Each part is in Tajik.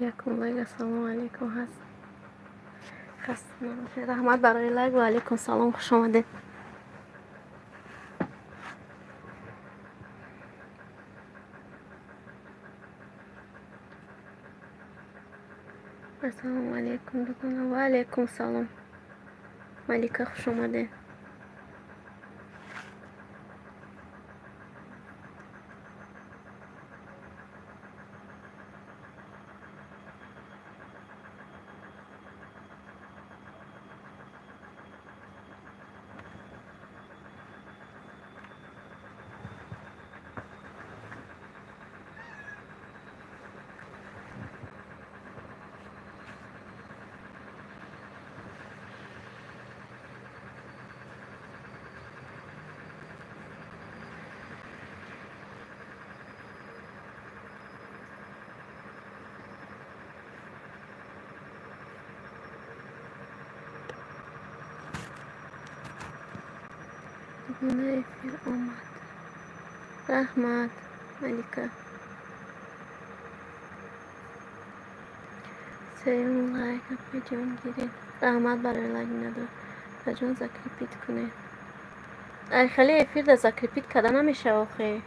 Якум лайк. Ассалому алайкум. Ҳаст, хаста набошед. Раҳмат барои лайк. Ва алайкум салом, хуш омадед. Ассалому алайкум, дугона. Ва алайкум салом, Малика, хуш омадед. Дугона, эфир омад. Раҳмат, Малика. Сеюм лайк, апаҷон, гиред. Раҳмат барои лайк. Надор, апаҷон, закрепить кунед. Ай, хеле эфирда закрепить карда намешава охе.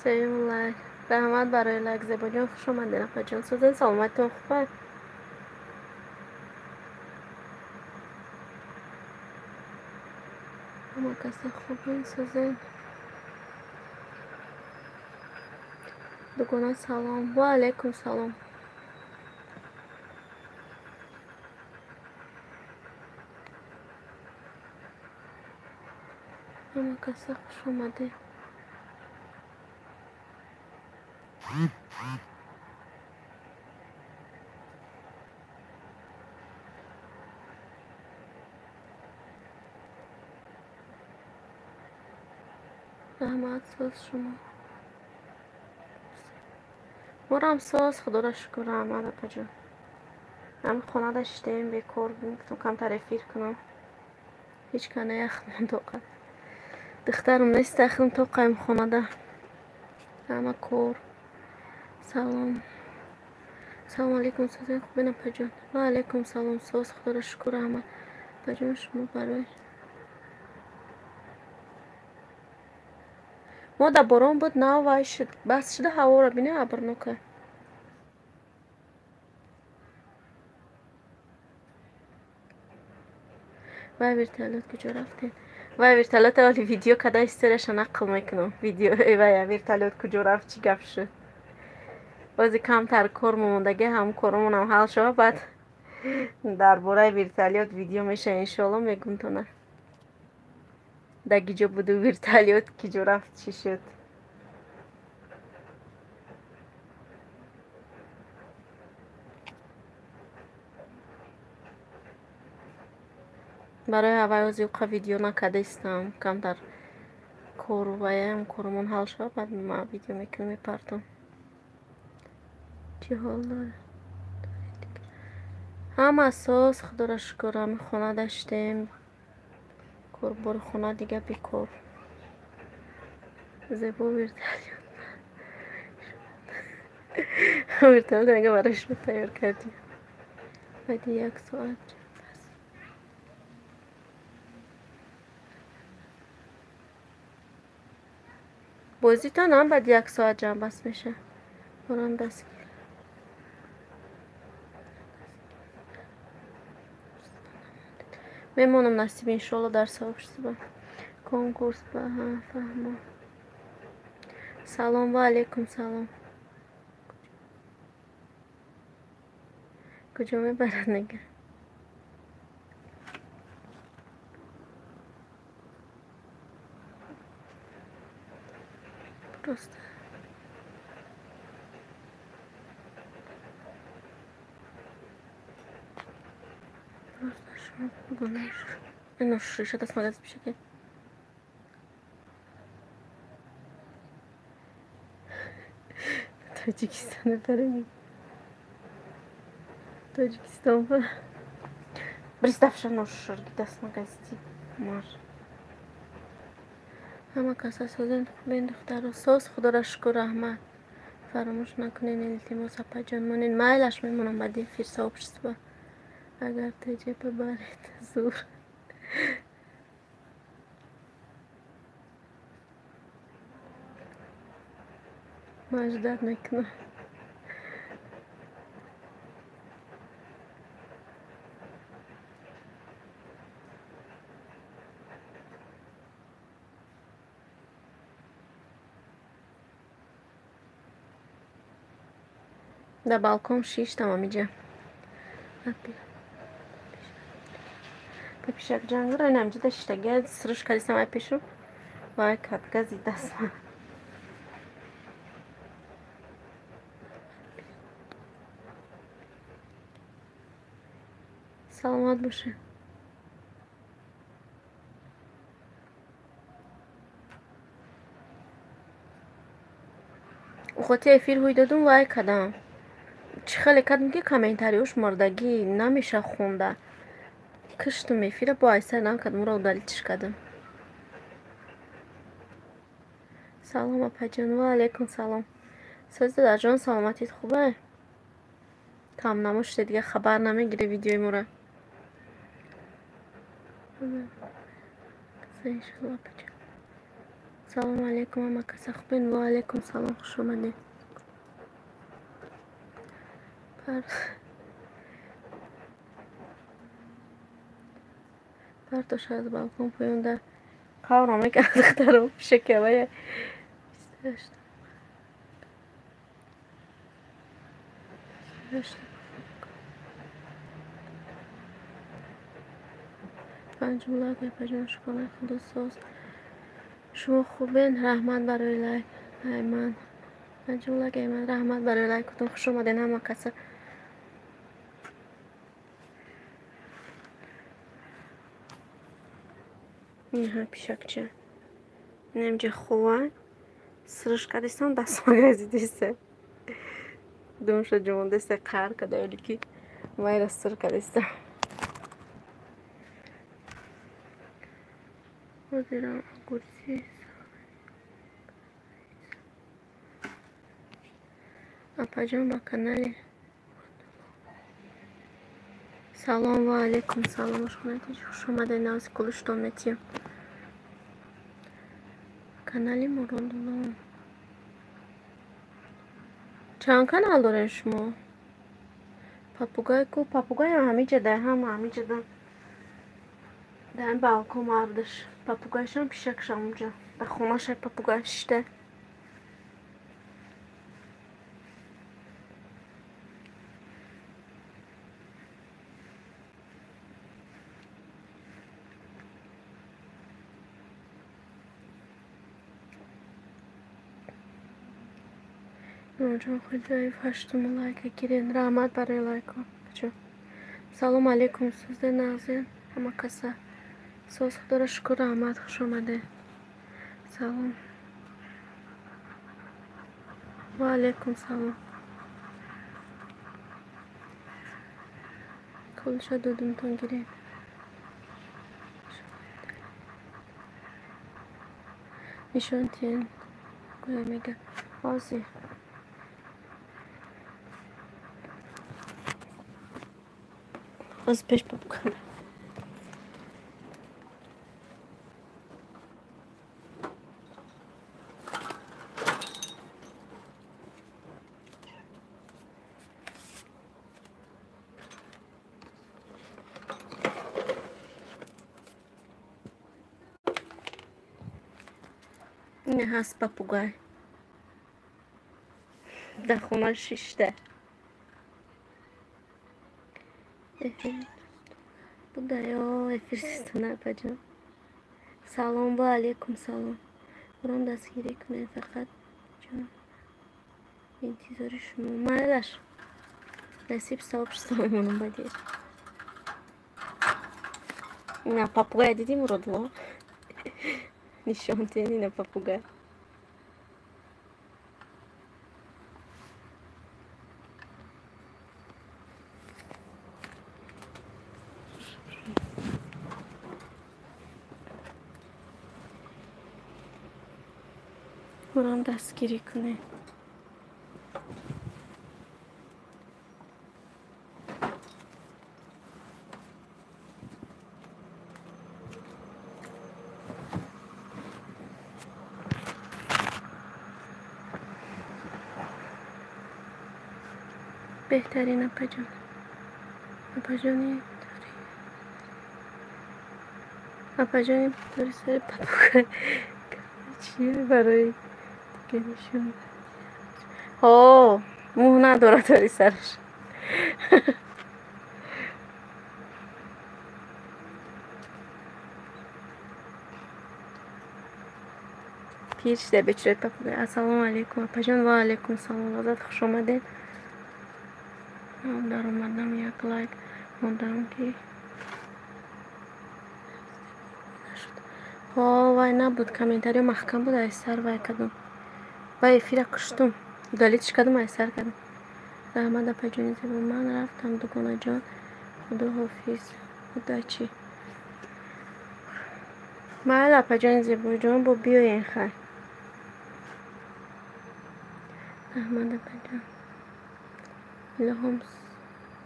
Сеюм лайк. Раҳмат барои лайк, Зебоҷон, хуш омадед, апаҷон. Сӯзен, саломатитон хуб? Ҳама каса хубен, сӯзен? Дугона, салом. Ва алайкум салом. Ҳама каса хуш омадед. Раҳмат, соз, шумо? Морам соз, худоро шукр. Раҳмат, апаҷон. Ҳами хонада шиштаем, бекор. Гуфтам, камтар эфир кунам. Ҳеҷ ка наяхмон тоқат. Духтарам нест, ахм тоқаем хонада. Ҳама кор. Салом. Салому алайкум, созен, хубен, апаҷон? Ва алайкум салом, соз, худоро шукр, раҳмат. Апаҷон, шумо барои мо да борон буд, нав вай шуд, бас шуда. Ҳаворо бина, абрнока. Вай, вертолёт куҷо рафтем? Вай, вертолёт оли видео када, историяша нақл мекунам. Видео вай, вертолёт куҷо рафт, чӣ гап шуд. Бози камтар кор момондаги, ҳам коромонам ҳал шава, баъд дар бораи вертолёт видео меша, иншоалло, мегумтона. Да киҷо буду, вертолёт киҷо рафт, чӣ шуд. Барои ҳавай ҳозир уқа видео накардаистам. Камтар кору ваям, коромон ҳал шава, баъд ма видео мекунам, мепартом. Чӣ ҳол дорад? Ҳама соз, худоро шукр. Ҳами хона даштем, корбори хона, дига бекор. Зебо, вертолёт. Вертолёт мега барои шумо тайёр кардем. Баъди як соат бозитон ҳам баъди як соат ҷамъбаст меша. Борам даст мемонам насиб иншоалло дар сообщество. Конкурс ба фаҳмо. Салом ва алейкум салом. Куҷо мебарад мега? Просто шумо гуноҳ. Ино шиша дастмагаз пишаке. Тоҷикистон мебарем. Тоҷикистон ба. Представша ношурги дастмагазди. Мар. Ҳама каса созен хубен духтаро. Соз худоро шукр раҳмат. Фаромӯш накунед илтимос апаҷон монед. Майлаш мемонам баъди эфир сообщество. Агар теҷепа баред зур. Ман ждать мекунам. Дар балкон шиштам амиҷа. Пишак ҷангура инамҷида шиштага сирш кардистам ай пешу вай кадгази дастма. Саломат бошед. Ухоти эфир ҳуй додум вай кадам. Чӣ хеле кардам ки комментариёш мурдагӣ намеша хонда. Киштум эфира бо айсар нам кардам, уро удалитиш кардам. Салом апаҷон, ва алейкум салом. Соз дадарҷон, саломатит хубе? Камнамо шуда дига хабар намегире видеои мора. Иншалло апаҷон. Салом алейкум ҳама каса хубен? Ва алейкум салом, хуш омадед. Партош аз балкон поён да қавро мекард духтаро пишакавая. Панҷум лайк апаҷон, шукронаи худо соз. Шумо хубен? Раҳмат барои лайк. Айман. Панҷум лайк айман, раҳмат барои лайкутон. Хуш омадед ҳама каса. Инаҳа пишакча. Инамҷа хова. Сирш кардистам дастмагазидиста. Думша ҷумондаста қаҳр када ёли ки майра сир кардистам. Ҳозирам огурси. Апаҷон ба канали. Салом ва алейкум салом. Хуш омадед навзи кулуштон метиём. Канали Муродулло. Чанд канал доред шумо? Папугай ку? Папугаям ҳамиҷа да, ҳама ҳамиҷа да. Дар ин балкон мардаш. Папугайшам пишакшам унҷа. Дар хонаша папугай шишта. Нурҷон Хоҷаев, ҳаштум лайка гирен. Раҳмат барои лайко. Салом алейкум, сӯзе нағзе ҳама каса. Соз худоро шукр, раҳмат, хуш омадед. Салом. Ва алейкум салом. Кулша додумтон гирен. Нишон тиен. Гӯя мега. Ҳозир. Ҳозир пеш попугай. Ина ҳаст попугай. Дар хона шишта. Будаё эфир систона апаҷон. Салом ва алейкум салом. Буром дастгирӣ кунед фақат ҷон. Интизори шумо. Майлаш. Насиб сообщество мемонам бадир. Ина попугай дидӣ Муродво? Нишон диҳед ина попугай. Буром дастгирӣ кунед. Беҳтарин апаҷон. Апаҷони дори. Апаҷони дори сари попугай. Чие барои дига нишон? Ҳо, мӯ надорад дори сараш. Пир шуда бечораи попугай. Ассалому алайкум апаҷон. Ва алайкум салом. Лаззат хуш омадед. Даромадам як лайк мондам ки нашуд. Ҳо, вай набуд, комментариё маҳкам буд, айсар вай кардам. Вай эфира куштум. Удалитиш кардам, айсар кардам. Раҳмат апаҷони зебо. Ман рафтам дугонаҷон. Худо ҳофиз. Удачи. Майли апаҷони зебоҷон, бо биёен хай. Раҳмат апаҷон. Илоҳом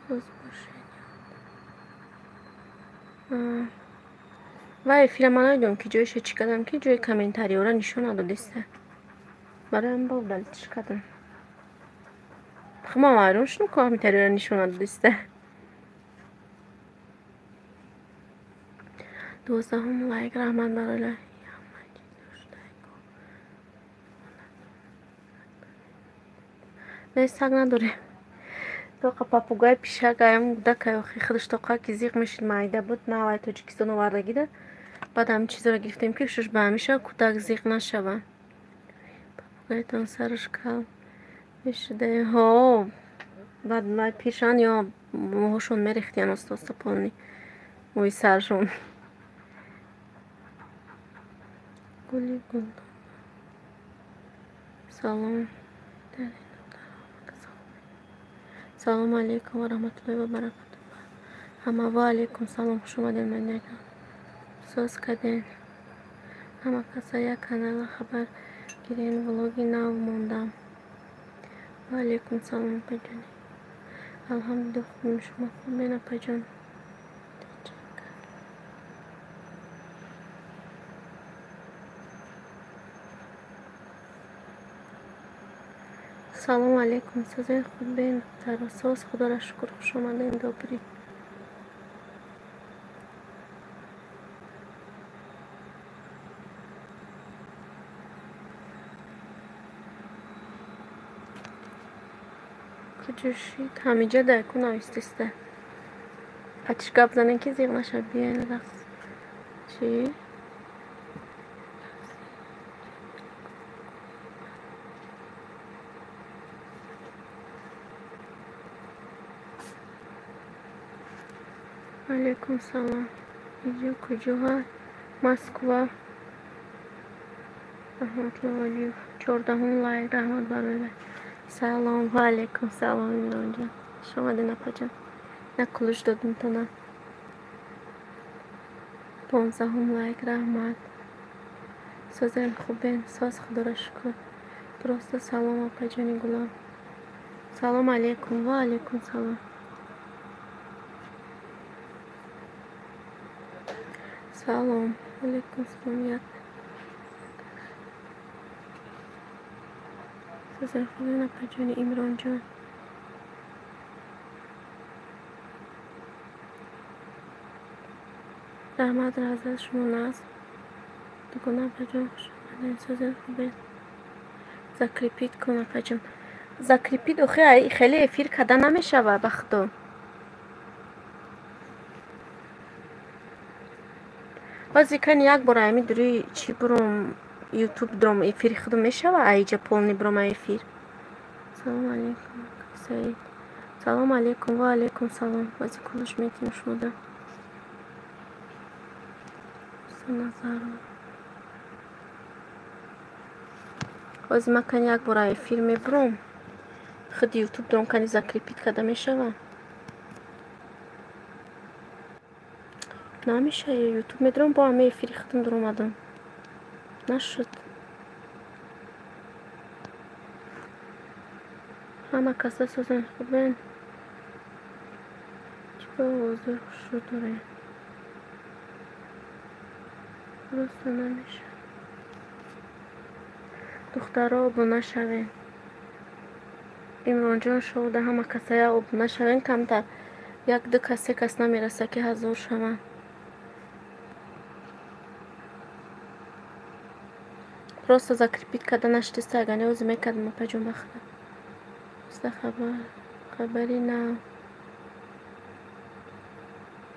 соз бошед. Вай эфира ман намедонам ки ҷоиша чӣ кардам, ки ҷои комментариёра нишон надодиста. Бароям ба удалитиш кардам. Ман ҳайрон шудам, комментариёра нишон надодиста. 12-ум лайк. Раҳмат барои лайк. Не, саг надорем. Тоқа попугай пишак аям гудакай охи худаш тоқа ки зиқ мешид майда буд навай Тоҷикистон овардагида. Баъд ҳамин чизро гирифтем ки шуш ба ҳамеша кӯдак зиқ нашава. Попугайтон сараш кал мешуда. Ҳо, баъд май пиршан ё мӯҳошон мерехтиян оста оста полни мӯи саршон. Гули гулдон. Салом. Салому алейкум ва раҳматуллоҳи ва баракатуҳ. Ҳама ва алейкум салом. Хуш омадед мадинагон. Соз кардем. Ҳама каса як канала хабар гирем. Влоги нав мондам. Ва алейкум салом апаҷони. Алҳамдулиллоҳ хубем, шумо хубен апаҷон? Салому алейкум. Созои хубен духтаро. Соз худоро шукр. Хуш омадед добрӣ. Куҷо шид? Ҳамиҷа дар ку навистиста. Ҳатиш гап занем ки зиқ нашав. Биёен рақс. Чӣ? Алейкум салом. Иҷо куҷо ҳаст? Москва. Раҳматулло Валиев. 14-ум лайк. Раҳмат барои лайк. Салом ва алейкум салом Имронҷон. Хуш омадед апаҷон. На кулуш додем тона. 15-ум лайк. Раҳмат. Созем хубен. Соз худоро шукр. Просто салом апаҷони гулам. Салом алейкум. Ва алейкум салом. Салом алейкум, салом. Як сазархона апаҷони Имронҷон. Раҳмат разаз шумо нағз. Дугона апаҷон, хуш омадед. Созен хубед. Закрепить кун апаҷон. Закрепить охи хеле эфир карда намешава ба худо. Ҳозир кани як бор ами дури чӣ буром ютуб дуром эфири худо мешава, аиҷа полный буром эфир. Салом алейкум Саид. Салом алейкум, ва алейкум салом. Ҳозир кулуш метим шумода. Назаров. Ҳозир ман кани як бор эфир мебуром. Худи ютуб дуром кани закрепить карда мешава. Намеша, ютуб медурам, бо ҳама эфири худам дуромадам. Нашуд. Ҳама каса созен хубен. Чӣ ба овозои хушрӯ дорем? Просто намеша. Духтаро обуна шавен. Имронҷон шоуда ҳама касая обуна шавен, камтар як ду кас се кас намераса ки 1000 шаванд. Просто закрепить карда нашиста, агар не ҳозир мекардам апаҷон ба худо. Просто хабари нав.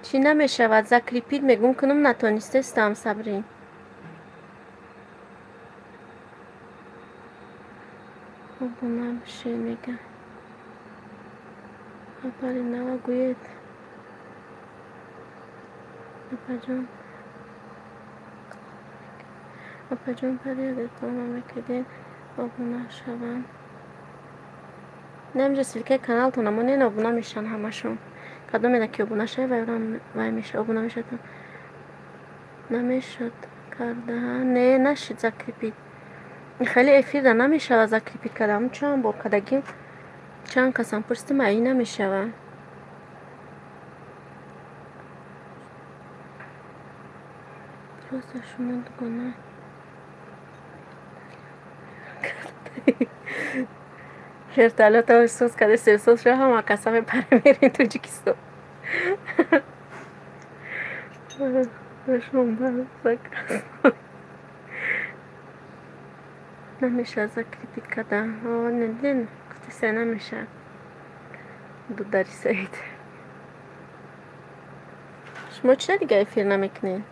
Чӣ намешавад? Закрепить мегӯм кунум натонистестам сабрин. Обуна бишед мега. Хабари нава гӯед. Апаҷон. Апаҷон пари реклама мекардед обуна шаванд. Намҷа ссылкаи каналтон амонен обуна мешаванд ҳамашон. Кадоме ки обуна шавад вайрам вай меша обуна мешавад. Намешуд карда. Не, нашид закрепить. Хеле эфирда намешавад закрепить карда. Чанд бор кардагим, чанд касам пурсидим, аи намешавад. Просто шумо дугона. Вертолёта соз карда, сесоз шуда, ҳама каса мепара мерем Тоҷикистон. Намешавад закрепить карда. Недин гуфтиса намешавад. Дудари Саид. Шумо чӣ дига эфир намекунед?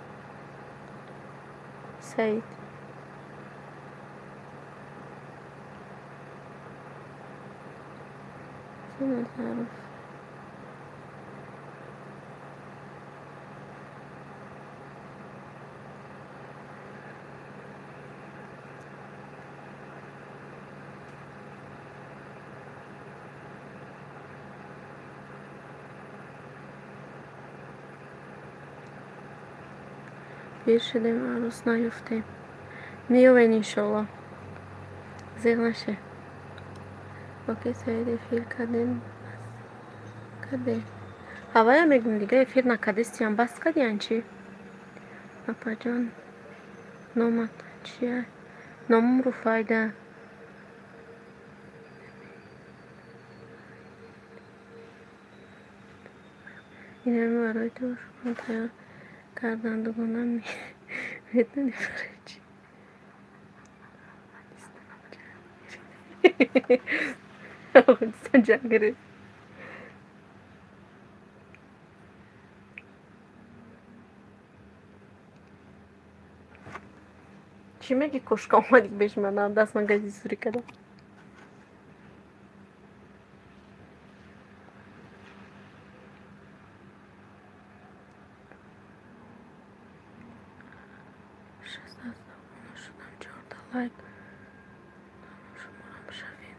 Саид. Назаров. Пир шудем, арӯс наёфтем. Меёвем иншоалло. Зиқ наше. Окей, Саид эфир кардем. Кардем. Ҳавая мегӯм дига эфир накардистиям, бас кардиян чӣ? Апаҷон, номат чия? Номам Руфайда. Инами барои ту шукрон тайёр кардан дугона медони барои чӣ? Афғонистон ҷанг гирифт. Чӣ мегӣ кошка омадӣ беш манам даст ман гази сурӣ кардам. Шудам 14 лайк. Шуморам шавем.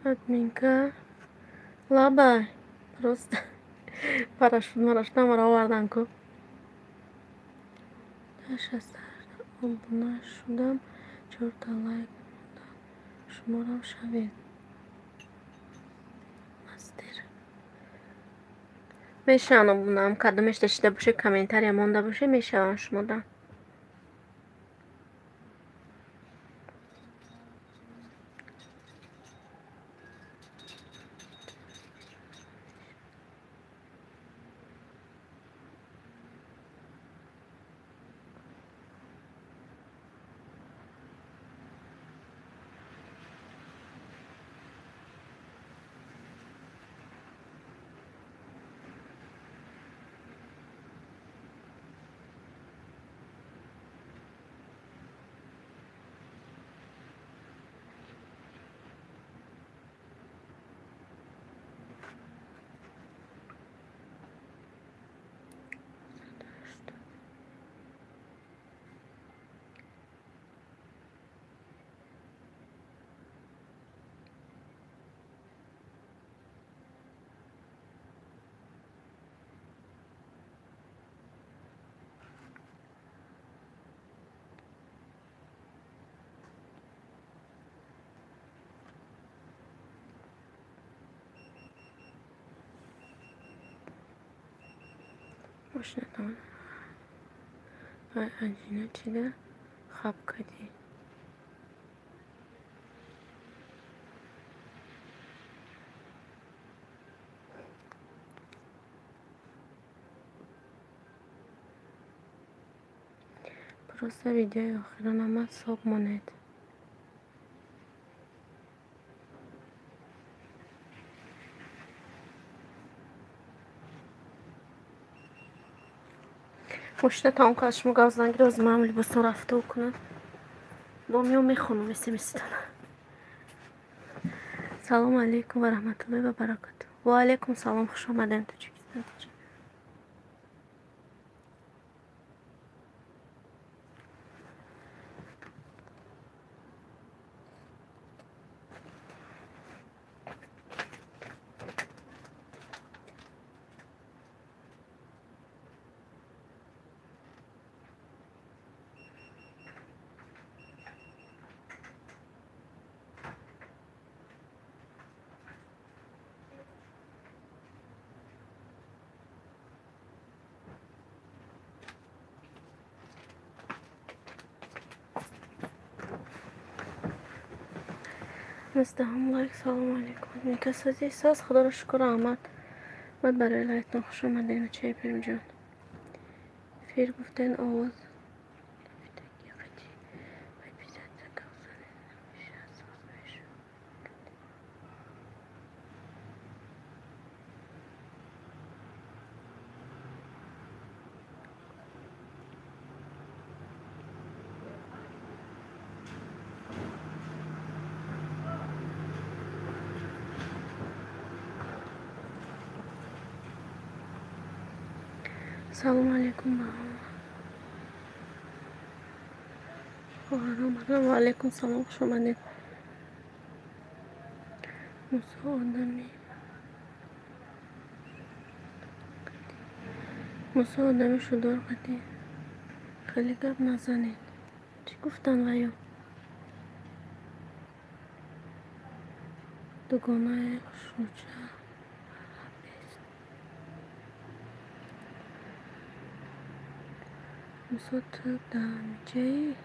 Админка лабай просто парашют марашют намара овардан ку. 368 обуна шудам, 4та лайк мондам. Шуморам шавед. Мастер. Мешавам обунаам, кадомеш дашида боше, комментария монда боше, мешавам шумода. Мошинатон ай аҷина чида хаб кардӣ. Просто видеои охиронама соб монед. Мошина тамом кард, шумо гап занг гиред, ман либосно рафту кунам. Бо меом мехонам смстона. Салому алейкум ва раҳматуллоҳи ва баракатуҳ. Ва алейкум салом, хуш омадед Тоҷикистон. Нуздаҳум лайк. Салому алейкум. Никасози соз, худоро шукр, раҳмат. Баъд барои лайктон хуш омадед, очаи Пирумҷон. Фир гуфтен овоз. Салому алейкум ба хоҳарон. Ва алейкум салом, хуш омадед. Мусо одами шудор қадӣ. Хеле гап назанед. Чӣ гуфтан ваё? Дугонаи хушрӯча. Мусо ту дамҷаи?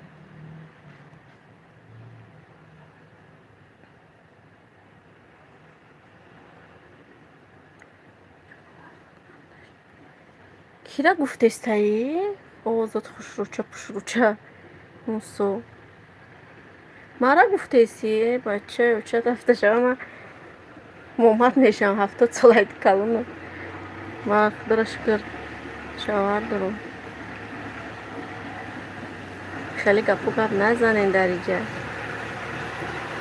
Кира гуфтестаи? Овозот хушрӯча пушрӯча. Мусо. Мара гуфтеси, бача, оча рафта шава, ман момад мешавам, 70 солаи калонам. Ман худоро шукр шавҳар дорам. Хеле гапу гап назанен дар иҷа.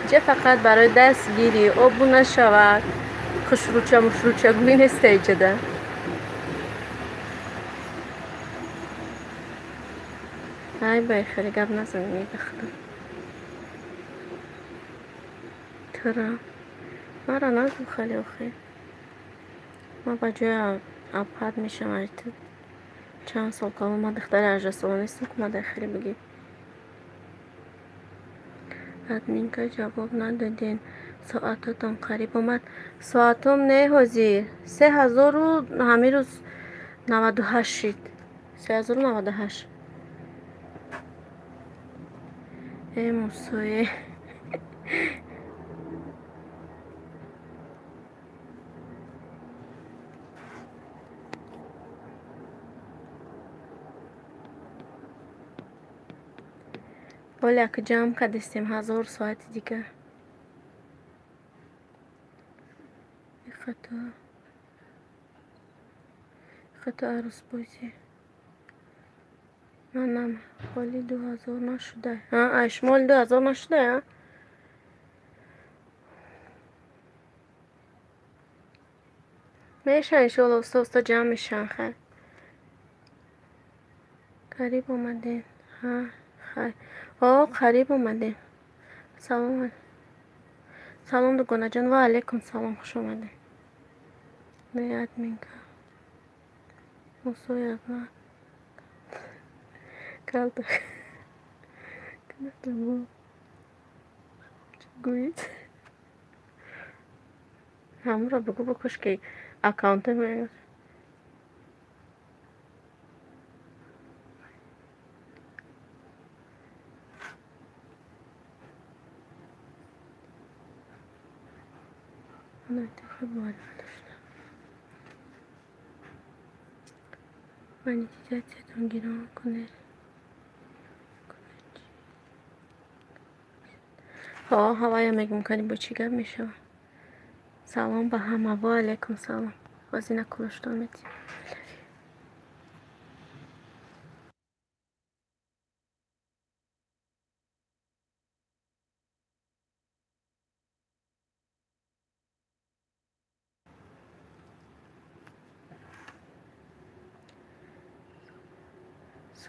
Иҷа фақат барои дастгирӣ, обуна шавад, хушрӯча мушрӯча гӯӣ неста иҷада. Ай бай, хеле гап назанем мебахтам. Тура. Мара нагӯ хеле охир. Ман ба ҷои апад мешавам, ту Чанд сол калон, ман духтари 18 сола нестам, ки мада хеле бигӣ. Админка, ҷавоб надоден, соатотон қариб омад. Соатом не, ҳозир 3000-у ҳамин рӯз 98 шид. 3098. Э, Мусое. Ҳоле ака ҷамъ кардистем 1000 соати дигар. Хато арӯсбозӣ. Манам ҳоли 2000 нашуда. Ай, шумо ҳоли 2000 нашуда, а? Мешаванд, иншоалло, уста уста ҷамъ мешаванд, хайр. Қариб омадем. Ҳа, хайр. О, қариб омадем. Салом. Салом, дугонаҷон, ва алайкум салом, хуш омадед. Не, админка. Мусои аз ман калта гӯед. Ҳамонро бигӯ, бикуш, ки аккаунта меояд. Монетизатсиятон гирон кунед. Ҳо, ҳавая мегӯм, кани бо чӣ гап мешавад. Салом ба ҳама, ва алайкум салом. Ҳозир кулоштон метиҳем.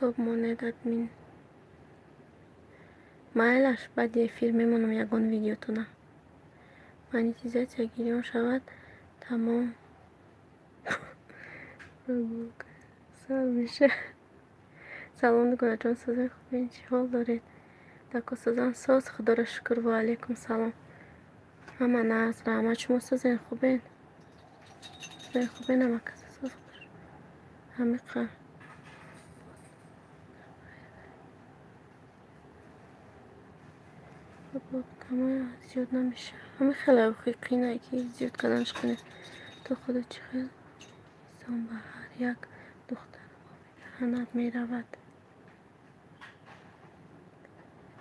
Соб монед, админ. Майлаш, баъди эфир мемонам ягон видеотона. Монетизатсия гирён шавад, тамом. Сар мешавад. Салом, дугонаҷон, созед, хубен, чӣ ҳол доред? Дако созан соз, худоро шукр, ва алайкум салом. Ҳама нағз, раҳмат, шумо созен, хубен? Хубен, ҳама каса соз. Ҳамиқа. Зиёд намешавад. Ҳамин хеле қинае, ки зиёд карданаш қине. То худо чӣ хел инсон ба ҳар як духтар оби даҳанат меравад.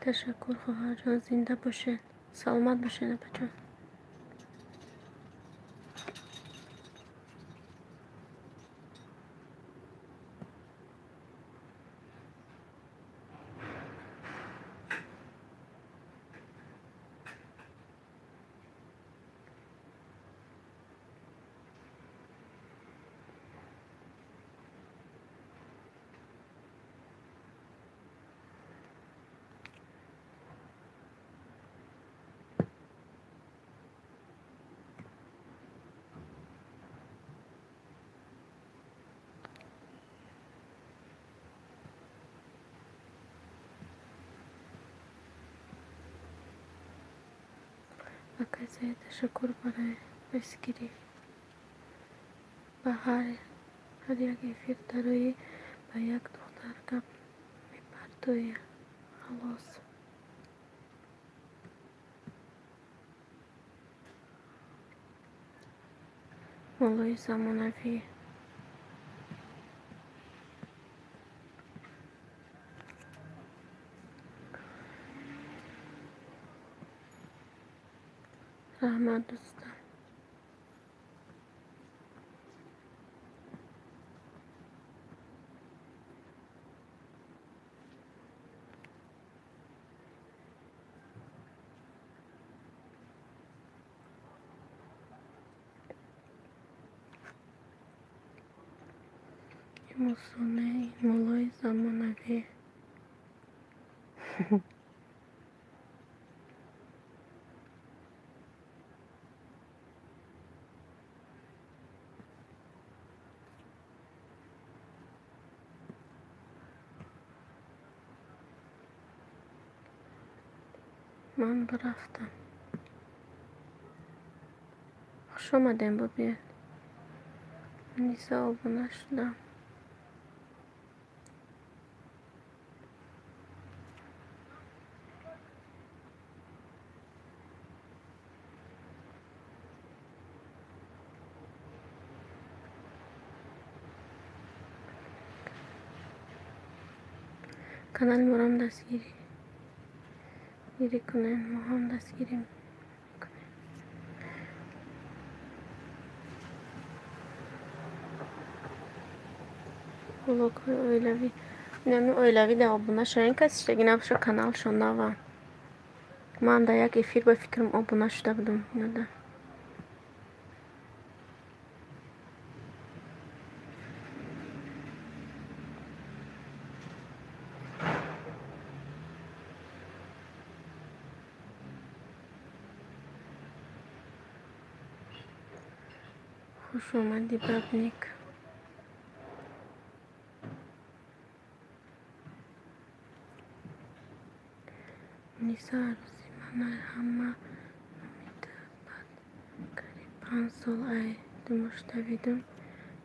Ташаккур, хоҳарҷон, зинда бошед. Саломат бошед, апаҷон. Акай Саид, ташаккур барои дастгирӣ. Ба ҳар як эфир дарои ба як духтар гап мепартоӣ. Халос. Моллои замонавӣ. Раҳмат, дӯстам. Мусоне, моллои замонавӣ. Ман бирафтам. Хуш омадем, бубиед. Ниса, обуна шудам. Канали моро дастгирӣ кунед, мо ҳам дастгирӣ мекунем. Влогҳои оилавӣ, инами оилавӣ да обуна шавем. Касе шидаги набоша, каналшон нава. Ман дар як эфир ба фикрам обуна шуда будам. Инада хуш омадӣ, Бабник. Муниса, арӯси ман ҳама номи ту бад қариб 5 сол ай думош давидум,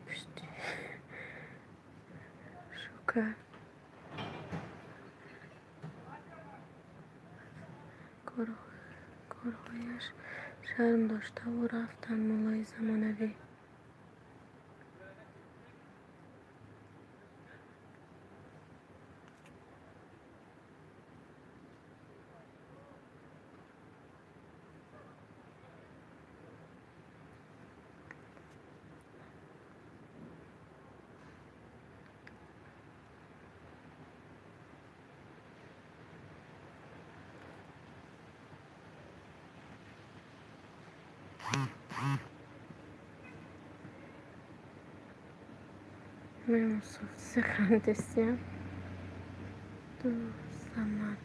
пушти шу кард. Корҳояш шарм доштаву рафтанд муллои замонавӣ. Мемусофсихандесия ду Самад.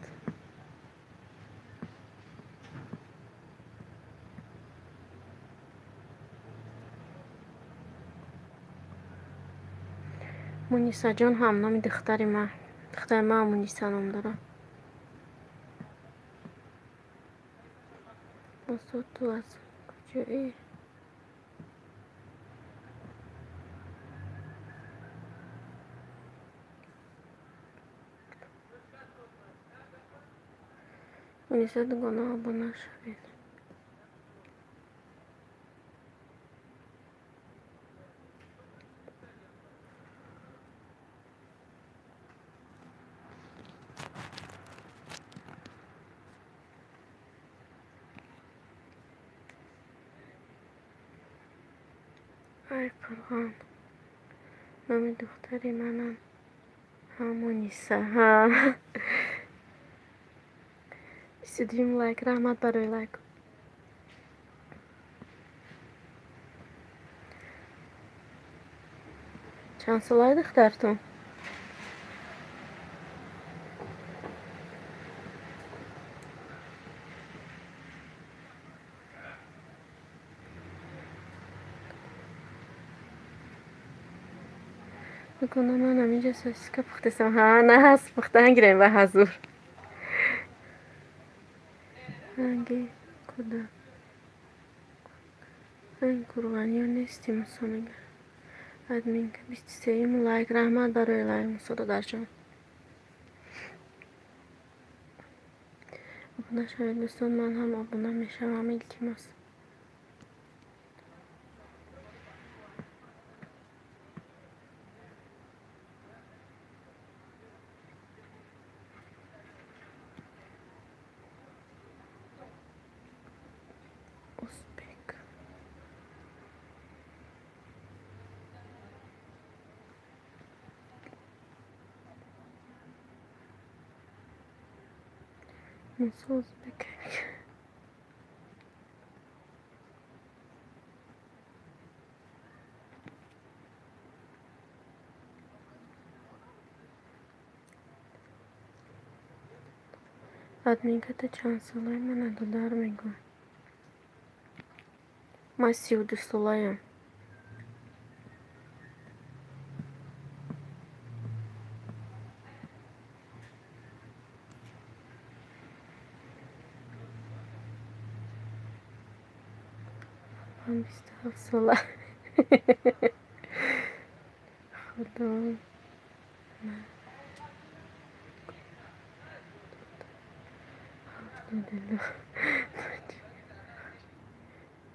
Мунисаҷон ҳам номи духтари ман. Духтари ман Муниса ном дорад. Мусо, ту аз куҷоӣ? Муниса дугона, обуна шавед. Ай Қуръон, номи духтари манам ҳам Муниса. Ҳа. 22-юм лайк. Раҳмат барои лайк. Чанд солаи духтартон? Дугона, ман ҳаминҷа сосиска пухтасам. Ҳа, на ҳаст, пухтан гирем ба ҳазур. Ранги куда? Ранги қурғаниё нести, Мусо мега. Админка, 23-юм лайк. Раҳмат барои лайк, Мусо додарҷон. Обуна шавед, дӯстон, ман ҳам обуна мешавам, илтимос. Узбек. Мусо узбек. Админката чанд солаи мана додар мегӯяд. Ман 32 солаям. Ман 27 сола. Худо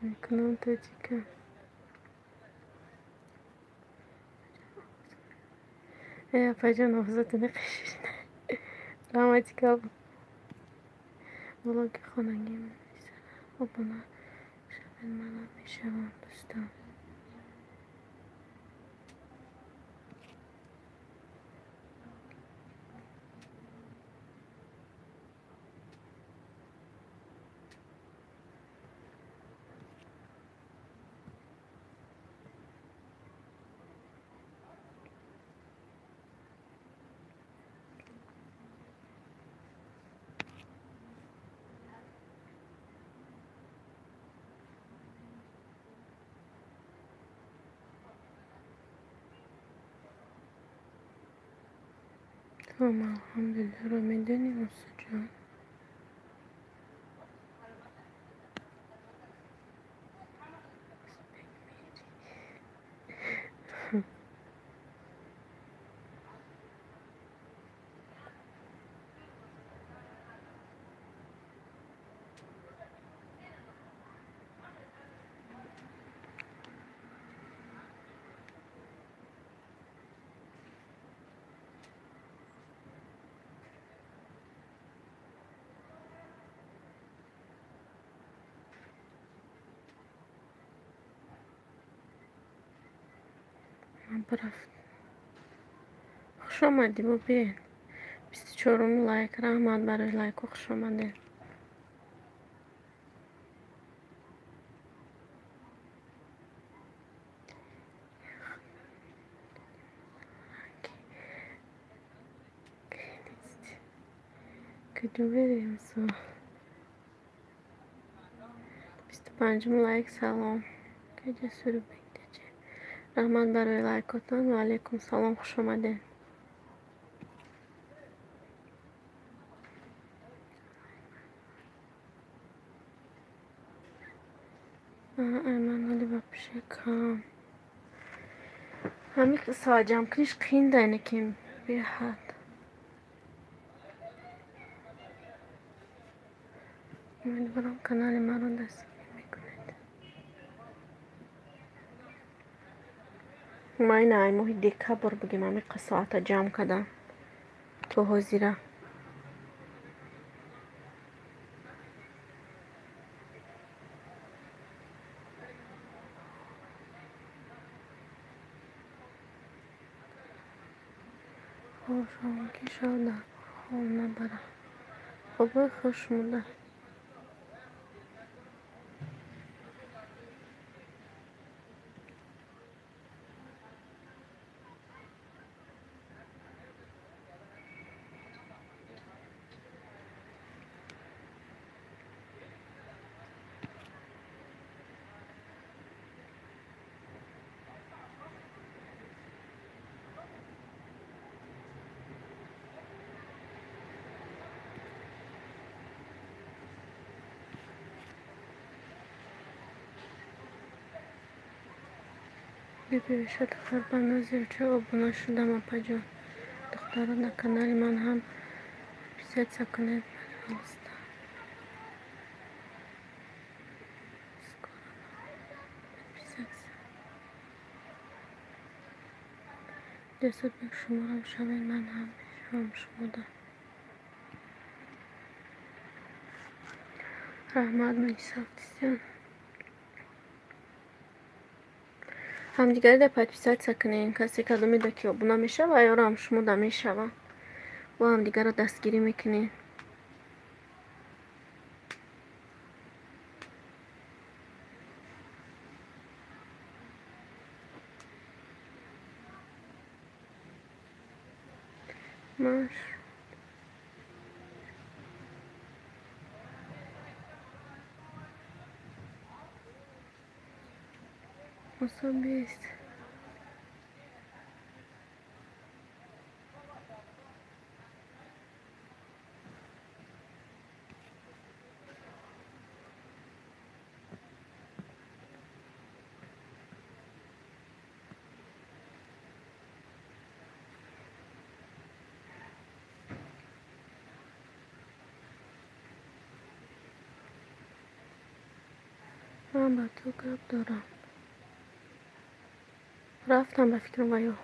мекунам тоҷика. Апаҷон, овозатона қишиш. Раҳмати калон. Блоги хонагӣ обуна шавед, манам мешавам, дӯстон. Алҳамдулиллоҳро медонӣ, Мусоҷон? Барафт. Хуш омадӣ, бобиен. 24-уми лайк. Раҳмат барои лайку, хуш омадед. Куҷо берем со? 25-уми лайк. Салом. Каҷа сурубек? Раҳмат барои лайкотон. Ва алайкум салом, хуш омадед. Айман ҳоли вообще кам. Ҳамин соат ҷамъкуниш қиин да, ине ки беҳад. Умедворам, канали маро дастгирӣ мекунед. Ман ина ай моҳи декабр бигем ҳамиқа соата ҷамъ кардам то ҳозира. Хошам ки шав дар хоб набарам. Хобҳои хуш шумода. Бибиша, духтар Назирча, обуна шудам, апаҷон. Духтаро, на канали ман ҳам подписаться кунед, пожалуйста. Скоро подписаться. Ҷасудбек, шуморам шавед, ман ҳам мешавам шумода. Раҳмат, Маҷисафтисян. Ҳамдигарида подписаться кунед. Касе кадомеда ки обуна мешава, ёрам шумода мешава. Бо ҳамдигарро дастгирӣ мекунед. Маш. Особист. Ман ба ту гап дорам. Рафтам ба фикрам ва ё.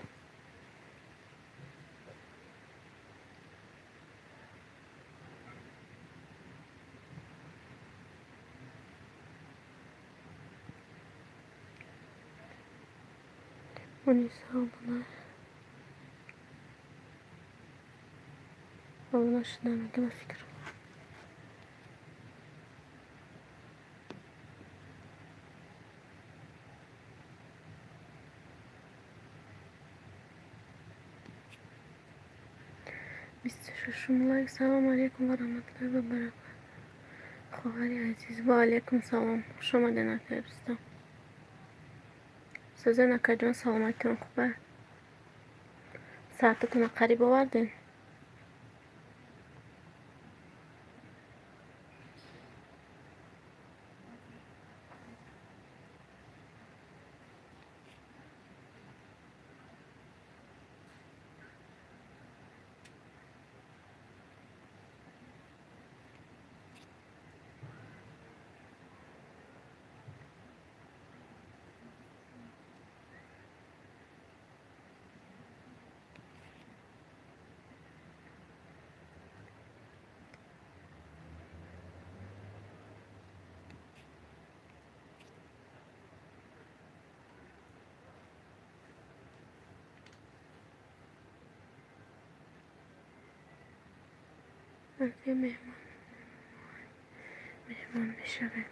Муниса обуна шуда мега ба фикрам. 26-ум лайк. Салом алейкум ва раҳматуллоҳи ва баракатуҳ. Хоҳари азиз, ва алейкум салом. Хуш омадед, акай Рустам. Сӯзан акаҷон, саломатитон хуба? Саататонро қариб овардем? Акай меҳмон мешавем.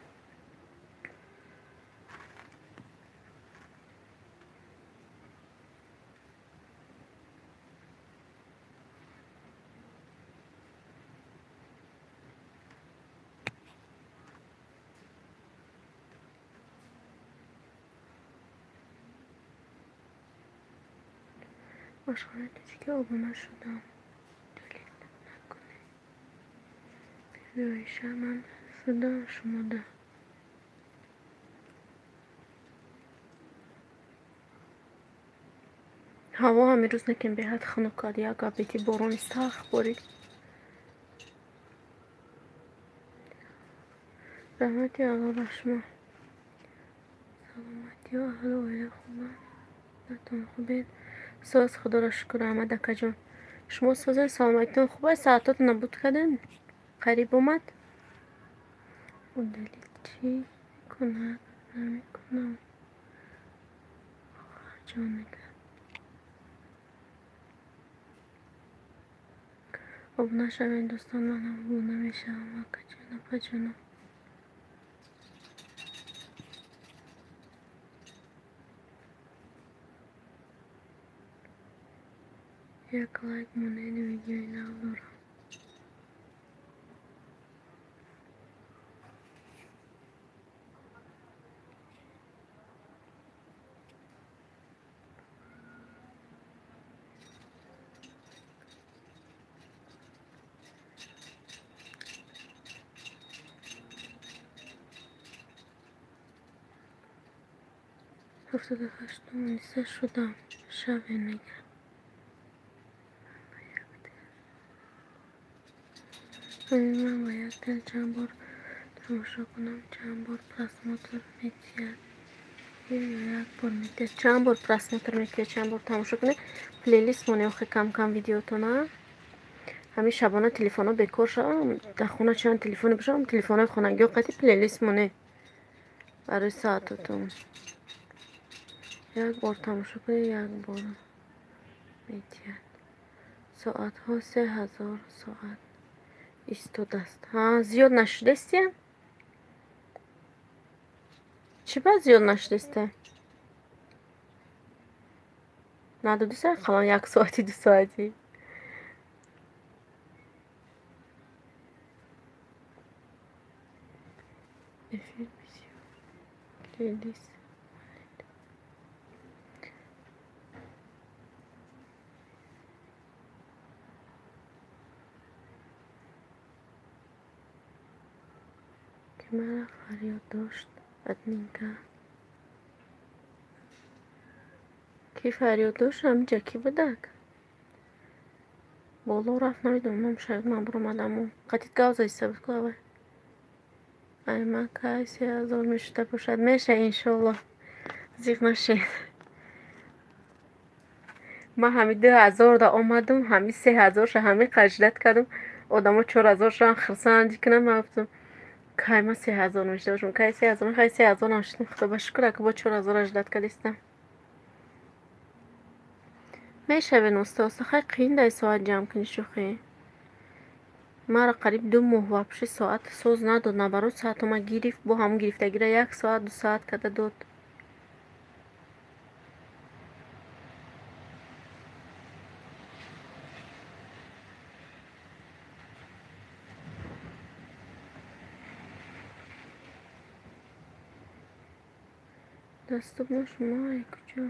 Ошхонаи тоҷикӣ обуна шудам. Оиша, ман шудам шумода. Ҳаво ҳамин рӯз некем беҳад хунук кард. Як абети борони сахт борид. Раҳмати Аллоҳ ба шумо. Саломатиё, аҳлу оила хубанд? Натон хубед? Соз, худоро шукр, раҳмат акаҷон. Шумо созед, саломатитон хуб аст? Саатотонро буд кардем? Қариб омад? Удалить чӣ кунад? Намекунам. Хоҳарҷон мегӯяд. Обуна шавед, дӯстон, ман обуна мешавам, акаҷон, апаҷонам. Як лайк монед, видеои нав дорам. 78-ум Муниса шудам. Шаве мегӯяд. Ман ба як дил чанд бор тамошо кунам, чанд бор просмотр метиҳад. Як бор метиҳад. Чанд бор просмотр метиҳад, чанд бор тамошо кунед. Плейлист моне охи кам-кам видеотона. Ҳамин шабона телефонҳо бекор шавам, дар хона чанд телефоне бошам, телефонҳои хонагиҳо қати плейлист моне барои саатотон. Як бор тамошо кунед, як бор метиҳад. Соатҳо 3000 соат истодааст. Ҳа, зиёд нашудастия? Чӣ ба зиёд нашудааста? Надодиса қалан як соати, 2 соати. Эфир бисёр. Плейлист. Ки мара фарёд дошт админка. Ки фарёд дошт ҳаминҷа ки будак? Боло рафт, намедонам, шояд ман биромадаму. Қатит гав задиста буд ку аввал. Ай ман кай 3000 мешуда бошад? Меша, иншоалло, зиқ нашед. Ман ҳами 2000 да омадам, ҳами 3000-ша ҳами қаждат кардам. Одамо 4000 шаванд, хурсандӣ кунам. Ман гуфтам, кай ман 3000 мешуда бошам, кай 3000, хай 3000-ам шудам. Худо ба шукр, ака бо 4000 ждать кардистам. Мешавен оста оста. Хай, қиин дай соат ҷамъ кунӣ, шӯхӣ. Маро қариб 2 моҳ вообще соат соз надод, наоборот, соатома гирифт, бо ҳамон гирифтагира як соат, 2 соат карда дод. Доступно шумо ай куҷо?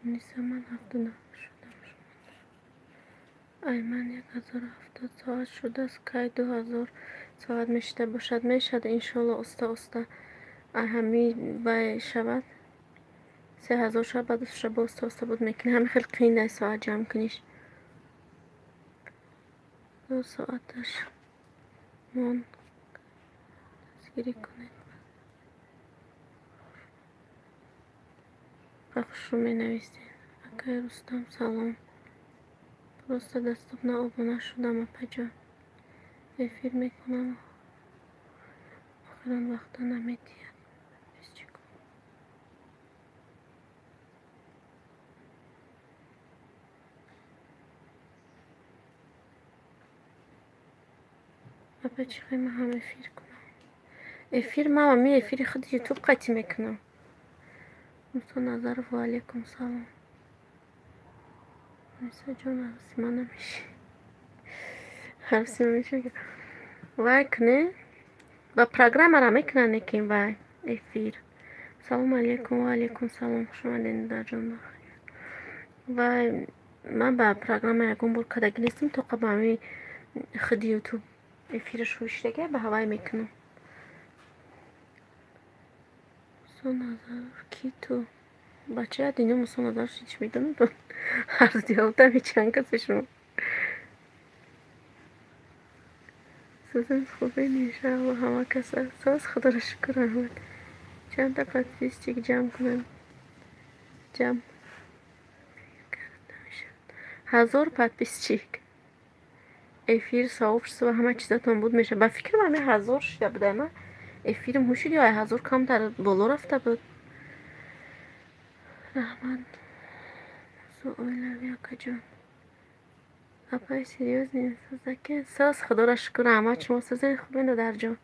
Ниса, ман 79 шудам. Ай ман 1070 соат шудааст, кай 2000 соат мешуда бошад? Мешад, иншоалло, оста оста. Ай ҳами вай шавад, 3000 шавад, баъд шаба оста оста буд мекунӣ. Ҳами хеле қиин дай соат ҷамъ куниш. 2 соаташ мон, дастгирӣ кунед. Хушрӯ менависед. Акай Рустам, салом. Просто доступно обуна шудам, апаҷон. Эфир мекунам, охирон вақта намедиҳад. Чӣ кор? Апа, чӣ хел ман ҳам эфир кунам? Эфир ман ҳами эфири худи Ютуб қатъ мекунам. Мусо Назаров, ва алейкум салом. Мусоҷон, арӯси ман намешӣ? Арӯси ман мешӣ? Вай куне ба программара мекунанд, лекин вай эфир. Салому алейкум, ва алейкум салом, хуш омадед, дарҷон. Вай ман ба программа ягон бор кардагӣ нестам, тоқа ба ҳами худи Ютуб эфираш ҳушдага ба ҳавай мекунам. Мусо Назаров, ки ту? Бача, дино Мусо Назаров чӣ медонад? Ҳарзиёбтами чанд касе шумо? Сӯзан, хубен, иншаалло, ҳама кас соз, худоро шукр, раҳмат. Чандта подписчик ҷамъ кунам? Ҷамъ 1000 подписчик. Эфир, сообщество, ҳама чизатон буд мешавад. Ба фикрам, ҳами 1000 шуда буда, ма эфирм ҳушид ё 1000 камтар боло рафта буд. Раҳмат, оилави, акаҷон. Апай, серьёзно, созаке? Соз, худоро шукр, раҳмат, шумо созед, хубен, додарҷон?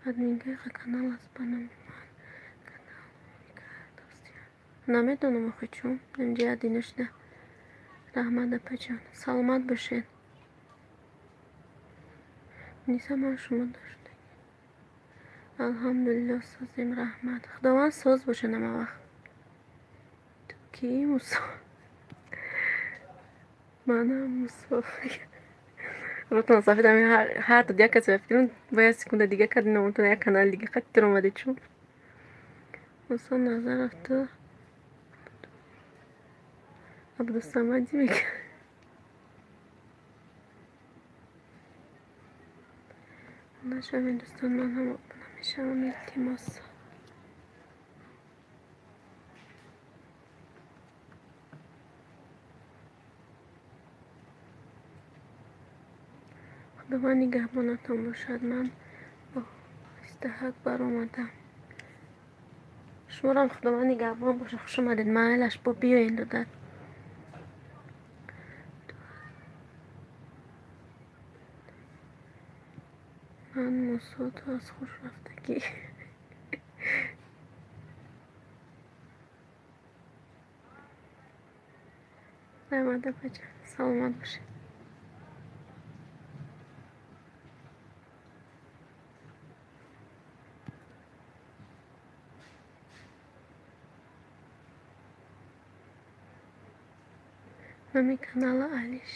Админкаи канал аст ба номи ман, канал. Намедонам охи, чун инҷа адино шуда. Раҳмат, апаҷон, саломат бошед. Ниса, ман шумо доштагӣ. Алҳамдулилло, созем, раҳмат. Худованд соз бошад ҳама вақт. Ту кии, Мусо? Манам Мусо. Ротон сафед, ҳар дод як касе ба фикрам, ба як секунда дига кардин, номатон як канали дига қатитон омаде чун. Мусо Назаров, ту Абдусамади мега. Нашавед, дӯстон, ман ҳам обуна мешавам, илтимос. Худованд нигаҳбонатон бошад. Ман оҳистаҳак баромадам. Шуморам Худованд нигаҳбон бошад. Хуш омадед, майлаш, бо биёед, додад. Ман Мусо, ту аз хуш рафтагӣ. Раҳмат, апаҷон, саломат бошед. Номи канала Алиш.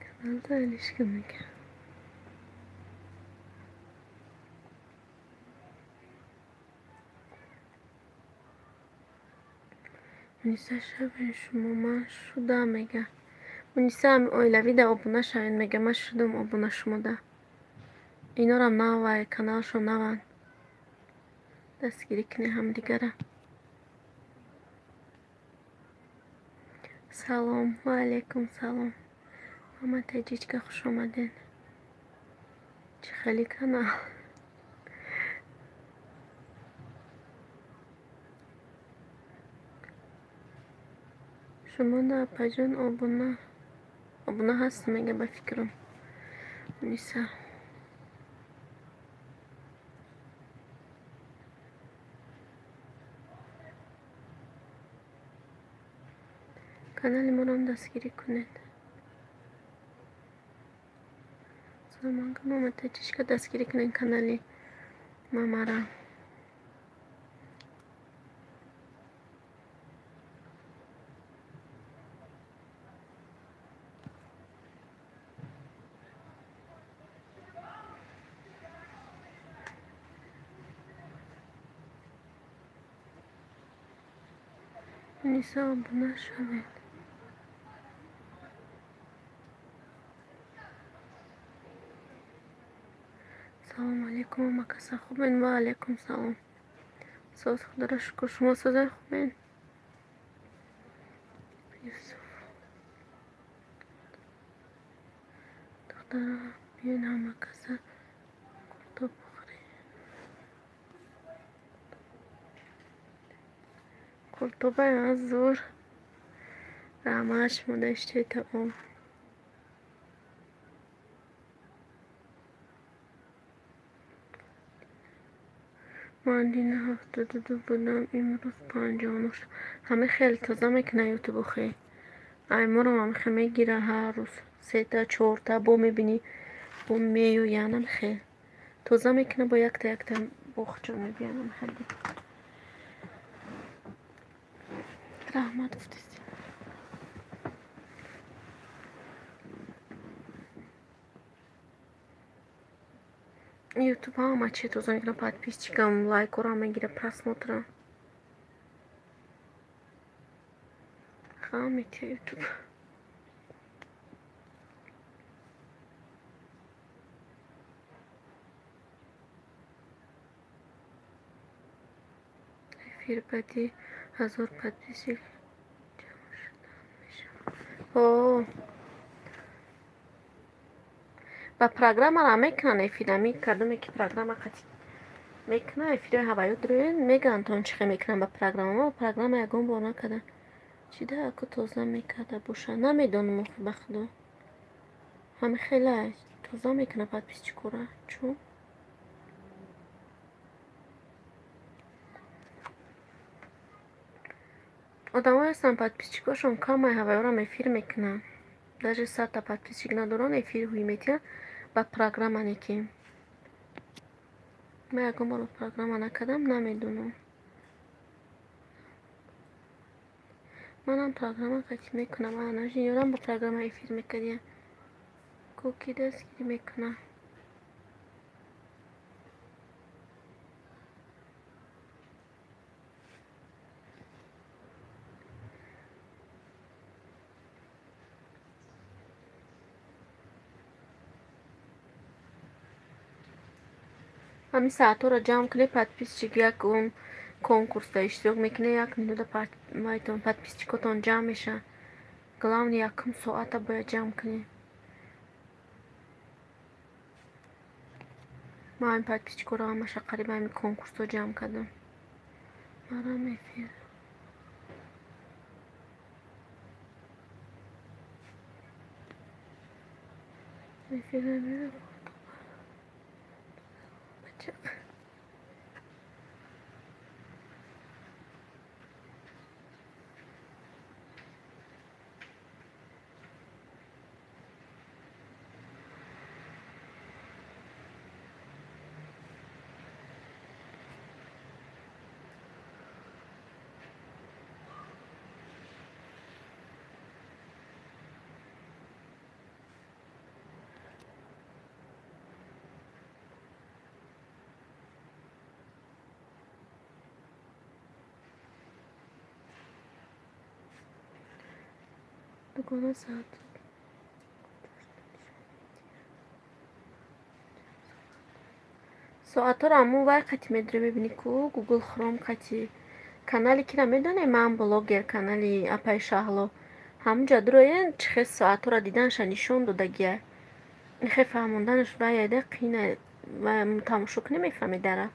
Каналда Алишка мегӯям. Муниса шавед шумо, ман шудам мега. Муниса оилавида обуна шавед мега, ман шудам обуна шумода. Инорам навай, каналшон наванд. Дастгирӣ кунед ҳамдигара. Салом, ва алайкум салом. Мама таҷичка, хуш омадед. Чӣ хели канал? Шумо да апаҷон обуна ҳаст мега ба фикрам. Муниса. Канали моро дастгирӣ кунед. Салом алайкум, мама таҷичка, дастгирӣ кунед канали мамара. Муниса обуна шавед. Салом алейкум, амакаса хубен? Ва алейкум салом. Соз, худоро шукр, шумо созай хубен? Юсуф. Духтара, биён ҳамакаса қуртоб бихӯрем. Қуртобай аз зур. Раҳмат, шумода иштиҳои таом. Ман дина 72 будам, имрӯз 59 шудам. Ҳама хеле тоза мекунад ютуб охе. Ай морам ҳама хел мегира ҳар рӯз. 3та, 4та бо мебинӣ, бо меоянам хел. Тоза мекунад бо якта якта бохчон мебиянам хеле. Раҳмат гуфтест. Ютуб ҳама чи тоза мекунад, подписчикам лайкора мегира, просмотра. Хам метия ютуб. Эфир баъди 1000 подписчик ҷамъ шудан мешавад. О, ба программара мекунанд эфир, ами кардуме ки программа қатӣ мекунад, эфирои ҳаваё дуроянд, мегӯянд то он чӣ хел мекунанд ба программа. Ма ба программа ягон бор накардам. Чӣ да аку тоза мекарда бошад, намедонам охи ба худо. Ҳами хеле тоза мекунад подписчикора. Чун одамое ҳастанд подписчикошон камай, ҳаваёрам эфир мекунанд. Даже 100та подписчик надоранд, эфир ҳуй метиҳанд ба программа неки. Ман ягон бор программа накардам, намедонам. Манам программа қатӣ мекунам, анажинёрам ба программа эфир мекардия. Ко ки дастгирӣ мекунад. Ҳамин саатҳоро ҷамъ кунед, подписчик як он конкурсда иштирок мекунед, як минута подписчикотон ҷамъ мешавад. Главное якум соата бояд ҷамъ кунед. Ман ҳамин подписчикоро ҳамаша қариб ҳамин конкурсҳо ҷамъ кардам. Марам эфир. Эфир намерам. Дугона соат соатҳоро ҳамун вай қати медорем, мебинӣ ку Google Chrome қати канале кира медонем, ман блогер канали апаи Шаҳло. Ҳамунҷа дуроен чӣ хел соатҳоро диданша нишон додагия. Ихе фаҳмонданаш вай айда қина ва тамошо кунӣ мефаҳмӣ дара.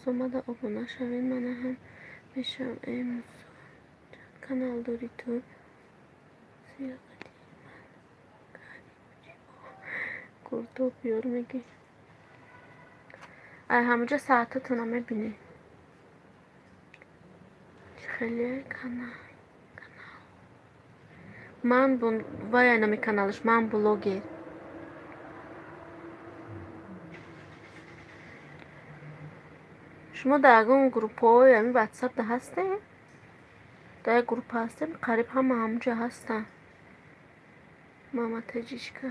Омада обуна шавед, мана ҳам мешавам. Э Мусо, чанд канал дорӣ ту? Курто биёр мегӣ. Ай ҳамунҷа соатҳотона мебинӣ. Чӣ хеле канал. Ман вай номи каналаш, ман блогер. Шумо дар ягон группаҳои ҳамин ватсапда ҳастед? Дар як группа ҳастем, қариб ҳама ҳамунҷа ҳастанд. Мама таҷичка.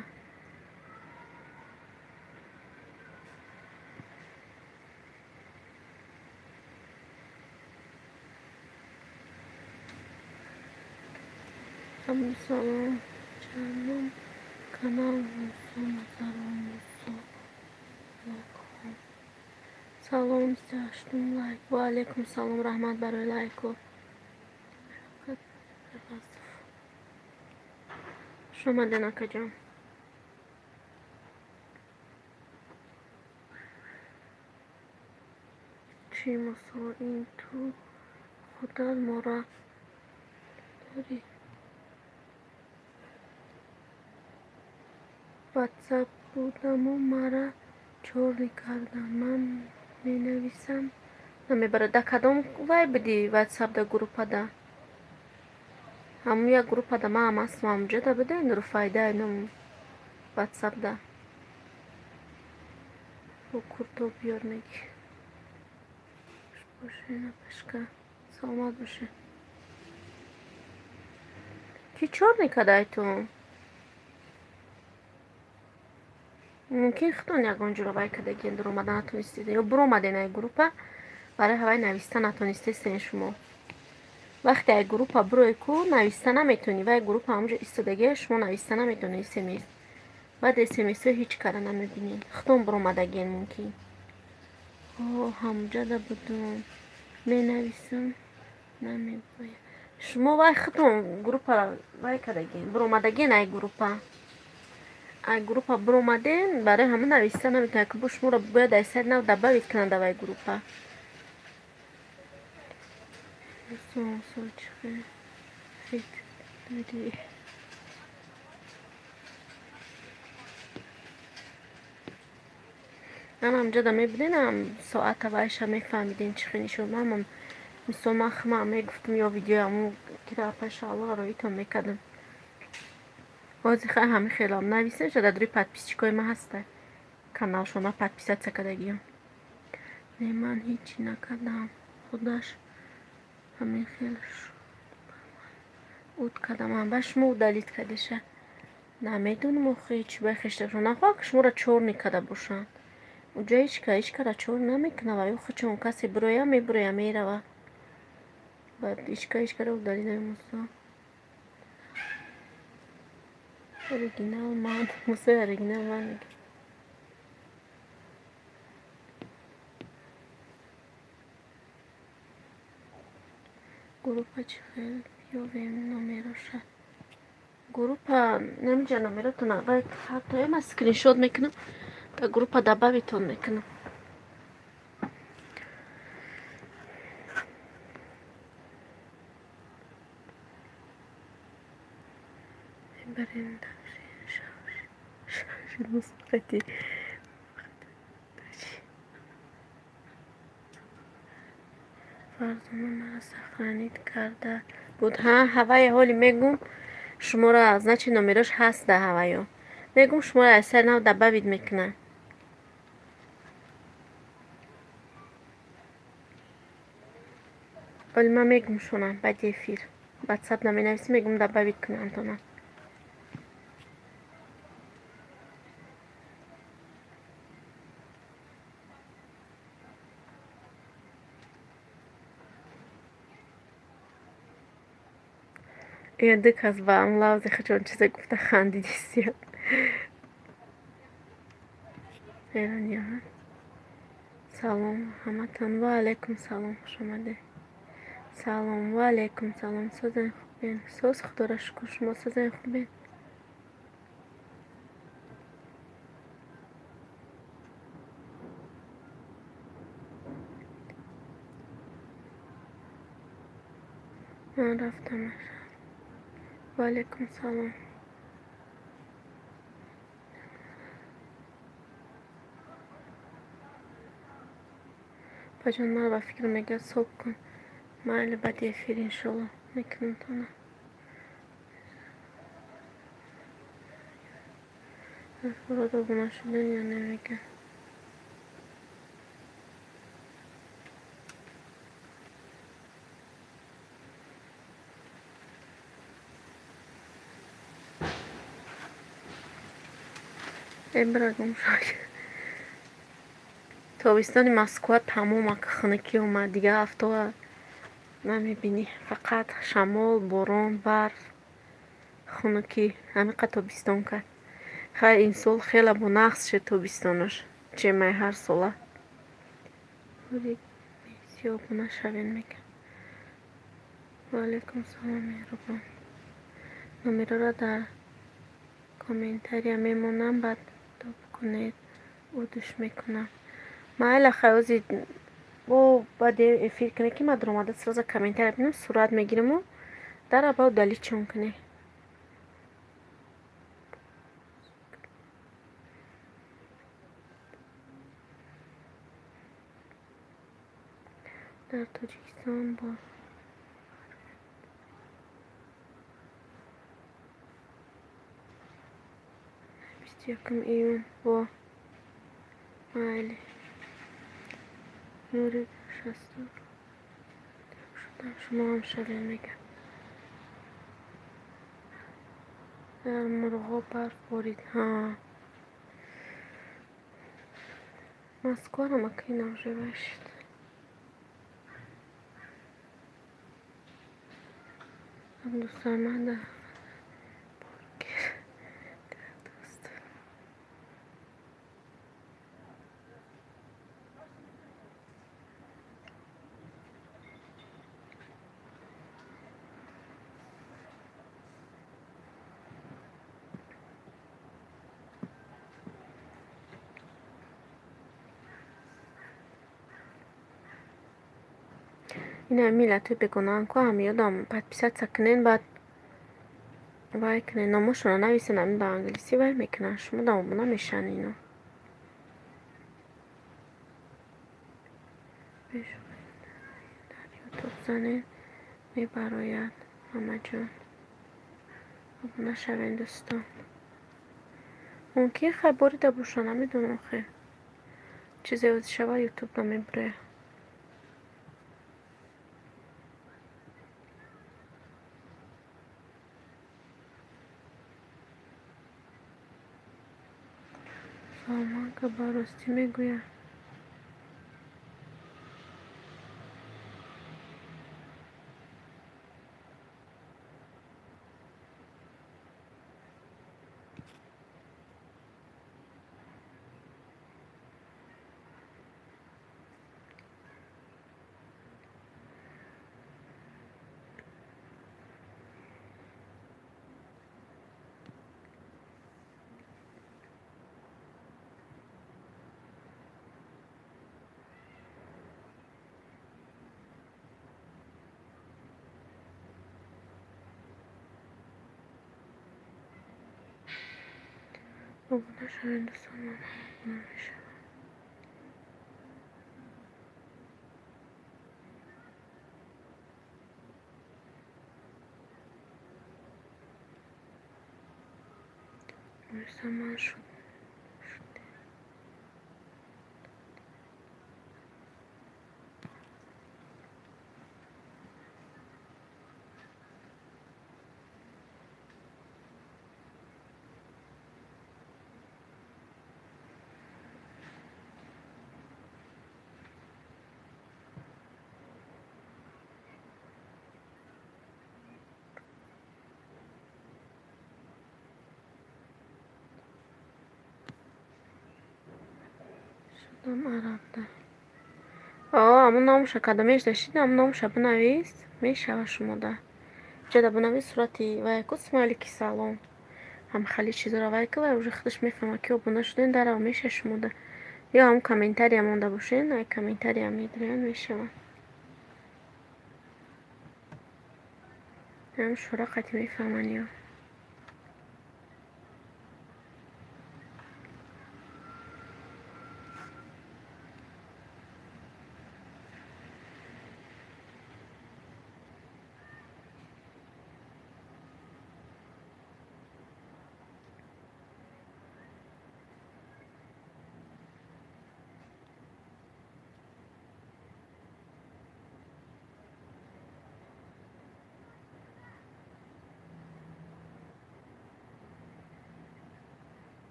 Салом чандум канал Мусо Назаров Мусо. Салом 38 лайк. Ва алейкум салом, раҳмат барои лайку. Хуш омадед, акаҷон. Чӣ Мусо, ин ту худат мора дорӣ? Ватсап будаму мара чорли кардам. Ман менависам намебарад. Да кадом вай будӣ ватсапда группада? Ҳамун як группада ман ҳам ҳастам, ҳамунҷода будем, Руфайда ном ватсапда. Бо курто биёр мегӣ. Хуш бошед, апашка. Саломат бошед. Ки чор мекардай ту? Мумкин худтон ягон ҷура вай кардагиен, дуромада натонистед ё буромаден ай группа, барои ҳавай нависта натонистестен шумо. Вақте ай группа бурой ку нависта наметонӣ, вай группа ҳамунҷо истодагия, шумо нависта наметонед смс. Баъд смсҳо ҳеҷ кара намебинед. Худтон буромадагиен мумкин. О, ҳамунҷода будум. Менависам намебояд. Шумо вай худтон группаро вай кардагиен, буромадагиен ай группа. Ай группа буромаден, барои ҳамон нависта наметавонед, ки бо шуморо бояд ай сайт нав добавить кунанд дар вай группа. Ман ҳамҷода мебинем соата вайша мефаҳмидем чӣ хел нишон. Ман мисол ман худам мегуфтам ё видеои ҳамун кира апаи Шаҳлоро роитон мекардам. Ҳозир хай ҳамин хелам нависем, ша дар рӯи подписчикои ман ҳаста каналшон, ман подписаться кардагиам. Не, ман ҳечи накардам. Худаш ҳамин хел шуд. Уд кардам, ба шумо удалить кардеша. Намедонам охи чӣ бай хешташон. Нахоҳам ки шуморо чорни карда бошанд. Уҷа ҳеч кара чор намекунад ва ё худшон касе бироя мебироя мерава. Баъд ҳеч кара удалить намемусо. Оригинал ман, Мусои оригинал ман мегӯям. Группа чӣ хел биёвем номероша? Группа намиҷа номеротона вай ҳатто ман скриншот мекунам, дар группа добавитон мекунам. Мебарем Фарзона мара сохранить карда буд. Ҳа, ҳавае ҳоли мегум шуморо, значит номерош ҳаст дар ҳаваё. Мегум шуморо аз сари нав добавить мекунад. Оли ман мегум шонам баъди эфир. Ватсап наменависӣ, мегум добавить кунам антона. Ин ду кас ба ам лавзи хачон чизе гуфта хандидисия. Эрониён. Салом ҳаматон. Ва алайкум салом, хуш омадед. Салом, ва алайкум салом. Созен хубен. Соз худоро шукр, шумо созен хубен. Ман рафтам. Ва алайкум салом. Баҷон, ман ба фикр мегӯяд соб кун. Майли, баъди эфир иншолло мекунам тона. Род обуна шуден ё намегӯяд. Эбра гум шуд. Тобистони Москва тамом хунукӣ омад, дигар ҳафтаҳо намебинӣ. Фақат шамол, борон, барф, хунукӣ. Ҳамиқа тобистон кард. Хайр, ин сол хеле бонақс шуд тобистонаш, чемай ҳар сола. Обуна шавен мекард. Ва алайкум салом, меҳрубон. Номерора дар комментария мемонам, баъд тоб кунед, удуш мекунам. Майла, хайози бо баъди эфир кунед, ки ман даромада сразу комментария бинам, сурат мегираму дар аба удалить чон кунед. Дар Тоҷикистон бо 21 июн во майли. Нури шасту шудам, шумо ҳам шавед мегӯям. Дар Мурғоб барф борид. Ҳа, Москваро макаи навживай шуд. Абдусамада дӯст. Ина миллатҳои бегонаан ку ҳам ёдам подписаться кунен, баъд вай кунен, номошонро нависен, ҳамин ба англисӣ вай мекунанд, шумо дам обуна мешаванд ино. Дар ютуб занед мебарояд. Мамаҷон, обуна шавен дӯстон. Мумкин хай борида боша, намедонам, хе. Чизе ози шава ютуб намебарояд. Салманка ба ростӣ мегӯяд. Обуна шавед дӯстон, ман ҳам обуна мешавам. Ман шуд. Кадом арабда? О, ҳамун номуша кадомеш дашид, ҳамун номуша бинавис, мешава шумода. Ҷада бинавис сурати вай ку смайлики салом. Ҳам хеле чизоро вай ку вай уже худаш мефаҳма ки обуна шуден, дарав меша шумода. Ё ҳамун комментария монда бошен, ай комментария медиҳанд, мешава. Ҳам шура қати мефаҳманд ё.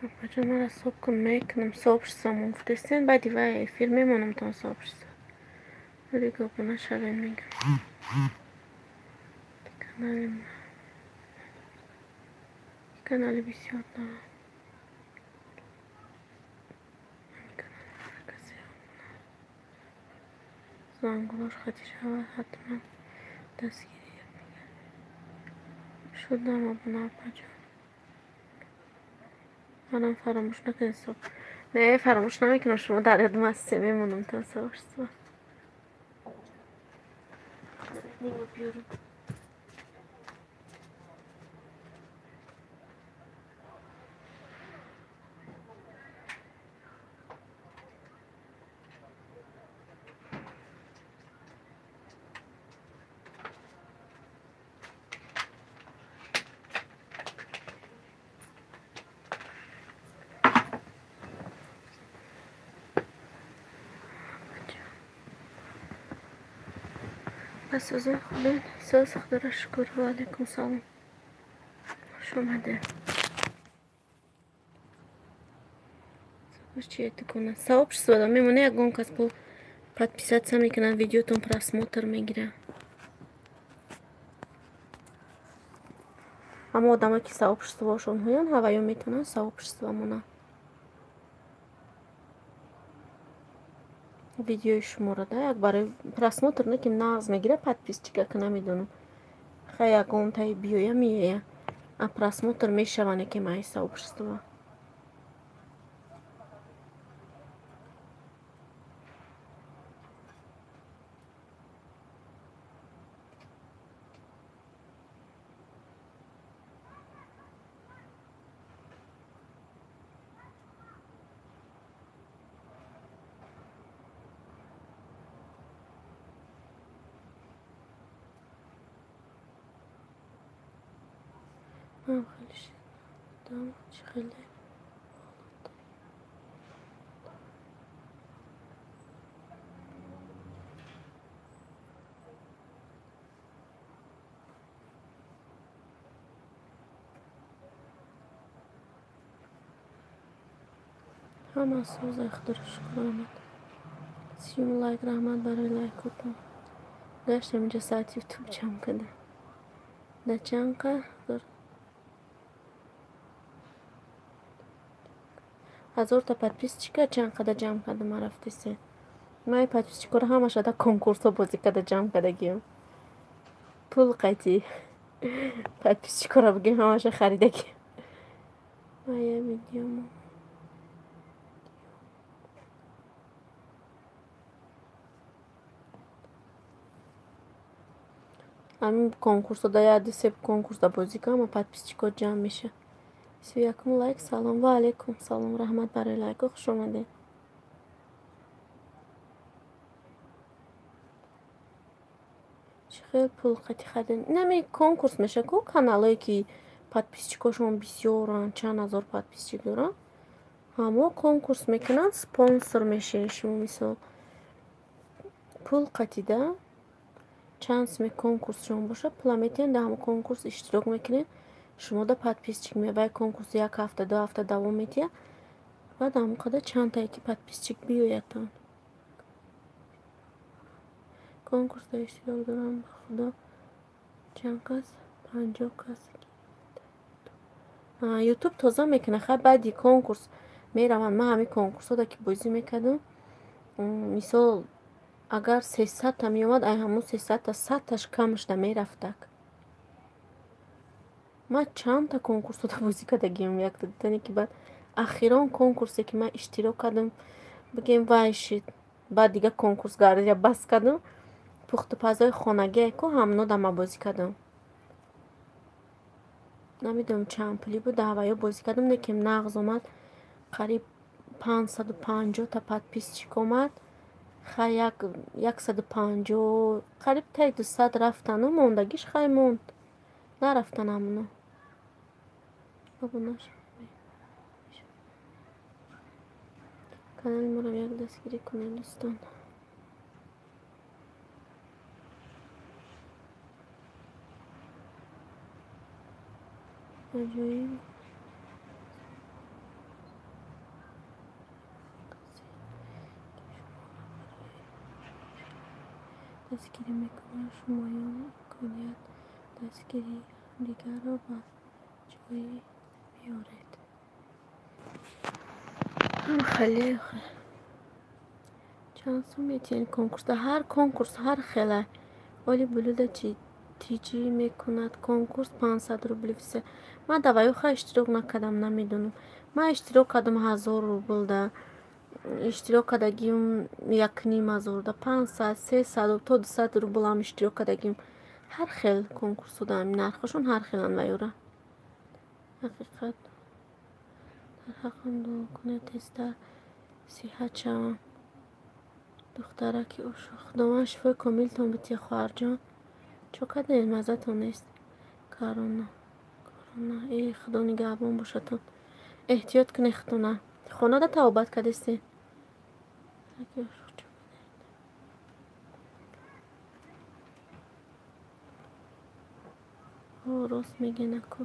Апаҷон, мара соб кун, мекунам сообществом гуфтестен, баъди вай эфир мемонам тон сообщество. Дига обуна шавем мегам. Канали бисёр дорам. Зангулош хати шавад ҳатман дастгирӣ шудам обуна апаҷон. Манам фаромӯш накунед соб. Не, фаромӯш намекунам, шумо дар ёдум ҳастед, мемонам то сообщество. Нигоҳ биёрам. Созон хубен, соз худоро шукр. Ва алайкум салом. Хуш омадед. Сообщество да мемоне, ягон кас бо подписаться мекунад, видеотон просмотр мегирад. Аммо одамое ки сообществоашон ҳоянд, ҳаваё метавонанд сообщество монанд. Видеои шуморо да як барои просмотр не ки нағз мегирад, подписчика ки намедонам. Хай ягон таи биёя меоя. А просмотр мешава не ки маи сообщество. Ман хеле шидам, чӣ хеле ҳама соза, худоро шукр омад. Сиюм лайк, раҳмат барои лайкотон. Гаштам инҷа саати ютуб ҷамъ кардам. Да чанд ҳазорта подписчика чанд қадар ҷамъ кардам, ман рафтисе. Ман подписчикоро ҳамаша дар конкурсҳо бозӣ карда ҷамъ кардагиам. Пул қайти подписчикоро бигем ҳамаша харидагиам. Мая видеомо. Ҳамин конкурсҳо да як ду се конкурс да бозӣ кардам, подписчико ҷамъ меша. 31 лайк, салом ва алайкум салом, раҳмат барои лайко, хуш омадед. Чӣ хел пул қати харидем? Инами конкурс меша ку каналое ки подписчикошон бисёранд, чанд ҳазор подписчик доранд, ҳамо конкурс мекунанд, спонсор мешавед шумо, мисол пул қатида. Чанд суми конкурсшон боша, пула метиҳен, дар ҳамон конкурс иштирок мекунед. Шумо да подписчик меояд. Конкурс як ҳафта, 2 ҳафта давом метиҳад. Баъд ҳамон қадар чандтае ки подписчик биёядтон. Конкурсда иштирок дорам, ба худо. Чанд кас? 50 кас. Ютуб тоза мекунад. Хай баъди конкурс мераванд. Ман ҳамин конкурсҳода ки бозӣ мекардам, мисол агар 300-та меомад, ай ҳамон 300-та 100-таш камашда мерафтак. Ман чандта конкурсҳода бозӣ кардагиам, якта дидане ки баъд ахирон конкурсе ки ман иштирок кардам, бигем вай шид. Баъд дига конкурс гардида бас кардам. Пухтупазҳои хонагие ку ҳамнода ман бозӣ кардам. Намедонам чанд пулӣ буд, даҳваё бозӣ кардам, лекин нағз омад. Қариб 550 та подписчик омад. Хай 150, қариб таи 200 рафтану мондагиш хай монд. Нарафтан ҳамоно. Обуна шавед. Канали моро як дастгирӣ кунед, дӯстон. Аҷоиб. Дастгирӣ мекунад, шумоён имконият дастгирии ҳамдигарро ба ҷой меоред. Хеле чанд сум метиҳед конкурсда? Ҳар конкурс ҳар хела. Оли блюда тиҷӣ мекунад конкурс 500 рубли все. Ман даваю хай иштирок накардам, намедонам. Ман иштирок кардам 1000 рублда. Иштирок кардагим 1500 да, 500, 300 то 200 рублам иштирок кардагим. Ҳар хел конкурсҳо дар нархошон ҳар хеланд вайёра. Ҳақиқат дар ҳаққам дуо кунед, тезтар сиҳат шавам. Духтараки ошо, Худованд шифои комилтон битиҳад, хоҳарҷон. Чо кардед, маззатон нест? Корона, корона. Э, Худо нигаҳбон бошадтон. Эҳтиёт кунед худтона. Хонада тавобат кардестед? Рост мегӯен аку.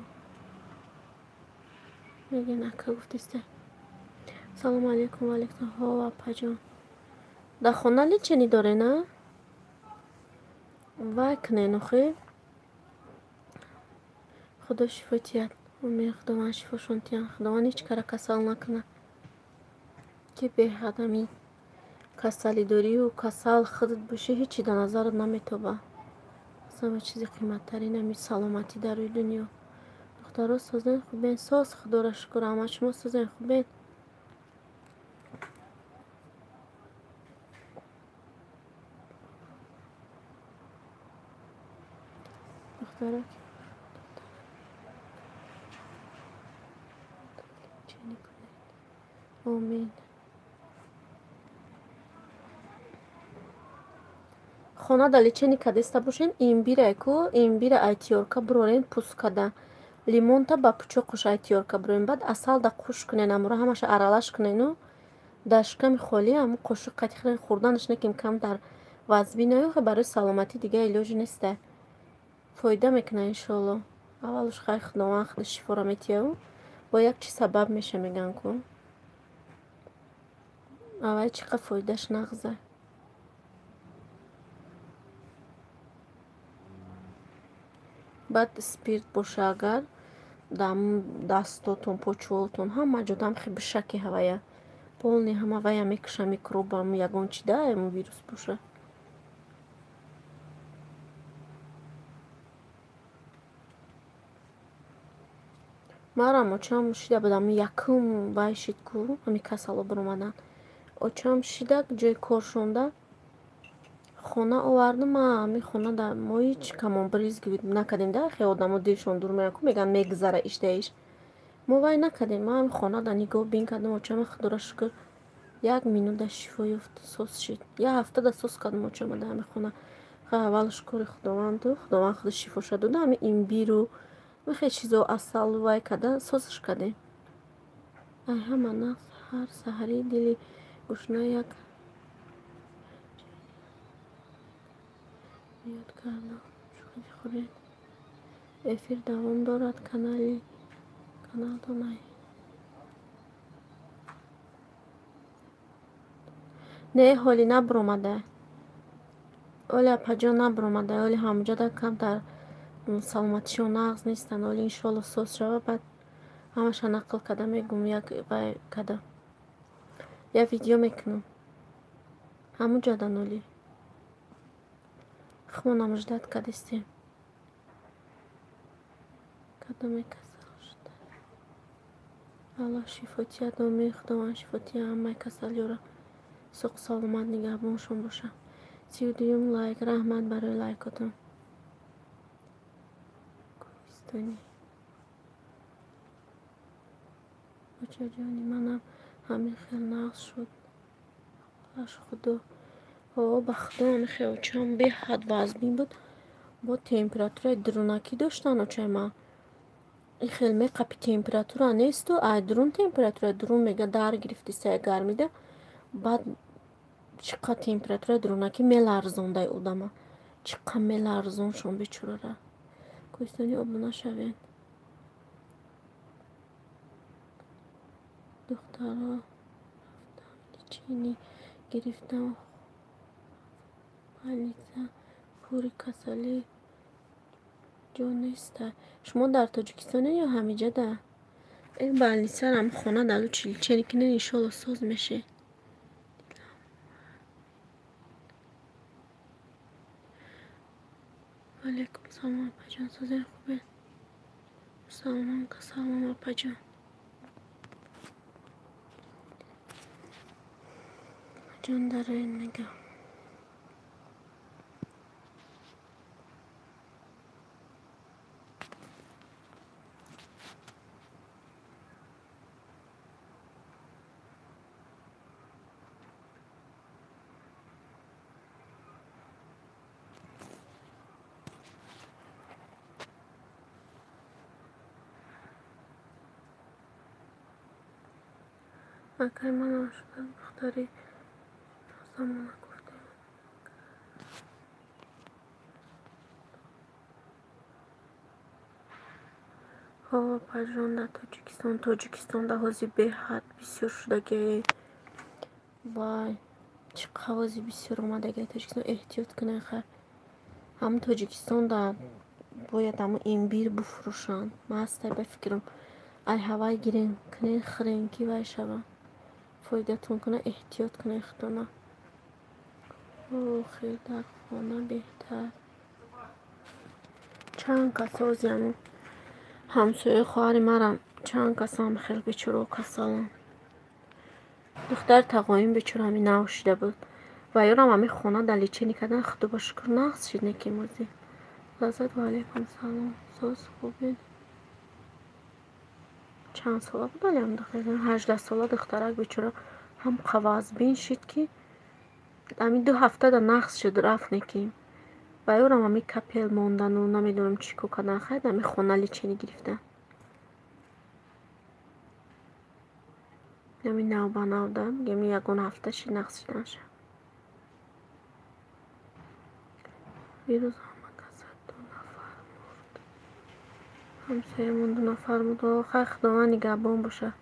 Мегӯен ака гуфтиста. Салому алейкум, ва алейкум. Ҳо, апаҷон. Дар хона лечение доред, на? Вай кунед, охи. Худо шифо диҳад. Умед Худованд шифошон диҳад. Худованд ҳеҷ кара касал накунад. Ки беҳад ҳамин касалидорию касал худат бошӣ, ҳечи дар назарат наметобад. Ҳама чизи қиматтарин ҳамин саломатӣ дар рӯи дунё. Духтаро созен хубен, соз Худоро шукр, ҳама шумо созен хубен. Духтаро омин. Хона да лечение кардеста бошен, имбира ку, имбира айтиёрка бурорен пӯст када. Лимонта ба пучоқуш айтиёрка бурорен, баъд асал да қуш кунен, амура ҳамаша аралаш кунену дар шиками холӣ ҳамун қошуқ қатӣ хӯрен, хӯрданаш неким кам дар вазбӣ наёхе, барои саломатӣ дига илоҷ неста. Фоида мекунад иншоалло. Аввалуш хай Худованд худаш шифоро метиҳад, бо як чиз сабаб меша мегӯянд ку. Аввал чӣ қадр фоидааш нағза. Баъд спирт боша агар дар дастотон, почвотон ҳама ҷо дам хе бишаки ҳавая. Полный ҳама вая мекуша микробам ягон чи да ягон вирус боша. Марам очам шида будам якум вай шид ку ҳами касало биромадан. Очам шида ҷои кор шонда хона овардум. Ма ҳами хона да мо ҳеҷ камон бризг накардем да, хе одамо дилшон дур меян ку мегӯянд мегзара ишда иш. Мо вай накардем. Ма ҳами хона да нигоҳ бин кардам. Очама Худоро шукр як минута шифо ёфт, соз шид. Як ҳафта да соз кардам очама да ҳами хона. Ха аввал шукри Худованду, Худованд худаш шифоша дода. Ҳами имбиру хеле чизо асал вай карда созш кардем. Ай ҳама нағз ҳар саҳари дили гушна як Ёд кардам. Шӯхӣ хӯред. Эфир давом дорад канали каналтон. Не, ҳоли набуромада. Оли апаҷон набуромада. Оли ҳамуҷода камтар саломатишон нағз нестанд. Оли иншоалло соз шава, баъд ҳамаша нақл када мегум, як вай када. Я видео мекунам. Ҳамуҷодан оли. Хмонам ждат кадистем. Кадоме касал шуда. Аллоҳ шифо диҳад, омин. Худованд шифо диҳад ҳамаи касалиёро. Соқ саломат нигаҳбоншон бошад. 32-юм лайк. Раҳмат барои лайкотон. Кӯҳистонӣ. Очаҷони манам ҳамин хел нағз шуд. Аш худо. О, ба худо ҳамин хел очам беҳад вазмин буд. Бо температураи дурунакӣ доштан очаи ман. Ин хел меқапи температура несту, ай дурун температура дурун мега дар гирифти сая гармида. Баъд чӣ қадр температураи дурунакӣ меларзондай одама. Чӣ қадр меларзоншон бечорара. Кӯҳистонӣ обуна шавед. Духтаро рафтам лечение гирифтам. Больница пури касалӣ ҷо неста. Шумо дар Тоҷикистонед ё ҳамиҷода? Ин больницарам хона далу лечение кунед, иншоалло соз мешед. Алейкум салом апаҷон, созен хубед? Салом салом апаҷон. Апаҷон дароед мегам. Акай манам шуда духтари замона гуфтем. Ҳо, апаҷон, дар Тоҷикистон, Тоҷикистонда ҳозир беҳад бисёр шудагиае. Вай, чӣ қадр ҳозир бисёр омадагиае Тоҷикистон. Эҳтиёт кунед хайр. Ҳамун Тоҷикистонда бояд ҳамун имбир буфурӯшанд. Ман ҳастай ба фикрам. Ай ҳавай гирен, кунен, хӯрен ки вай шава. Фоидатон кунад, эҳтиёт кунед худтона. Охир дар хона беҳтар. Чанд кас ҳозир ҳамун ҳамсояи хоҳари марам чанд касам хел бечорао касаланд. Духтари тағоим бечора ҳамин нав шида буд. Ва ёрам ҳамин хона дар лечение кардан, худо ба шукр нағз шид неки имрӯзӣ. Лаззат ва алейкум салом. Соз хубед? Чанд сола буд алиам духтар? 18 сола духтарак бечора ҳам қавазбин шид ки ҳамин 2 ҳафтада нағз шуд рафт неки. Ва ёрам ҳамин капел мондану намедонам чӣ кор кардан. Хайр, ҳамин хона лечение гирифтан. Ҳамин навбанавда мегӯям ягон ҳафта шид нағз шиданша. Дирӯз ҳама каса 2 нафар мурд. Ҳамсоямон 2 нафар мурд. Хайр, Худованд нигаҳбон бошад.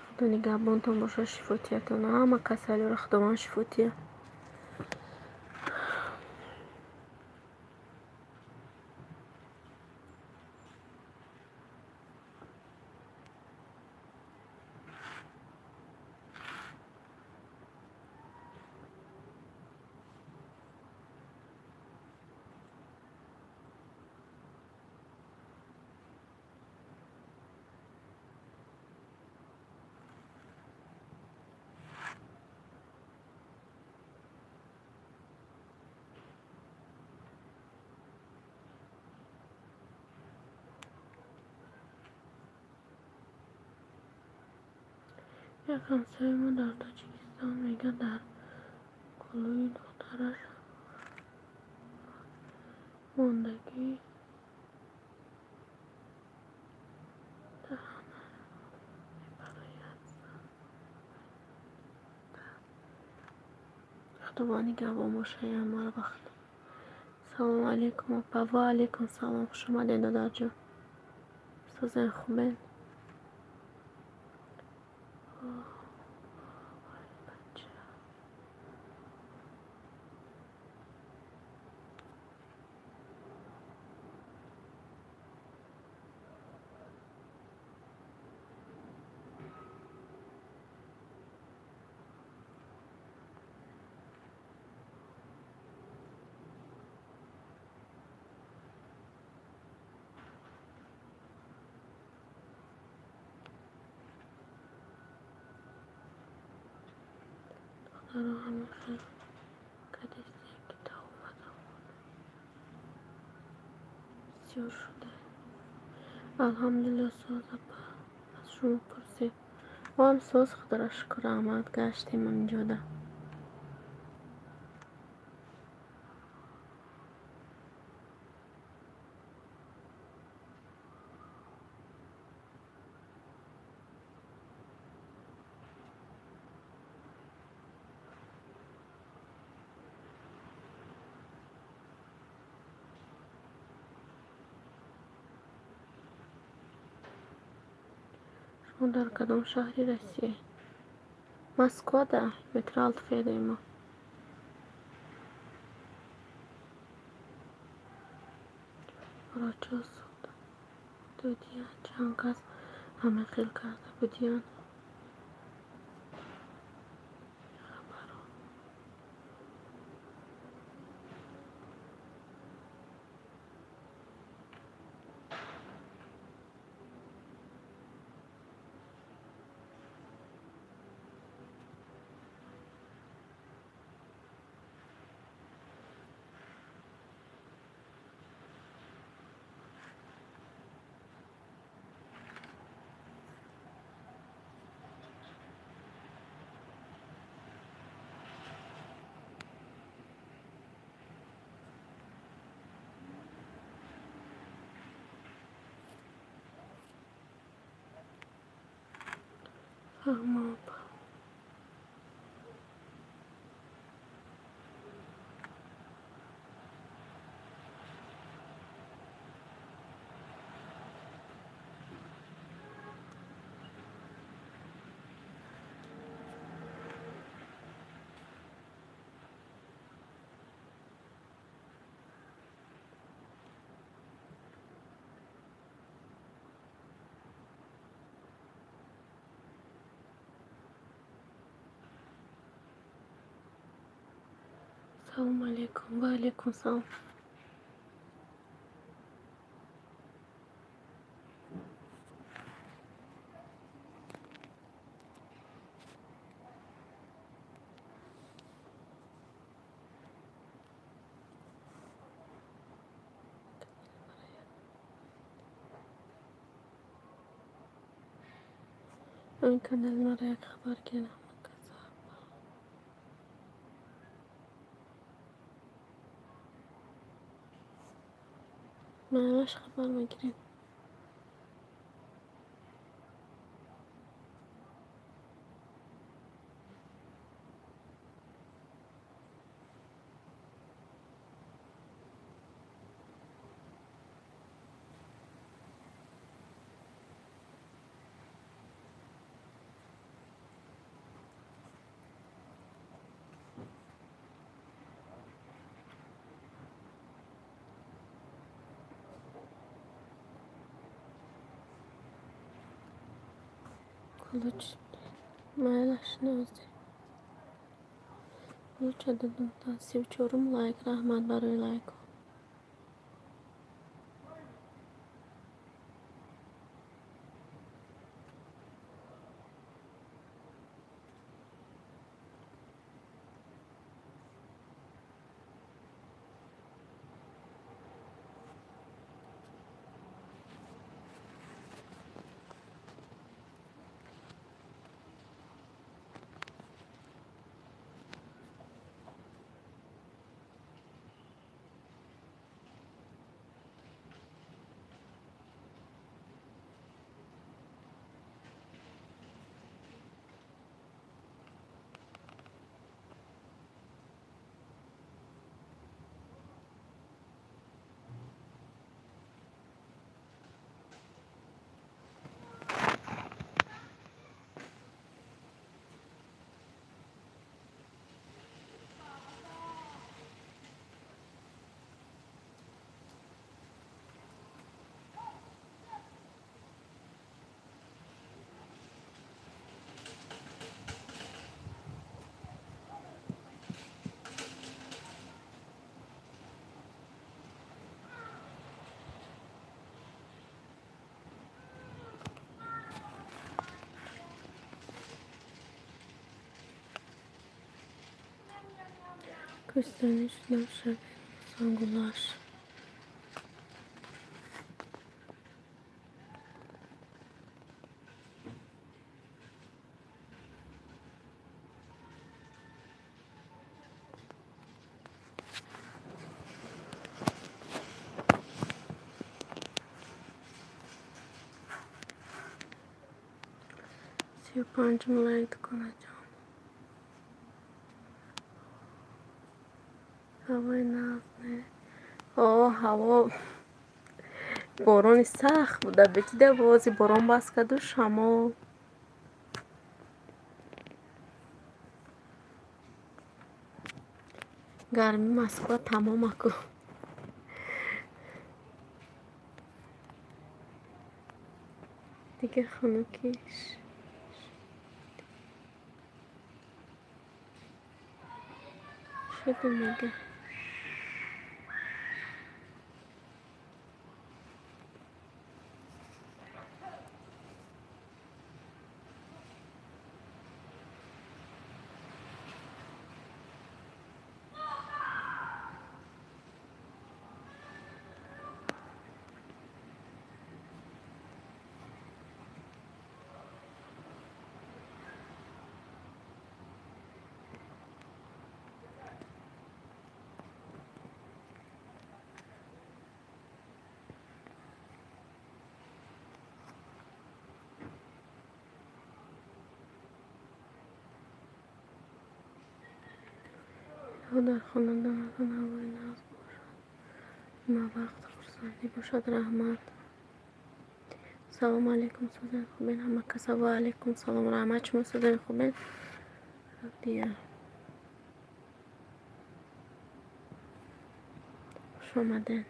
Худо нигаҳбонтон бошад, шифо диҳад ҳама касалиёро Худованд шифо диҳад. Як ҳамсояи мо дар Тоҷикистон мегӯяд дар гулӯи духтараш мондагӣ даҳанаш мебарояд. Худованд нигаҳбон бошад ҳамаро ба Худо. Салому алейкум апа. Ва алейкум салом. Хуш омадед, додарҷон. Созен, хубен? Духтаро ҳамин хел кадистем, ки та омадам, бисёр шуда. Алҳамдулилло, соз апа, аз шумо пурсед. Моам соз, худоро шукр, раҳмат. Гаштем ҳаминҷода. Шумо дар кадом шаҳри Россия? Москвада, метро Алтфедаемо. Рочо суд додиян, чанд кас ҳамин хел карда будиян. Хабаро. Фаҳмо апа. Салому алейкум. Ва алейкум салом. Ин канали маро як хабар кунед. Ҳамаш хабар мегирем. Ключ майлаш нозе. Ключа дадум та 34-ум лайк. Раҳмат барои лайкҳо. Кӯҳистонӣ шудам шабе сангулаш. 35 лайк дуконаҷон. Ҳавои нағз не? О, ҳаво борони сахт буда. Бетида бози борон бас карду шамол. Гарми Москва тамома ку. Дига хунукиш. Шуду мега. Дар хонадонатон ҳавои нағз бошад, ҳамавақт хурсандӣ бошад. Раҳмат. Салому алайкум, созани хубен ҳама каса. Ва алайкум салом, раҳмат. Шумо созани хубен? Абдия, хуш омаден.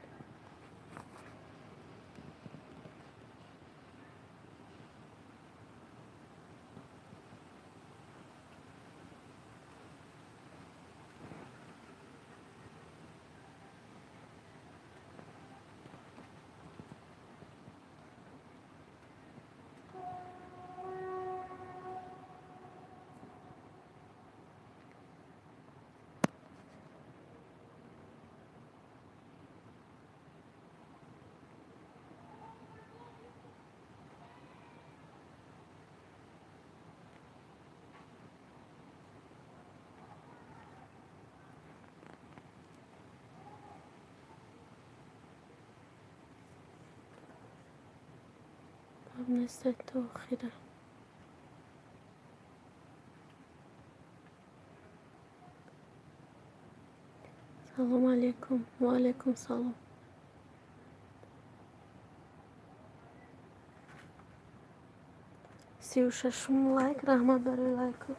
Нестед то охира. Салому алайкум. Ва алайкум салом. 36-ум лайк. Раҳмат барои лайку.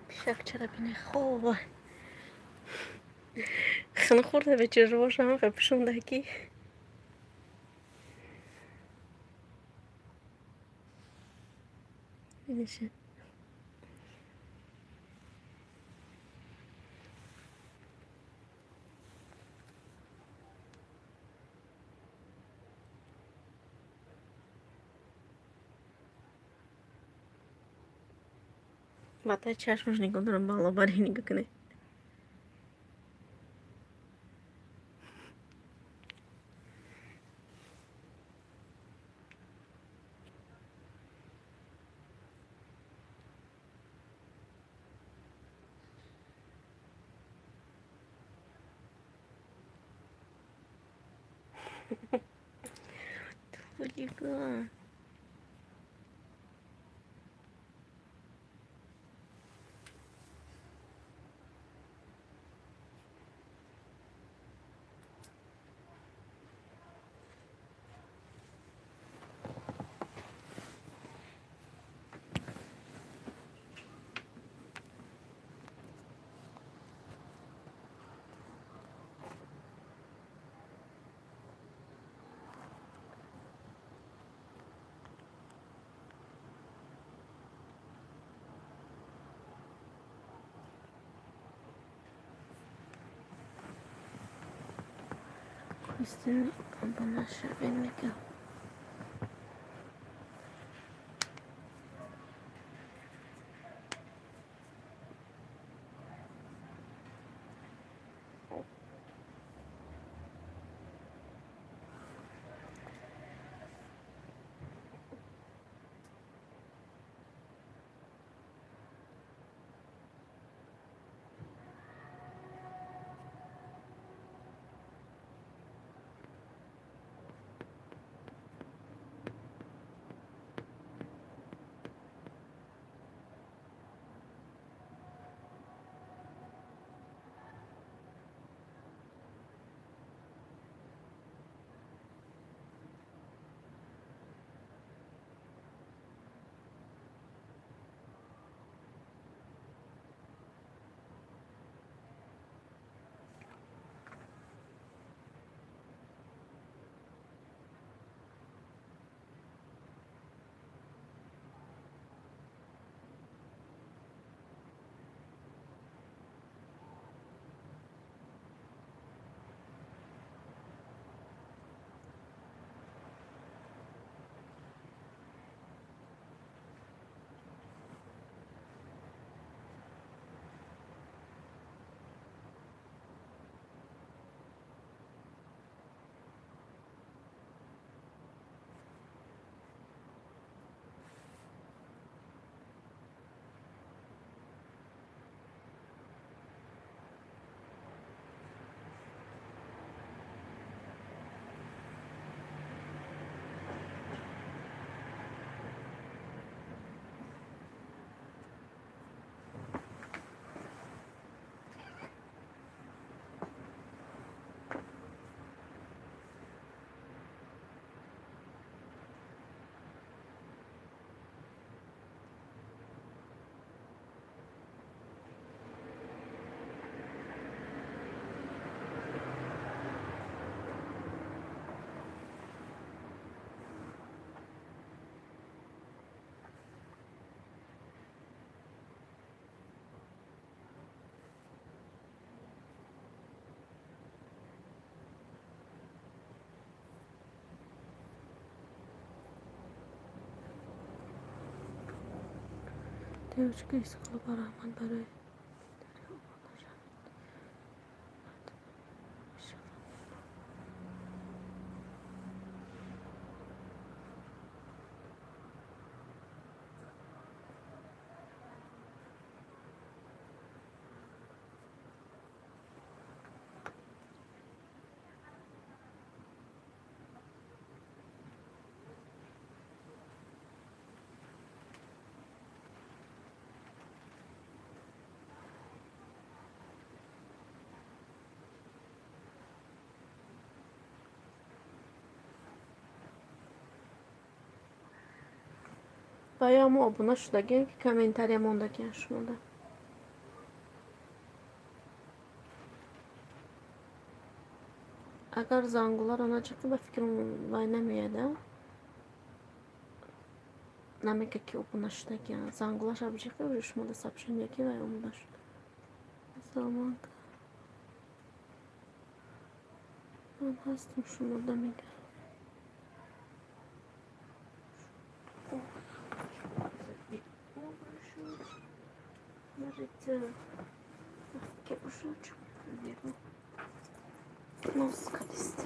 Пишакчара бине хова. Хун хӯрда бечирвошам пишондаки. Бинеша. Батаи чашмаш нигоҳ дорам, балобари нигоҳ кунед. Хулиган. Истин обуна шавед мегӯям. Девочка из клуба Раҳмат барои обуна шавед. Ва ё мо обуна шудагием, ки комментария мондагиам шумода. Агар зангуларо наҷиқӣ, ба фикрам, вай намеяда. Намега, ки обуна шудагиам. Зангулаша биҷиқӣ, уже шумода сообщение, ки вай обуна шуда. Саломат. Ман ҳастам, шумода мега. Ки бошад, берун ноз кадист.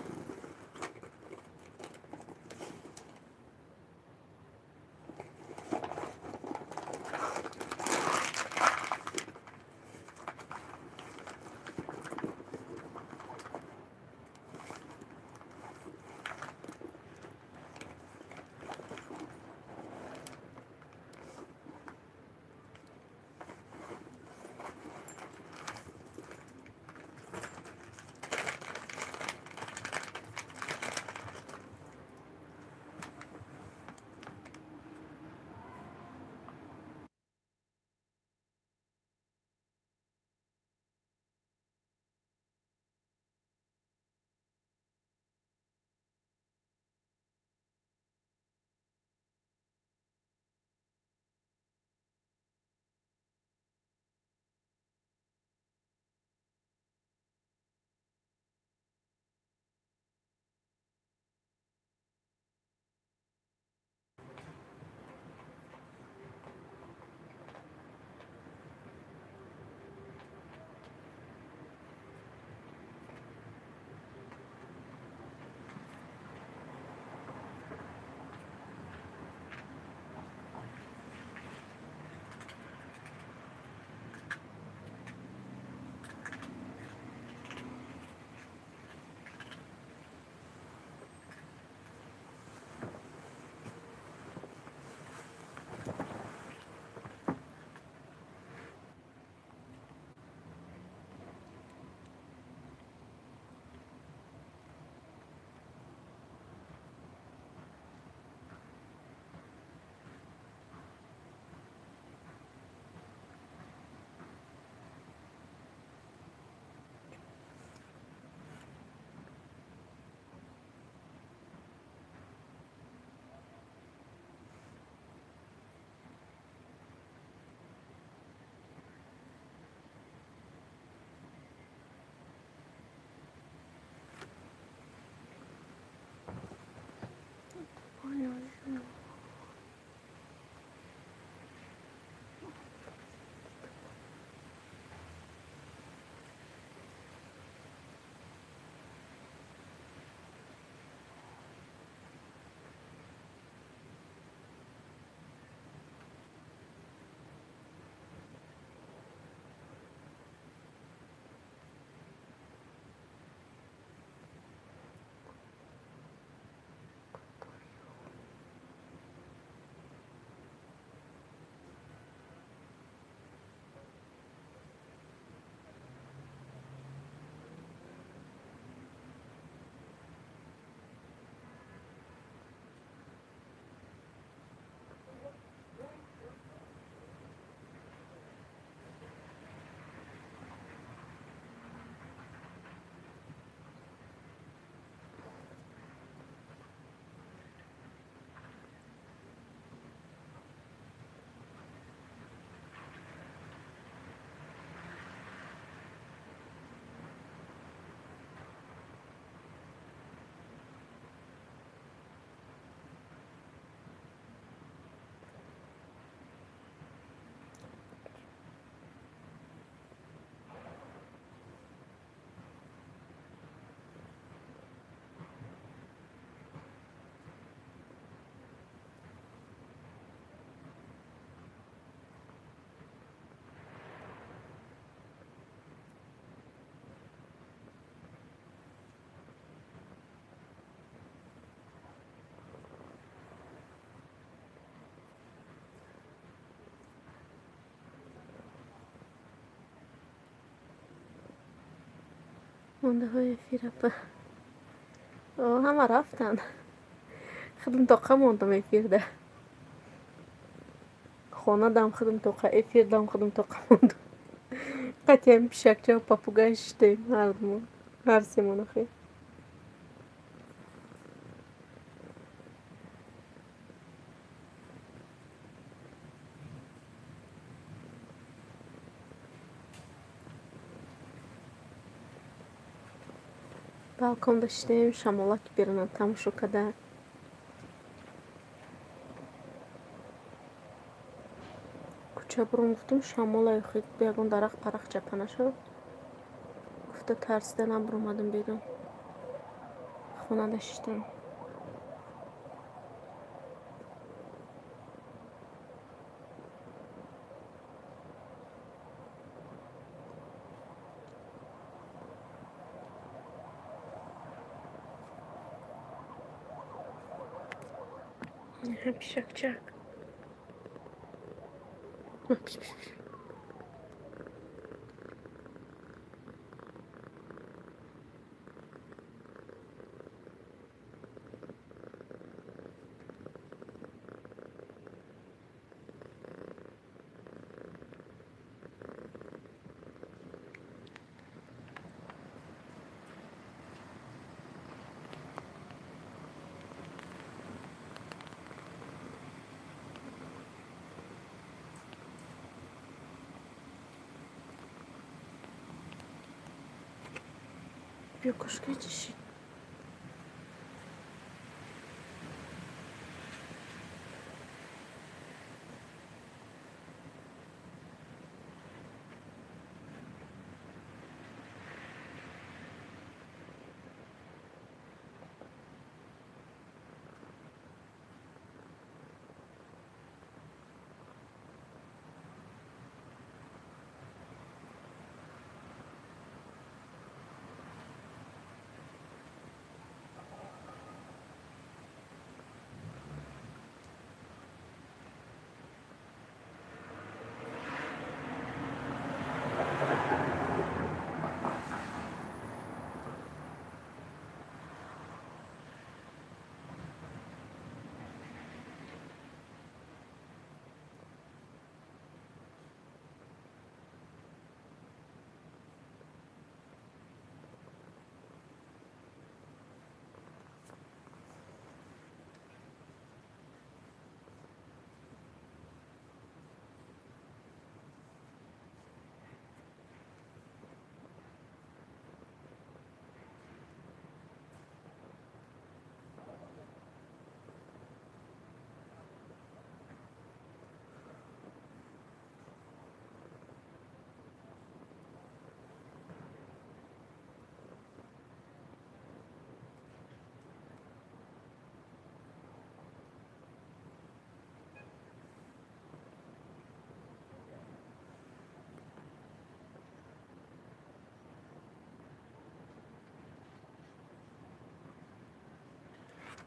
Мондаҳои эфир апа. Ҳама рафтанд. Худам тоқа мондам эфирда. Хонадам худам тоқа, эфирдам худам тоқа мондам. Қатъиан пишакча ва попугай шиштем ҳардумон, ҳар семон охир. Балконда шиштем, шамолаки берунам тамошо карда. Кӯча бурун гуфтум, шамола охир ягон дарахт парах чапа нашавад. Гуфта тарсида набуромадам берун. Хонада шиштам. Пишакчак. Пиш, пиш, пиш. Биё кошка чиши.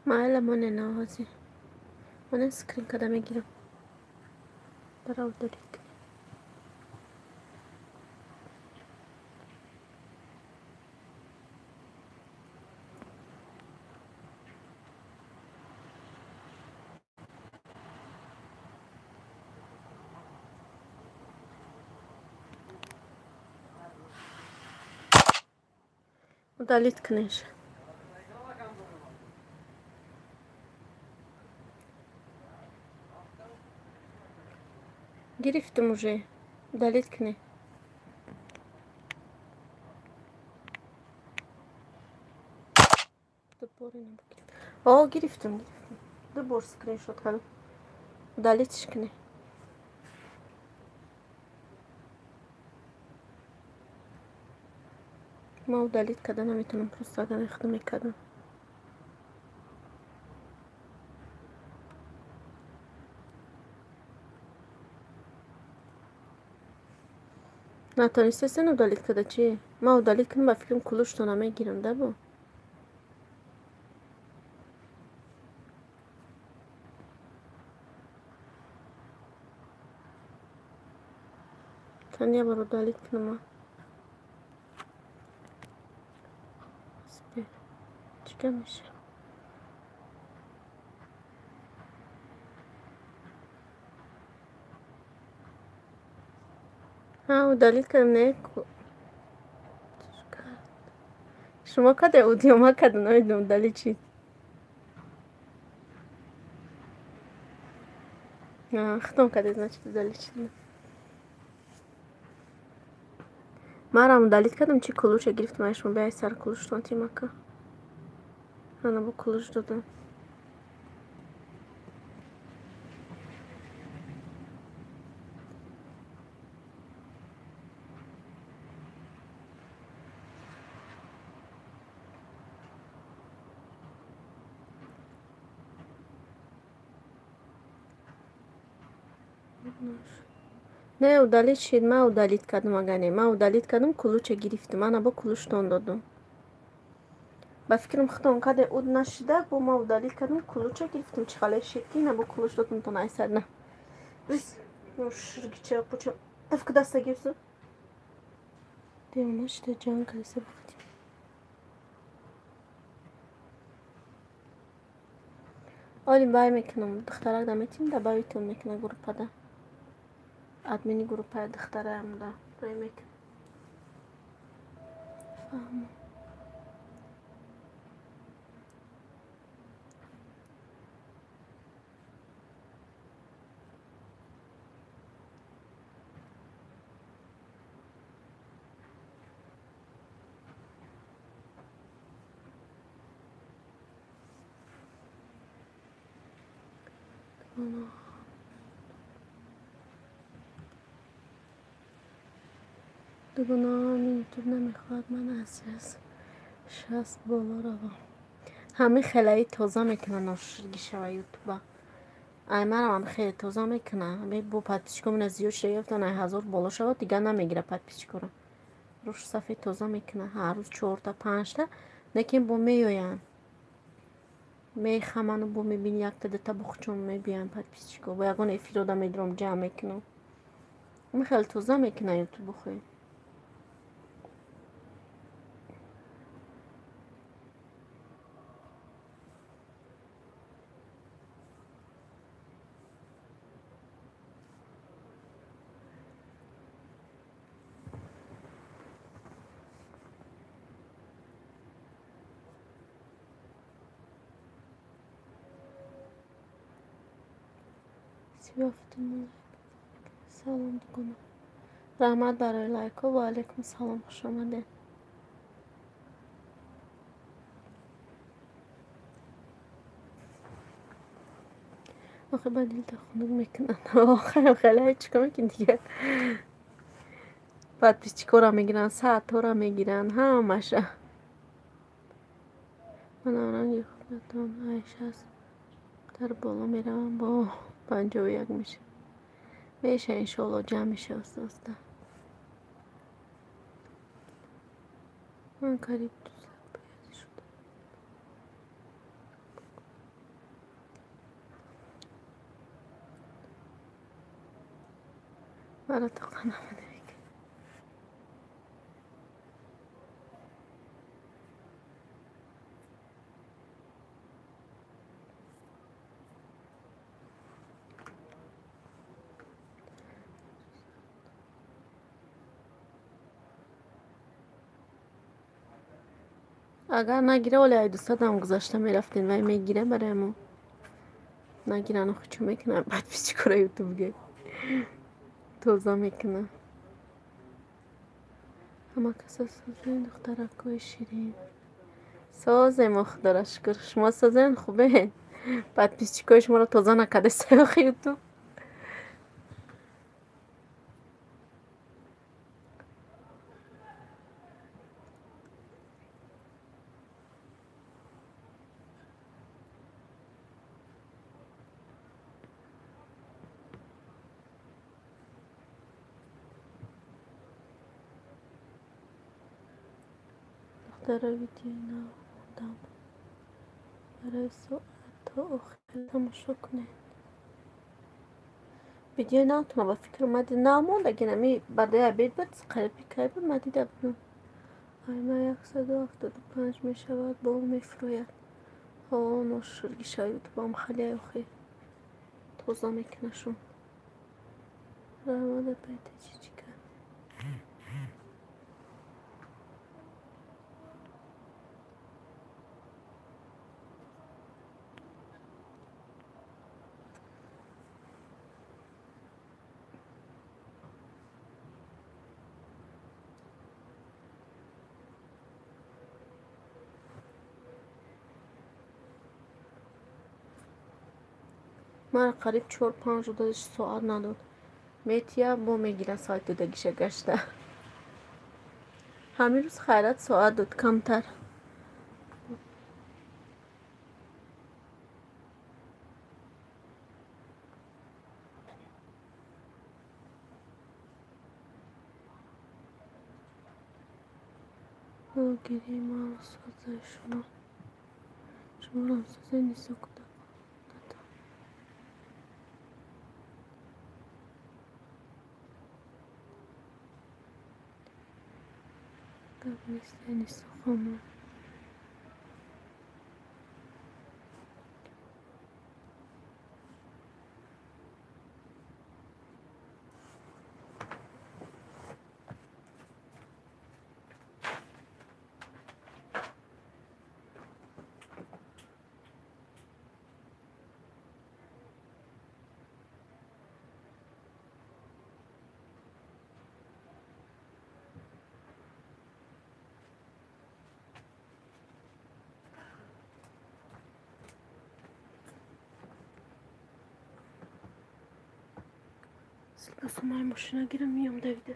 Майла моне наҳози. Моне скрин када мегирам. Дара удалить. Удалить книж. Гирифтам уже. Удалить кне. О, гирифтам, гирифтам. Ду бор скриншот кардам. Удалить кне. Ма удалить карда наметавонам, просто агар худам мекардам. Натонистесен удалить карда чи? Ма удалить кунам, ба фикрам кулуштона мегирам, да бо? Чанд я бор удалить кунам? дига мешавад. Удалить кардам, не шумо каде аудио ма кардам, намедонам удалить чист. Хитом каде, значит, удалить чист. Марам удалить кардам, чи кулуча гирифтам, ай шумо биай сар кулуштон тимака. Ана бо кулуш додам. Не удалить шид, ма удалить кардам, ага не, ма удалить кардам, кулуча гирифтам, ана бо кулуштон додам. Ба фикрам хитом каде уд нашида, бо ма удалить кардам, кулуча гирифтам, чи хале шид ки на бо кулуш додам то найсад на. Ширгича пуча. Тафк даста гирсу. Девона шида ҷанг кайса бахти. Оли бай мекунам, духтарак да метим, да бавитон мекуна группада. Админи группаи духтараам да бай мекунам. Фаҳмам. Дугонаам ютуб намехоҳад ман аз 60 боло равам. Ҳамин хелаи тоза мекунад ноширгӣ шава ютуба. Ай манам хеле тоза мекунад. Ҳамин бо подписчикомона зиёд шуда ёфтан, ай 1000 боло шавад, дигар намегирад подписчикора. Рӯш сафед тоза мекунад. Ҳар рӯз 4та 5та, лекин бо меоянд. Мехаману бо мебини якта дута бухчон мебиёянд подписчико. Бо ягон эфирода медурам ҷамъ мекунам. Ҳамин хеле тоза мекунад ютуб хӯй. Салом дугона. Раҳмат барои лайкҳо. Ва алайкум салом, хуш омадед. Охи ба дилта хунук мекунанд. Охирам хеле ҳеҷ чикор мекунӣ дигар. Подписчикора мегиранд, саатҳоро мегиранд, ҳамаша. Манам ранги худатон ай 60 дар боло меравам, бо 51 меша. Меша иншоалло ҷамъ меша оста оста. Ман қариб 200 пиёда шудам. Маро тоқа намуда мекунад. Агар нагира, оли ай 200-ам гузашта мерафтем, вай мегира барои мо. Нагиран охи чӣ мекунад? Подписчикора ютуб ге. Тоза мекунад. Ҳама каса созен, духтаракҳои ширин. Созем, худоро шукр. Шумо созен, хубе? Подписчикои шуморо тоза накардаст охи ютуб. Духтара видеои нав мондам. Барои соат то охир тамошо кунед. Видеои навтона ба фикр омади нав монда, ки нами баъдаи обед буд, қариби кай буд, ман дида будам. Айма 175 мешавад, бо мефурӯяд. Ҳо, ношукргиша ютубам хеле охи тоза мекунашон. Раҳмат апай чичика. Мара қариб 4-5 рӯз соат надод. Метия бо мегирад соат додагиша гашта. Ҳамин рӯз хайрат соат дод камтар. Гирии маро созаи шумо. Шуморо созаи нисо куда. Гап нест, Нисо хонум. Сумай мошина гирам, миём давида.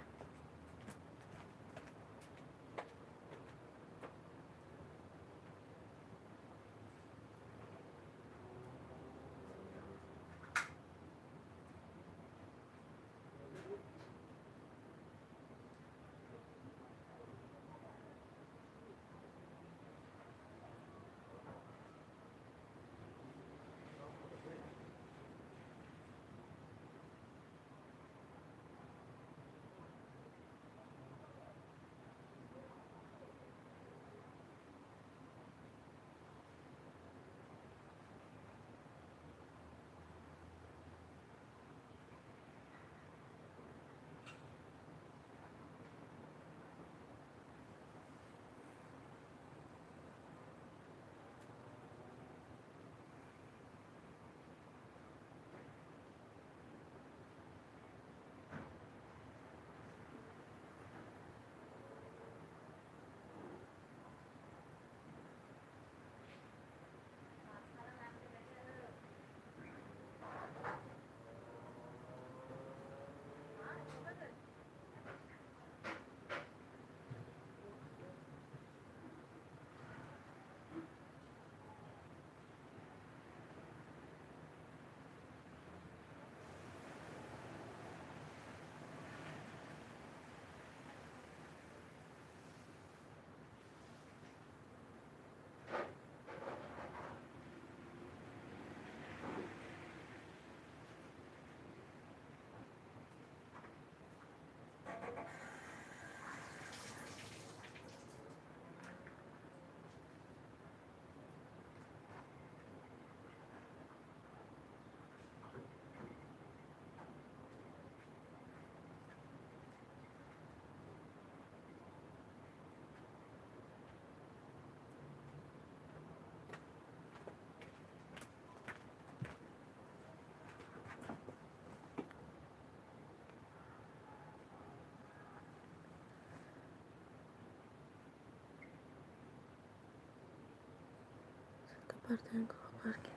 Parten parking.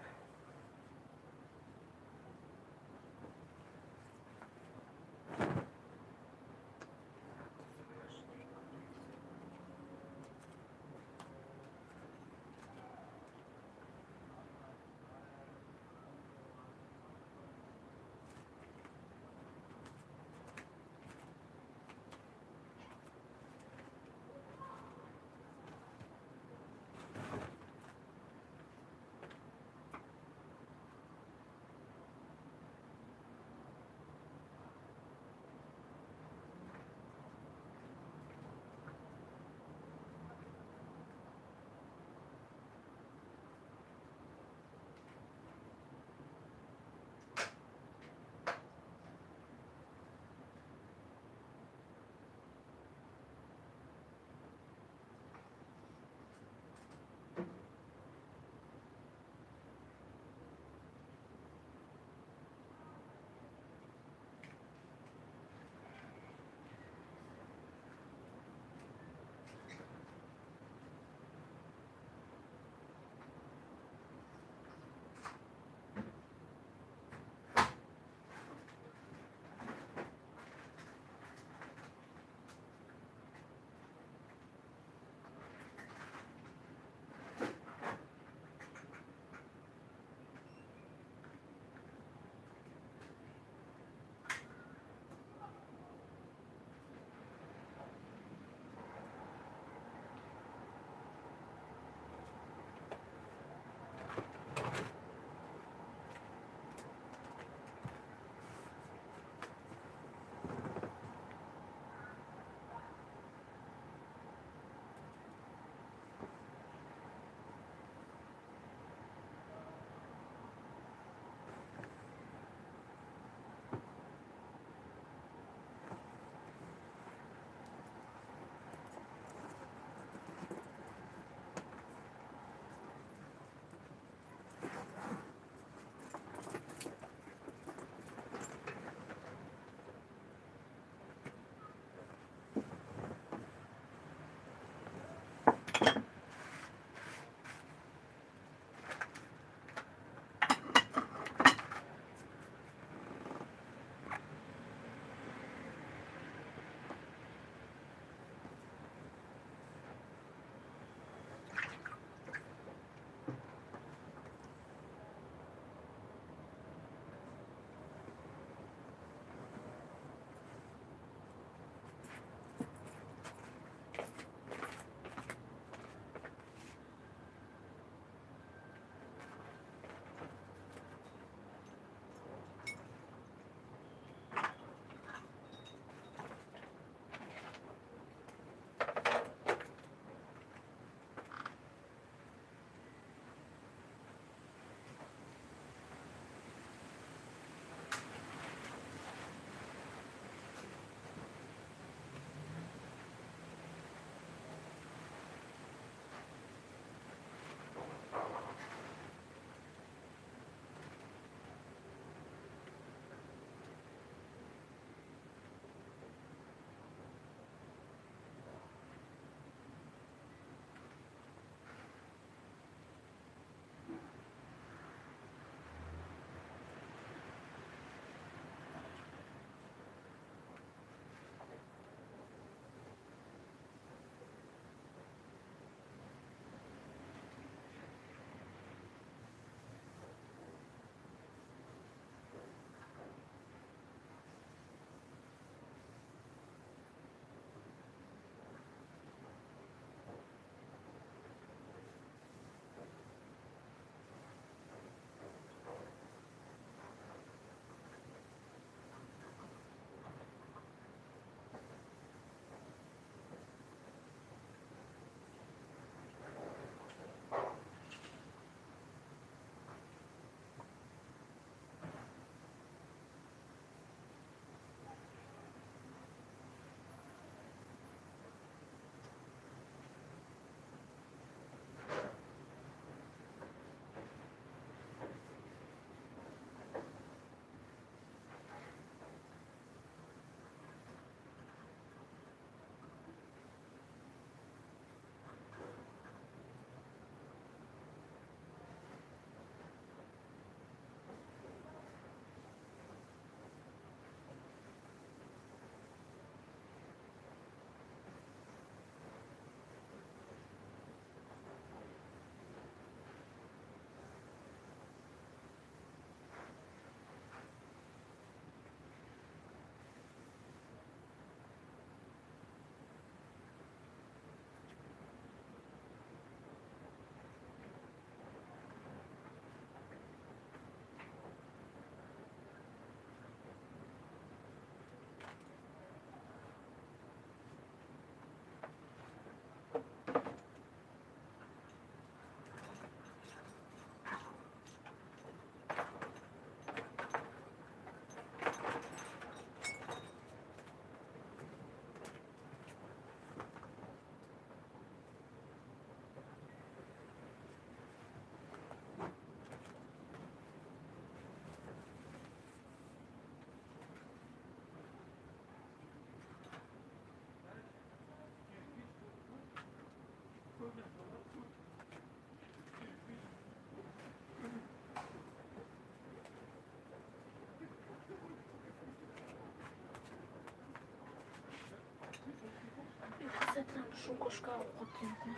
Шукошка оқотинку.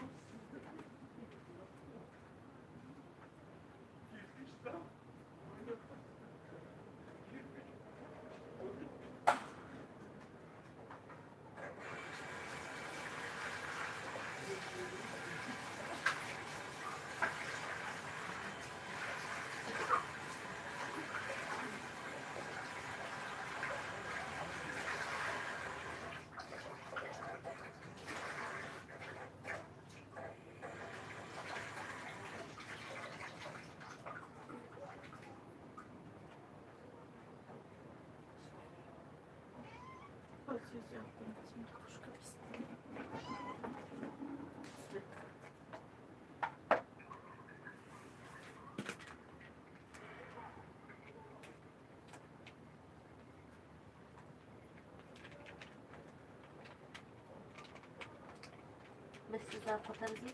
بس إذا قتلتي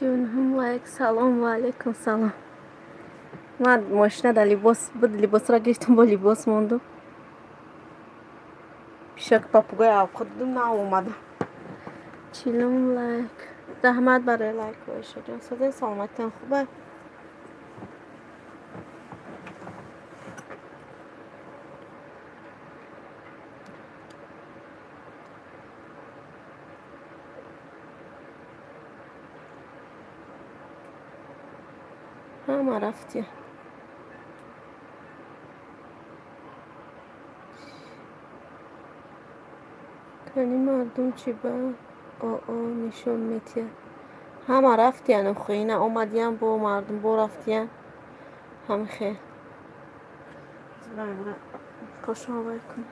39 лайк. Салом ва алейкум салом. Ман мошина дар либос буд, либосро гирифтам, бо либос мондум. Пишак папугай авқот дидум, наомадам. 40 лайк. Раҳмат барои лайкҳои шумо. Садои саломатиам хуба? Ҳама рафтия. Кани мардум чӣ ба оо нишон метиҳад? Ҳама рафтиян, охи ина омадиян, бо мардум бо рафтиян. Ҳами хел. Кошон кун.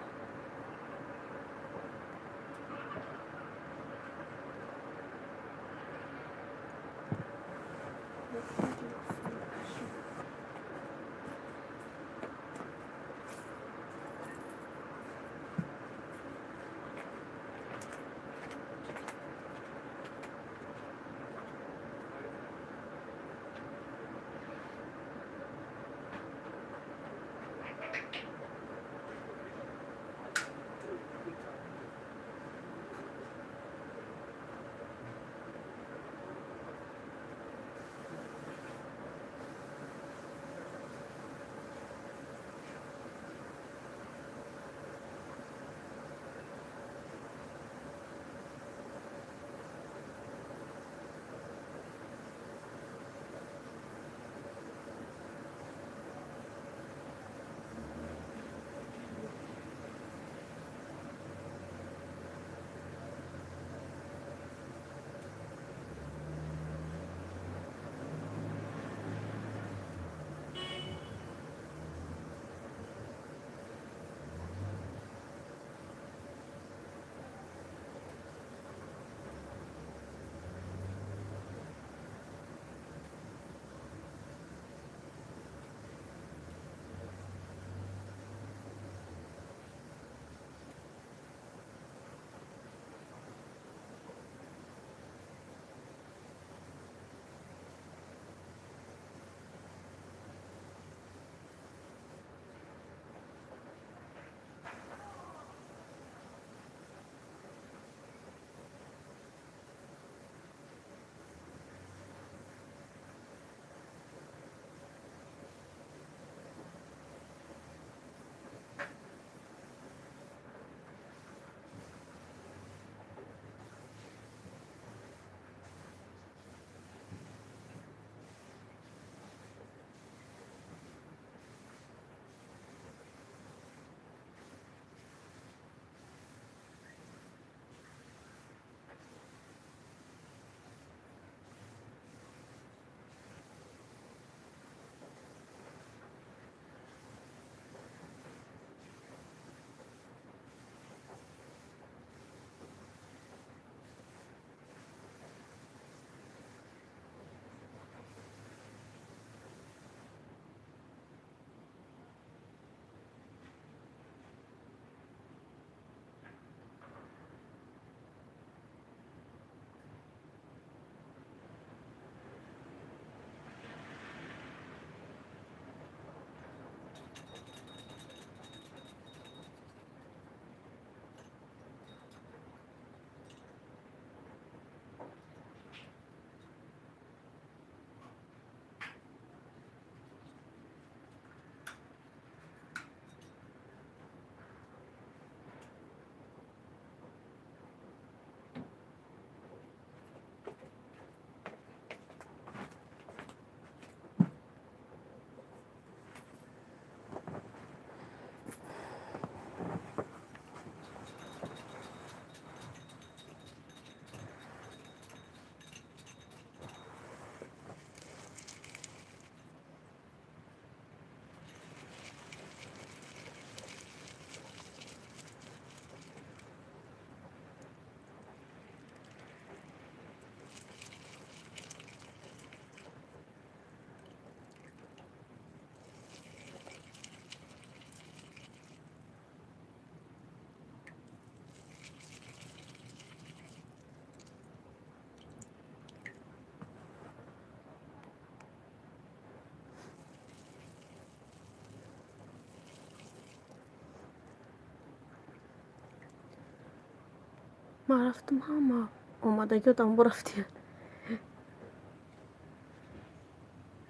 Ман рафтам, ҳама омадагиёт амбо рафтиян.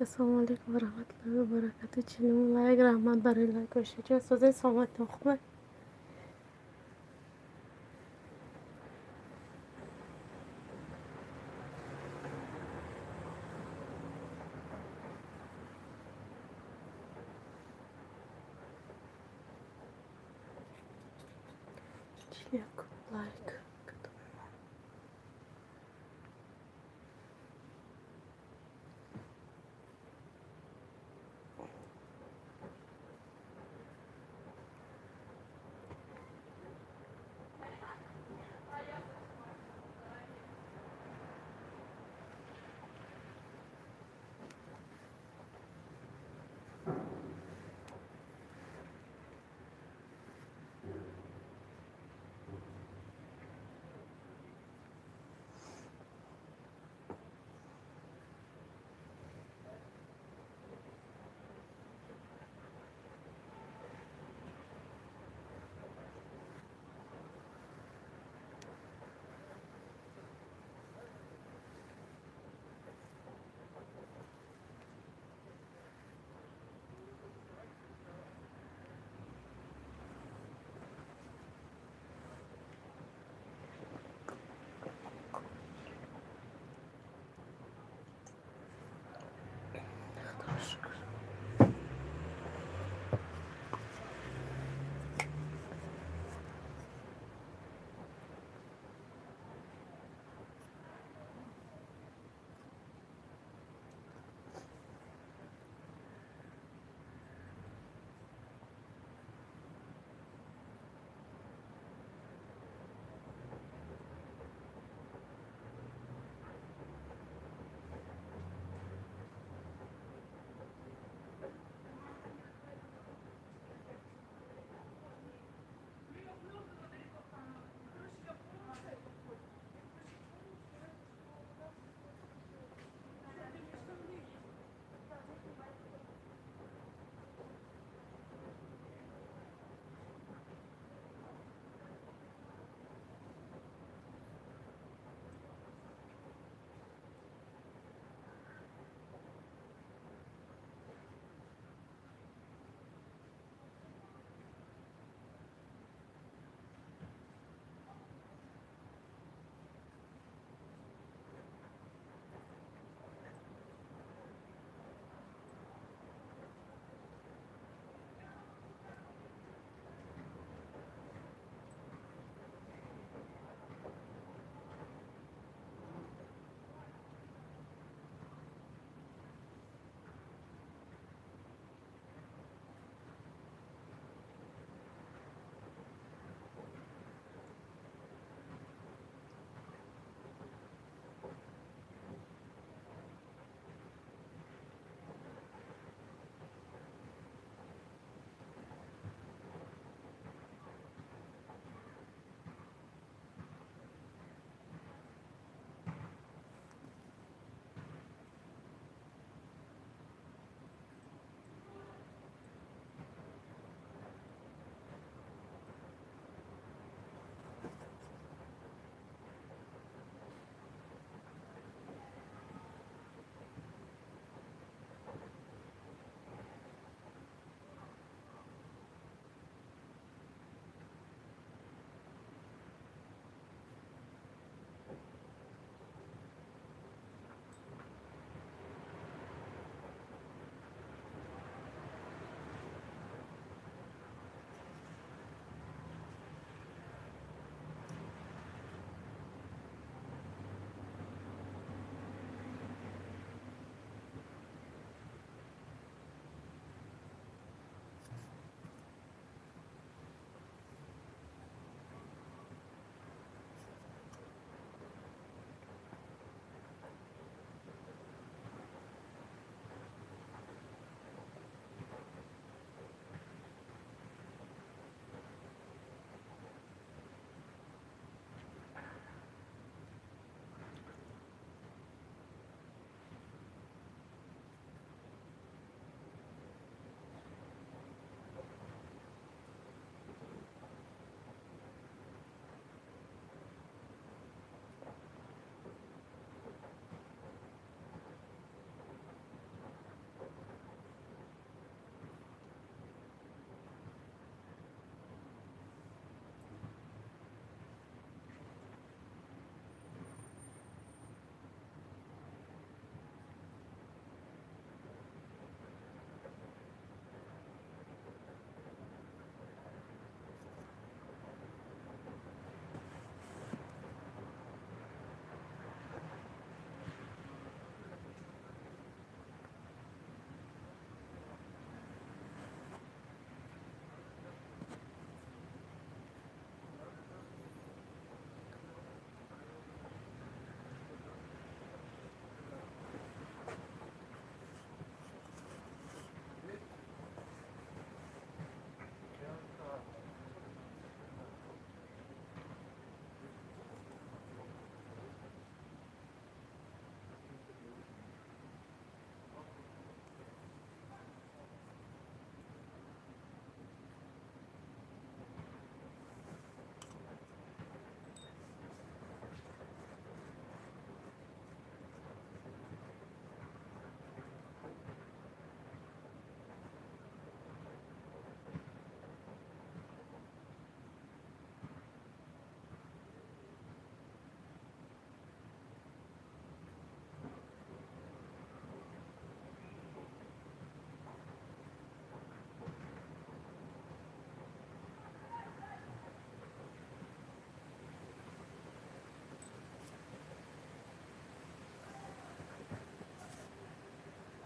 Ассалому алайкум ва раҳматуллоҳи ва баракатуҳ. Чилиму лайк, раҳмат барои лайк. Ошаҷон, созед, саломатон хубе? Чилияк лайк.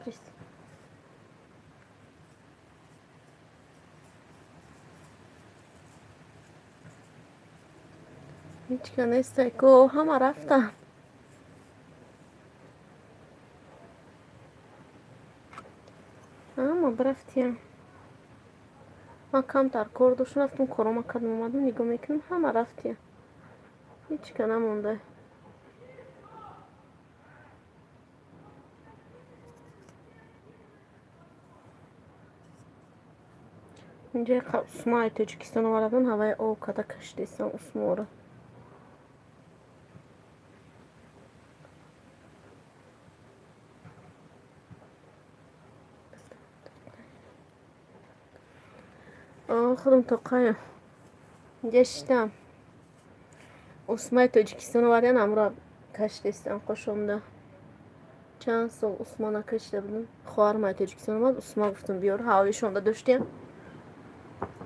Сюрприз. Ҳеҷ ка нестай ко, ҳама рафтан. Ҳама бирафтиям. Ман камтар кор доштам, рафтам корома кардам, омадам, нигоҳ мекунам, ҳама рафтиям. Ҳеҷ ка намонда. Инҷа усмаи Тоҷикистон овардан, ҳаваи об када кашидестам усморо. Худам тоқаям. Инҷа шиштам. Усмаи Тоҷикистон овардан, амро кашидестам қошомда. Чанд сол усма накашида будам. Хоҳарам ай Тоҷикистон омад, усма гуфтам биёр, ҳавоишонда доштем.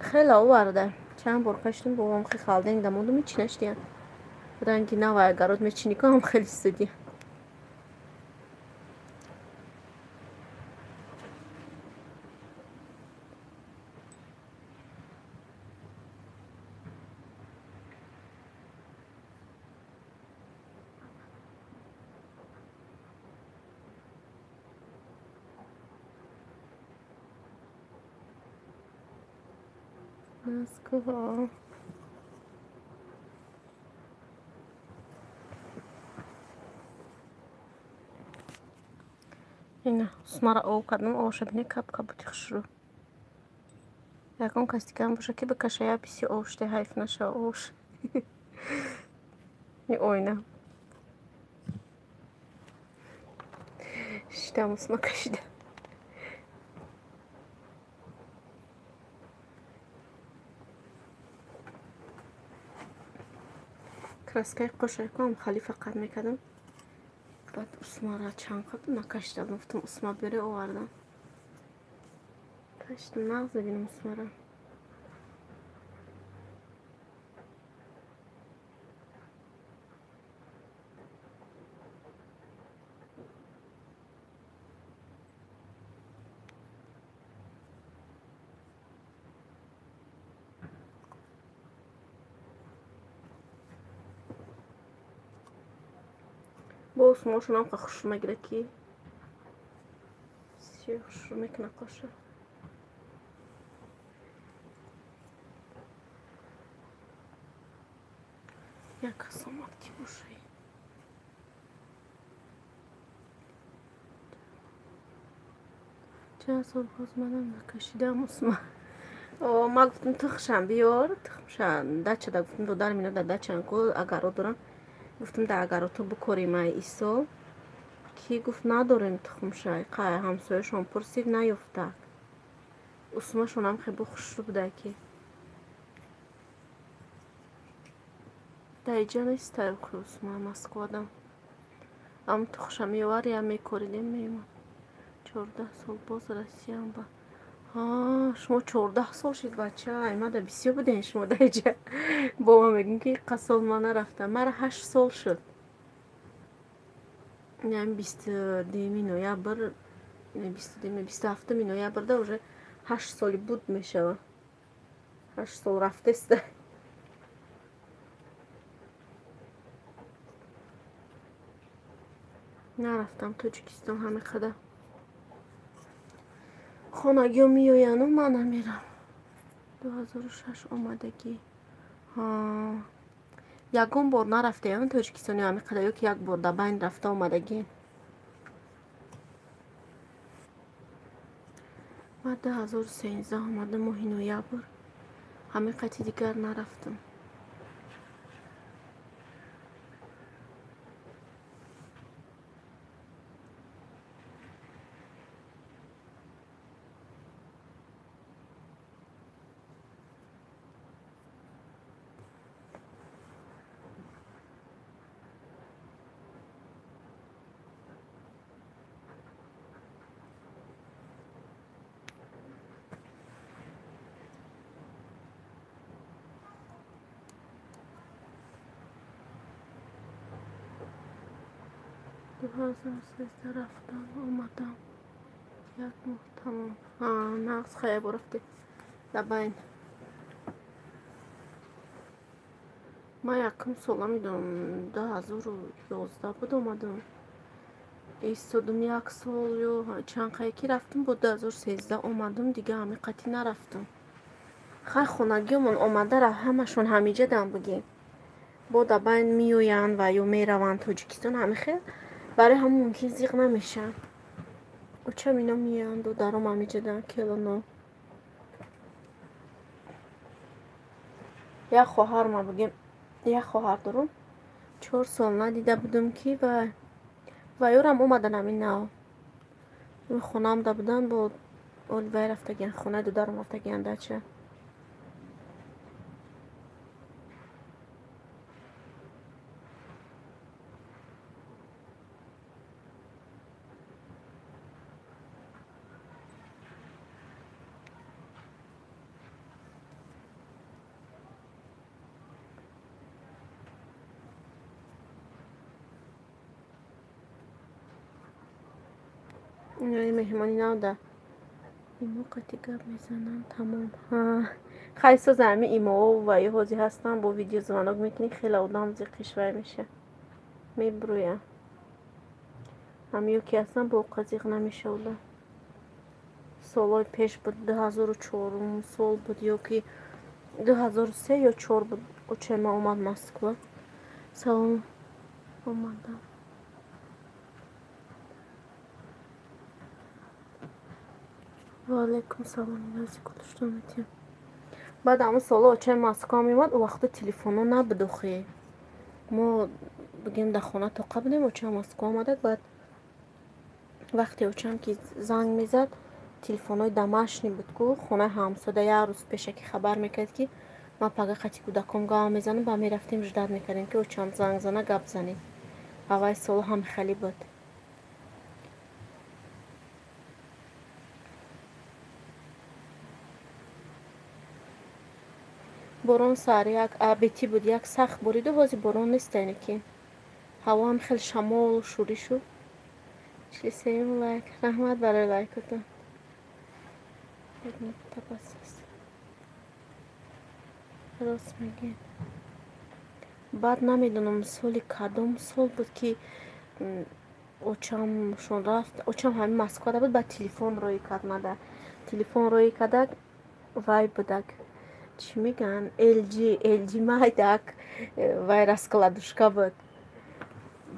Хеле оварда. Чанд бор кашидам, бобам хе халденг дамондум, ҳеч наштиям. Ранги навай агарот мечинӣ ко ҳам хеле студия. Москва. Ина, усмара об кардам, обша бини кап-кап бути хушрӯ. Ягон кас дигарам боша ки бикаша я писи об шуде, ҳайф наша обш. И ойна. Шиштам усма кашида. Краскаи қошайкам хали фақат мекардам. Баъд усмара чанд қабл накашида будам, гуфтам усма бере овардам. Кашидам, нағз бибинам усмара. Бо усмошонам қа хушрӯ мегирад ки бисёр хушрӯ мекунад қоша. Як кас омад ки бошай. Чанд сол боз манам накашидам усма. О, ма гуфтам тухшам биёр, тухмша дачада гуфтам додарам ино дар дачаан ко агарот дорам. Гуфтам дар агарото бикорем ай исол. Ки гуфт надорем тухмша, қай ҳамсояшон пурсид наёфтак. Усмашонам хеле хушрӯ буда ки. Дар иҷа нестай охи усма Москвада. Ам тухша меовар, я мекоридем меомад. 14 сол боз Россиям ба. Шумо 14 сол шид бача, аймада бисёр будем шумо дар иҷа. Бо ман мегӯм ки қа сол ман нарафтам. Мара 8 сол шуд. Яъне 22 ноябр, 27 ноябрда уже 8 соли буд мешава. 8 сол рафтеста. Нарафтам Тоҷикистон ҳама қадар. Хонагиҳо меояну ман намерам. 2006 омадагӣ. Ягон бор нарафтаям Тоҷикистони ҳами қадар ё ки як бор дар байн рафта омадагӣ. Ман 2013 омадам моҳи ноябр. Ҳамин қати дигар нарафтам. 2013 рафтам, омадам. Як моҳ тамом. Нағз хая борафте. Дабайн. Ман якум сола медонам, 2011 буд омадам. Истодум як сол ё чанд қае ки рафтам, бо 2013 омадам, дига ҳами қатъӣ нарафтам. Хай хонагиёмон омада ҳамашон ҳамиҷадан бугем. Бо дабайн меоянд ва ё мераванд Тоҷикистон, ҳами хел барои ҳамон мумкин зиқ намешаванд. Очам ино меоянд, додаром ҳамиҷадан, келоно. Як хоҳар ма бугем, як хоҳар дорум. 4 сол надида будум ки ва ёрам омадан ҳамин нав. Хонаамда будан, бо вай рафтагиян, хонаи додарам рафтагиян дача. Меҳмонӣ навда. Имо қати гап мезанам, тамом. Хай соза ҳами имоҳо ва ё ҳозир ҳастам, бо видеозвонок мекунӣ, хеле одам зиқиш вай меша. Мебурӯям. Ҳамиё ки ҳастам, бо оқа зиқ намеша одам. Солҳои пеш буд, 2004 сол буд ё ки 2003 ё 4 буд. Очаи ман омад Москва. Салом омадам. Ва алайкум салом, нази гулуштон метиҳам. Баъд ҳамон солҳо очаи Москва меомад, у вақто телефонҳо набуд охи. Мо бигем дар хона тоқа будем, очаам Москва омадак, баъд вақте очаам ки занг мезад, телефонҳои домашний буд ку, хонаи ҳамсода як рӯз пешакӣ хабар мекард ки ман пага қати кӯдаком гап мезанам, ба мерафтем ждат мекардем ки очаам занг зана гап занем. Аввали солҳо ҳам хеле буд. Борон сар як абетӣ буд, як сахт бориду, ҳозир борон нест, яъне ки ҳаво ҳам хеле шамолу шӯрӣ шуд. 43 лайк. Раҳмат барои лайкотон. Як нуқта бас аст. Рост мегӯед. Баъд намедонам соли кадом сол буд ки очамшон рафт. Очам ҳамин Москвада буд, баъд телефон роӣ кард мада. Телефон роӣ кардак, вай будак. Чӣ мегӯянд? LG майдак, вай раскладушка буд.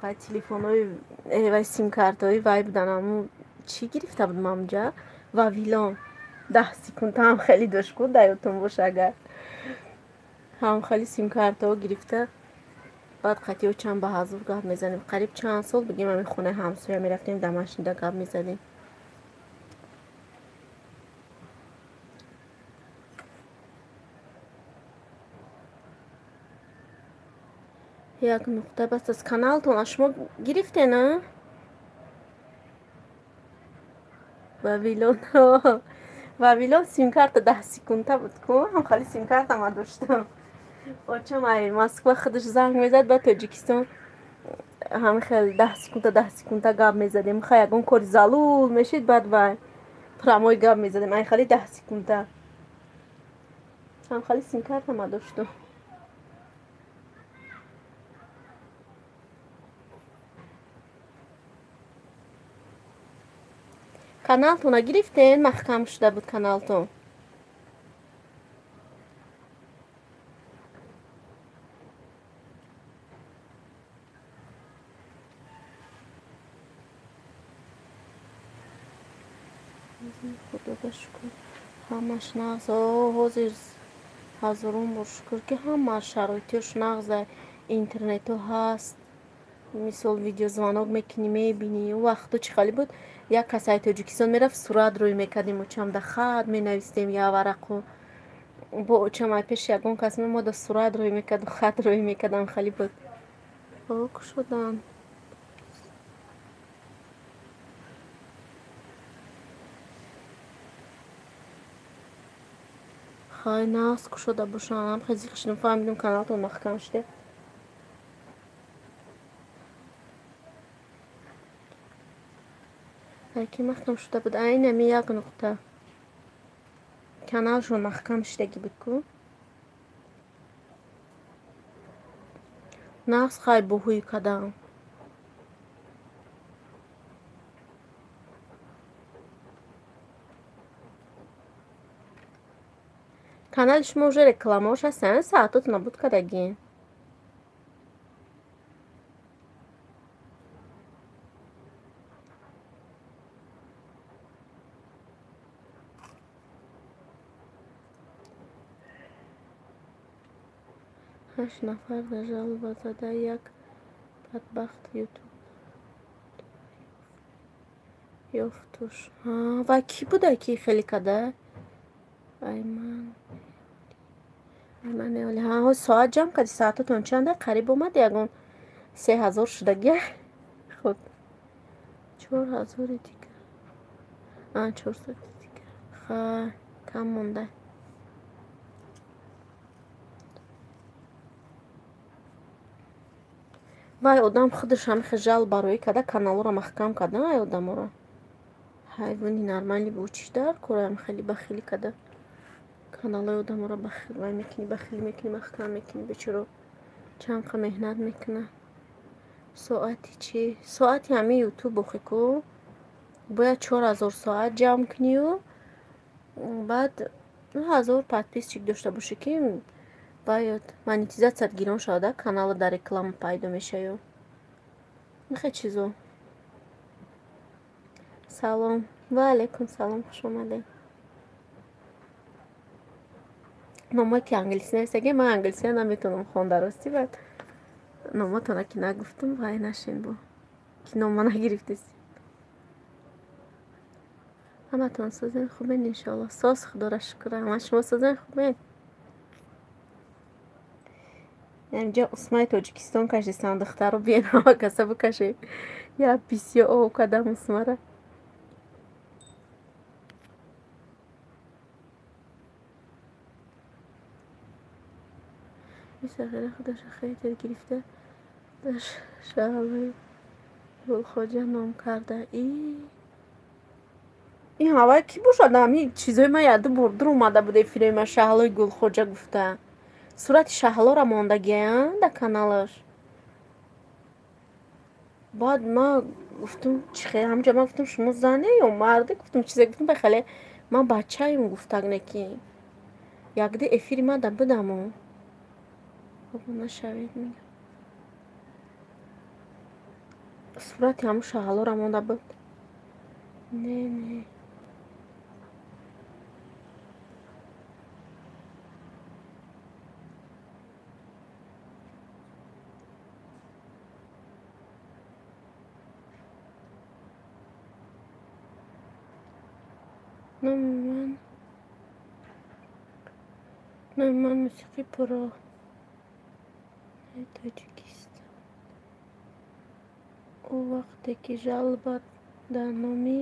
Вай телефонҳои, вай симкартҳои вай будан, ҳамун чӣ гирифта будам ҳамунҷа? Вавилон. 10 секунда ҳам хеле дошт ку, дар ёдтон боша агар. Ҳам хеле симкартҳо гирифта. Баъд қатъи очам ба ҳазур гап мезанем. Қариб чанд сол бигем ҳамин хонаи ҳамсоя мерафтем, дамашнида гап мезадем. Як нуқта бас аст. Каналтон аз шумо гирифтен, а? Вавилон. Вавилон симкарта 10 секунда буд ку, ҳам хеле симкарта ма доштам. Очам ай Москва худаш занг мезад, баъд Тоҷикистон ҳам хеле 10 секунда 10 секунда гап мезадем. Хай ягон кори залул мешид, баъд вай прямой гап мезадем. Ай хеле 10 секунда. Ҳам хеле симкарта ма доштам. Каналтона гирифтен, маҳкам шуда буд каналтон. Худоба шукр, ҳамаш нағз. Ҳозир ҳазорон бор шукр ки ҳама шароитиёш нағза, интернетҳо ҳаст. Мисол видеозвонок мекунӣ, мебинӣ. У вақто чӣ хеле буд? Як кас ай Тоҷикистон мерафт, сурат рӯй мекардем, очамда хат менавистем, як варақу. Бо очам ай пеши ягон кас мемода сурат рӯй мекарду, хат рӯй мекардам, хеле буд. О, кушодан. Хай нағз кушода бошанд. Хеле зиқ шудам, фаҳмидам каналтон маҳкам шуда. Ки маҳкам шуда буд? Айнами як нуқта. Каналшон маҳкам шудагӣ буд ку. Нағз хай буҳӯй кардам. Канали шумо уже рекламаош ҳастанд, саатотона буд кардагӣ. Ҳашт нафар дар жалоба зада, як бадбахт ютуб ёфтуш. Ва кӣ буда ки хеле када? Айман Айман ҳа, соат ҷамъ кардӣ, саатотон чанда? Қариб омад ягон 3000 шудагия. Хуб, 4000 дигар. 400 дигар. Ха, кам монда. Вай одам худаш ҳамихе жал бароӣ карда, каналҳоро маҳкам карда, ай одаморо. Ҳайвони нормали бу чӣ дар кораам хеле бахилӣ карда. Каналҳои одаморо бахил вай мекунӣ, бахилӣ мекунӣ, маҳкам мекунӣ, бечоро чанд қа меҳнат мекуна. Соати чӣ? Соати ҳамин ютуб охи ку. Бояд 4000 соат ҷамъ кунию баъд 1000 подписчик дошта бошӣ ки бояд монетизатсият гирон шавада, канала дар реклама пайдо мешавад. Мехе чизо. Салом. Ва алайкум салом, хуш омадед. Номое ки англисӣ нависагӣ, ман англисия наметавонам хонда, ростӣ баъд номотона ки нагуфтам, вай нашин бо. Ки нома нагирифтест. Ҳаматон созен хубен иншоалло. Соз худоро шукр. Ҳама шумо созен хубен. Инҷа Усмаи Тоҷикистон кашидсан, духтаро биен ҳама каса бикашед. Я бисёр ов кардам Усмара. Исағира худаша хейтер гирифта дар шаҳлои Гулхоҷа ном карда. Ин ҳавай кӣ бошад? Ҳамин чизои ман яду бор дур омада буд эфирои ман Шаҳлои Гулхоҷа гуфта. Сурати Шаҳлора мондагиянд дар каналаш. Баъд ман гуфтам чӣ хел, ҳамҷа ман гуфтам шумо зане ё марде? Гуфтам чизе гуфтам ба хеле ман бачаем гуфтаг не ки. Якде эфири ман да будамо. Обуна шавед мегам. Сурати ҳамун Шаҳлора монда буд. Не, не. Номи ман мусиқӣ пуро Тоҷикистон. Ӯ вақте ки жалоба дар номи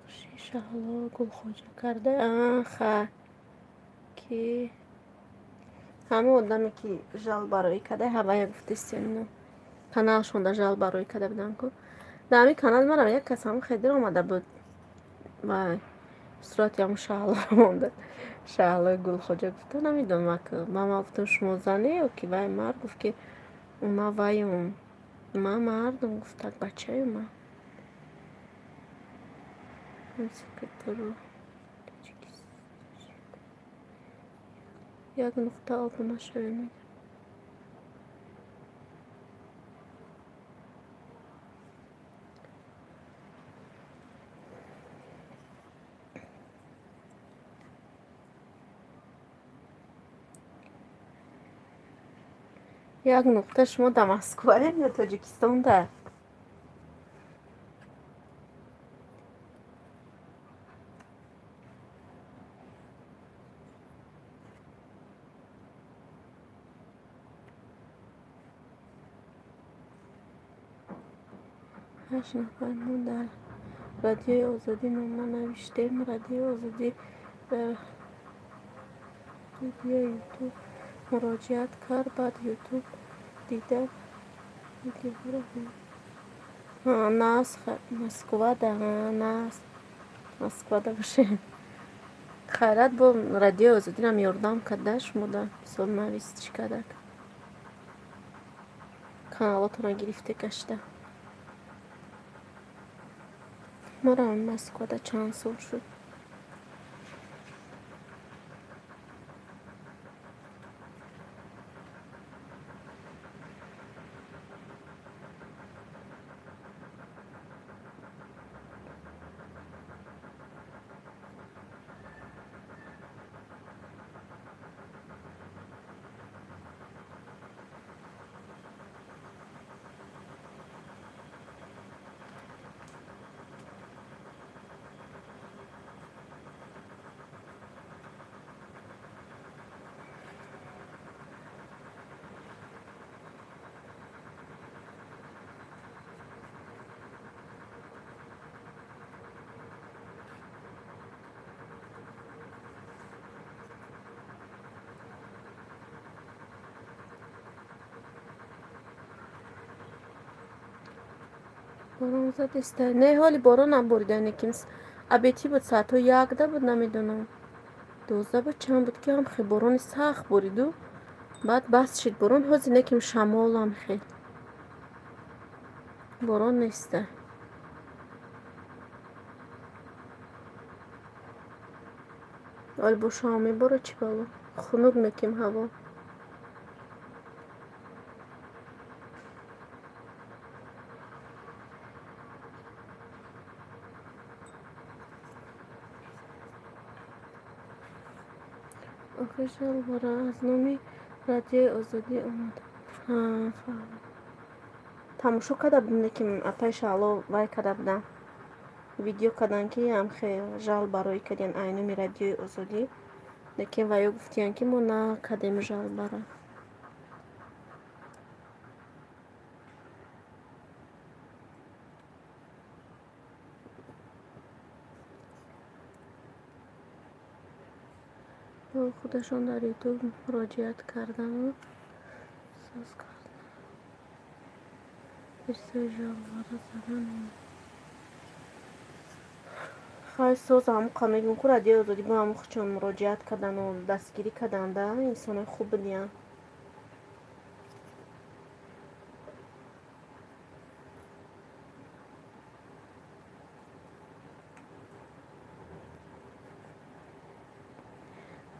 нақши Шаҳло Гулхоҷа карда, ха ки ҳамон одаме ки жалбароӣ карда, ҳавая гуфтестем каналшонда жалбароӣ карда будам ку. Дар ҳамин канал манам як кас ҳамон хедир омада буд. Вай сурати ҳамон Шаҳлоро монда. Шаҳлои Гулхоҷа гуфта намедонам ки ман гуфтам шумо зане ё ки вай мард? Гуфт ки ман вайум, ман мардум, гуфтак бачаем ман. Як нуқта обуна шавед мегам. Як нуқта шумо дар Москваем ё Тоҷикистонда? Ҳашт нафар мо дар Радиои Озодӣ нома навиштем. Радиои Озодӣ дар радиои Ютуб муроҷиат кард, баъд Ютуб дида видеоҳоро. Нас Москвада, нас Москвада бошем. Хайрат бо радиои Озодирам ёрдам карда шумода мисол навис чӣ кардак. Каналотонро гирифте гашта. Марам Москвада чанд сол шуд. Борон задиста. Не, ҳоли борон наборида некимс. Абети буд соатҳо якда буд, намедонам. 12 буд, чанд буд ки ҳам хел борони сахт бориду. Баъд бас шид борон, ҳозир неким шамолам хел. Борон неста. Ҳоли бо шам мебора чӣ бало? Хунук неким ҳаво. Охир шалвора аз номи радиои Озодӣ омад. Тамошо карда будем, ки апаи Шаҳло вай карда будам. Видео кардан ки ҳам хел жал барои кардиян ай номи радиои Озодӣ. Лекин ваё гуфтиян ки мо накардем жал бара. Худашон дар Ютуб муроҷиат кардану соз кардан. Ирсои жалвара задан. Хай соз ҳамуқа мегӯм ку радиои Озодӣ бо ҳаму хучон муроҷиат кардану дастгирӣ карданда инсонои хуб будиян.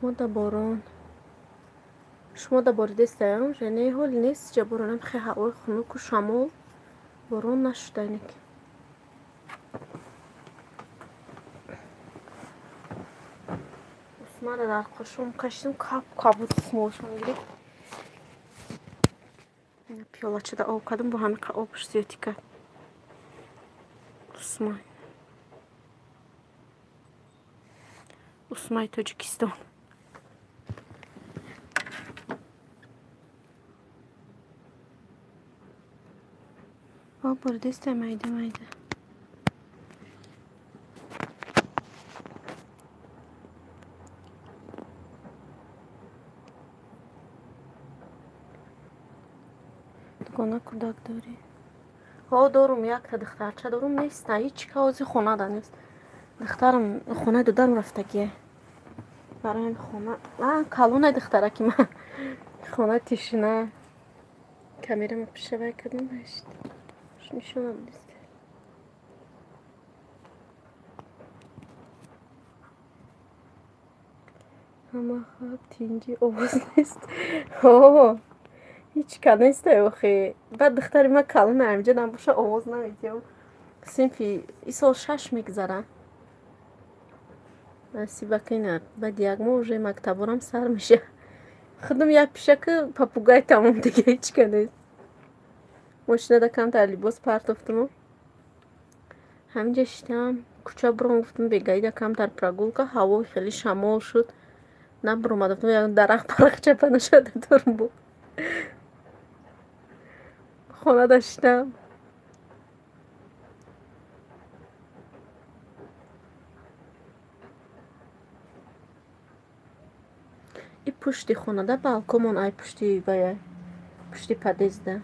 Мо да борон. Шумо да боридестаям? Же не, ҳоли нест ҷа боронам хе ҳавои хунуку шамол борон нашуда инак. Усмара дар қошум кашидам, кап кабуд усмошон гирифт. Пиёлачада об кардам, бо ҳамиқа обш зиёдӣ кард. Усмай. Усмай Тоҷикистон. Об боридеста майда майда. Дугона кӯдак дорӣ? Ҳо, дорум, якта духтарча дорум, нест, ҳеҷ каози хонада нест. Духтарам хонаи додарам рафтагие. Барои хона, калонаи духтараки ман. Хона тишина. Камерама пишавай кардам, башт. Нишона дист. Ҳама хаб тинҷи овоз нест. Ҳо, ҳеҷ ка нест охи. Баъд духтари ман калона ҳаминҷа набоша овоз намедиҳам. Синфи исол 6 мегзара. Насиба кина, баъд як моҳ уже мактаборам сар меша. Худам як пишаку попугай тамом дига ҳеҷ ка нест. Мошинада камтар либос партофтуму. Ҳаминҷа шитам, кӯча буром гуфтум бегаида камтар прогулка, ҳаво хеле шамол шуд. Набуромада гуфтум як дарахт парахча панашада дорум бо. Хонада шитам. И пушти хонада балконмон ай пушти вая, пушти подъезда.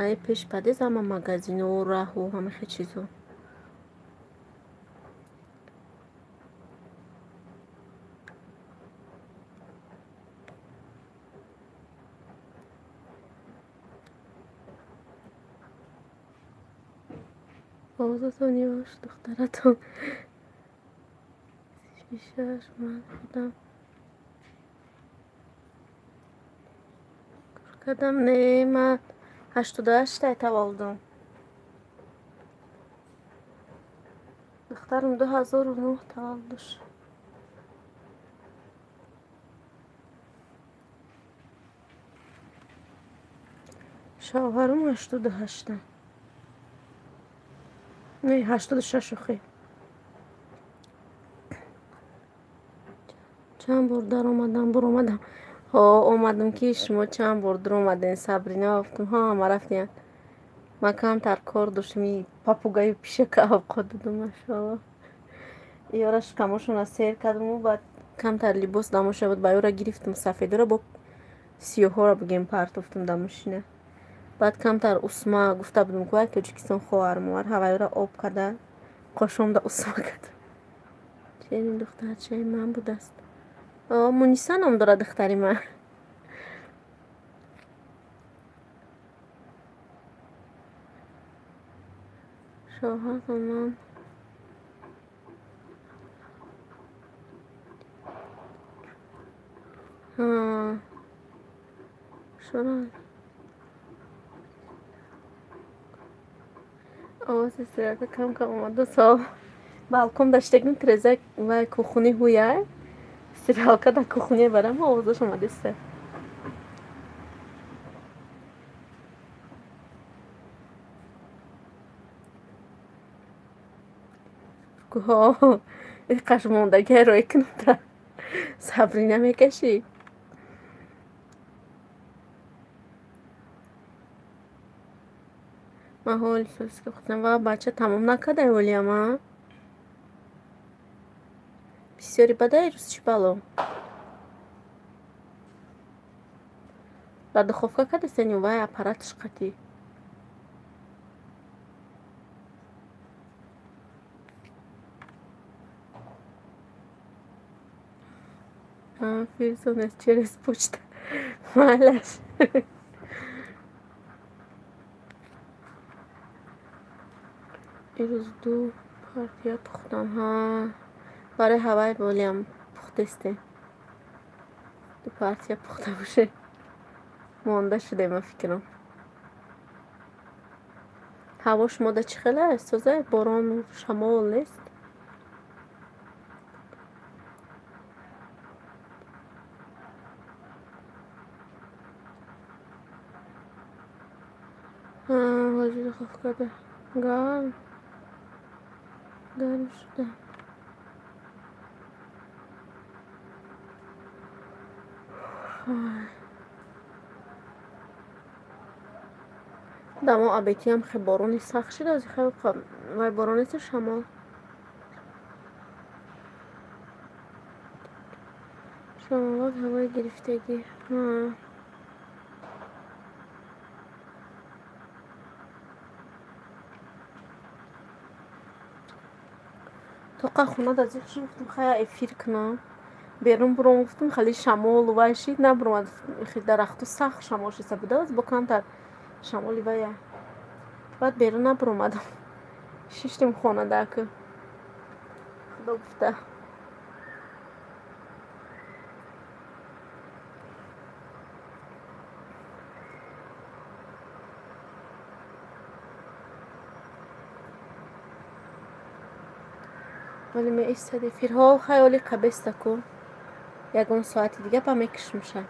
Ай пеш подъезд ҳама магазино, раҳу, ҳама хел чизо. Овозатон ёш, духтаратон шишаш. Ман худам кор кардам. Не, ман 88-тай таваллудам. Духтарам 2009 таваллудш. Шавҳарам 88-та. Не, 86 охи. Чанд бор даромадам, буромадам. Ҳо, омадам ки шумо чанд бор дуромадем, Сабрина гуфтам, ҳа, ма рафтем. Ман камтар кор доштам, и попугаю пишака авқот додам, машоалло. Ёра шикамошона сер кардаму баъд камтар либос дамоша буд, ба ёра гирифтам сафедора, бо сиёҳҳоро бигем партофтам дар мошина. Баъд камтар усма гуфта будам, ку ай Тоҷикистон хоҳарам овард, ҳавайёра об карда, қошомда усма кардам. Ченин духтарчаи ман будаст. Муниса ном дорад духтари ман. Шоҳатон ман шура овози сирака кам кам омада. Сол балкон даштагим, треза ва кухни ҳуяй сиралка дар кухня барам, овозаш омадиста. Ҳо, қашмондагиа рӯй кунам, Сабрина мекашӣ. Ман ҳоли сосиска пухтам ва бача тамом накардай ҳолиам, а? Бисёри бадай рӯз чӣ бало? Дар духовка кардастен ё вай аппараташ қатӣ? Фирзонес через почта. Малаш. Ирӯз ду партия пухтам. Ҳа, барои ҳавай болиам пухтесте. Ду партия пухта боше. Монда шудем, ма фикрам. Ҳаво шумода чӣ хел аст? Соза борону шамол нест? Ҳоҷи духовка да гарм гарм шуда. Дамо абетиам хе борони сахт шуда, ози хе вай борон нест, шамол. Шамолот ҳавои гирифтагӣ. Тоқа хона да зиқ шуд, гуфтам хая эфир кунам. Берун буром, гуфтам хали шамолу вай шид, набуромад, хел дарахту сахт шамол шиста буда, бо камтар шамоли вая. Баъд берун набуромадам. Шиштем хона даку. Худо гуфта. Вале меистад эфирҳо, хаёли қабеста ку. Ягон соати дига ба мекушмша.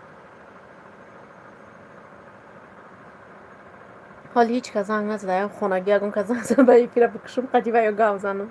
Ҳоли ҳеҷ кас занг назада, ягон хонагӣ ягон кас занг зада, ба эфира бикушум, қади ва ё гав занам.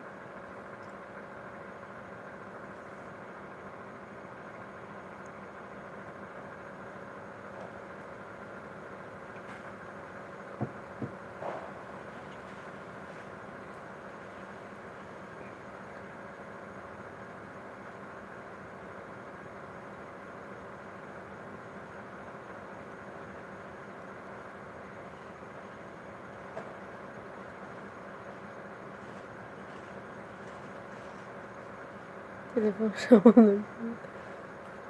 Телефон шамон.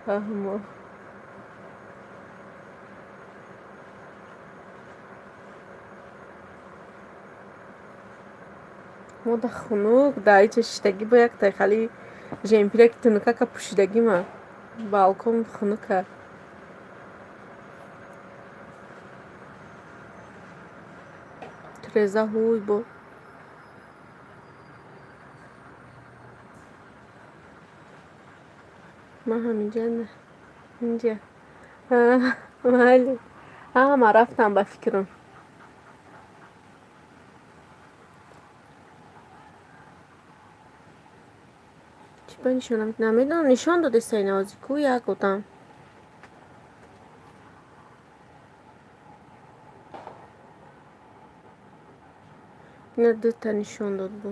Фаҳмо. Мо да хунук, да ича шиштагӣ бо якта хали жемпираки тунукака пӯшидагима. Балкон хунука. Треза ҳуй бо. Ман ҳаминҷа инҷа. Майли. Ҳама рафтам ба фикрам. Чӣ ба нишонам? Намедонам, нишон додеста инавози ку як одам. Ина дута нишон дод бу.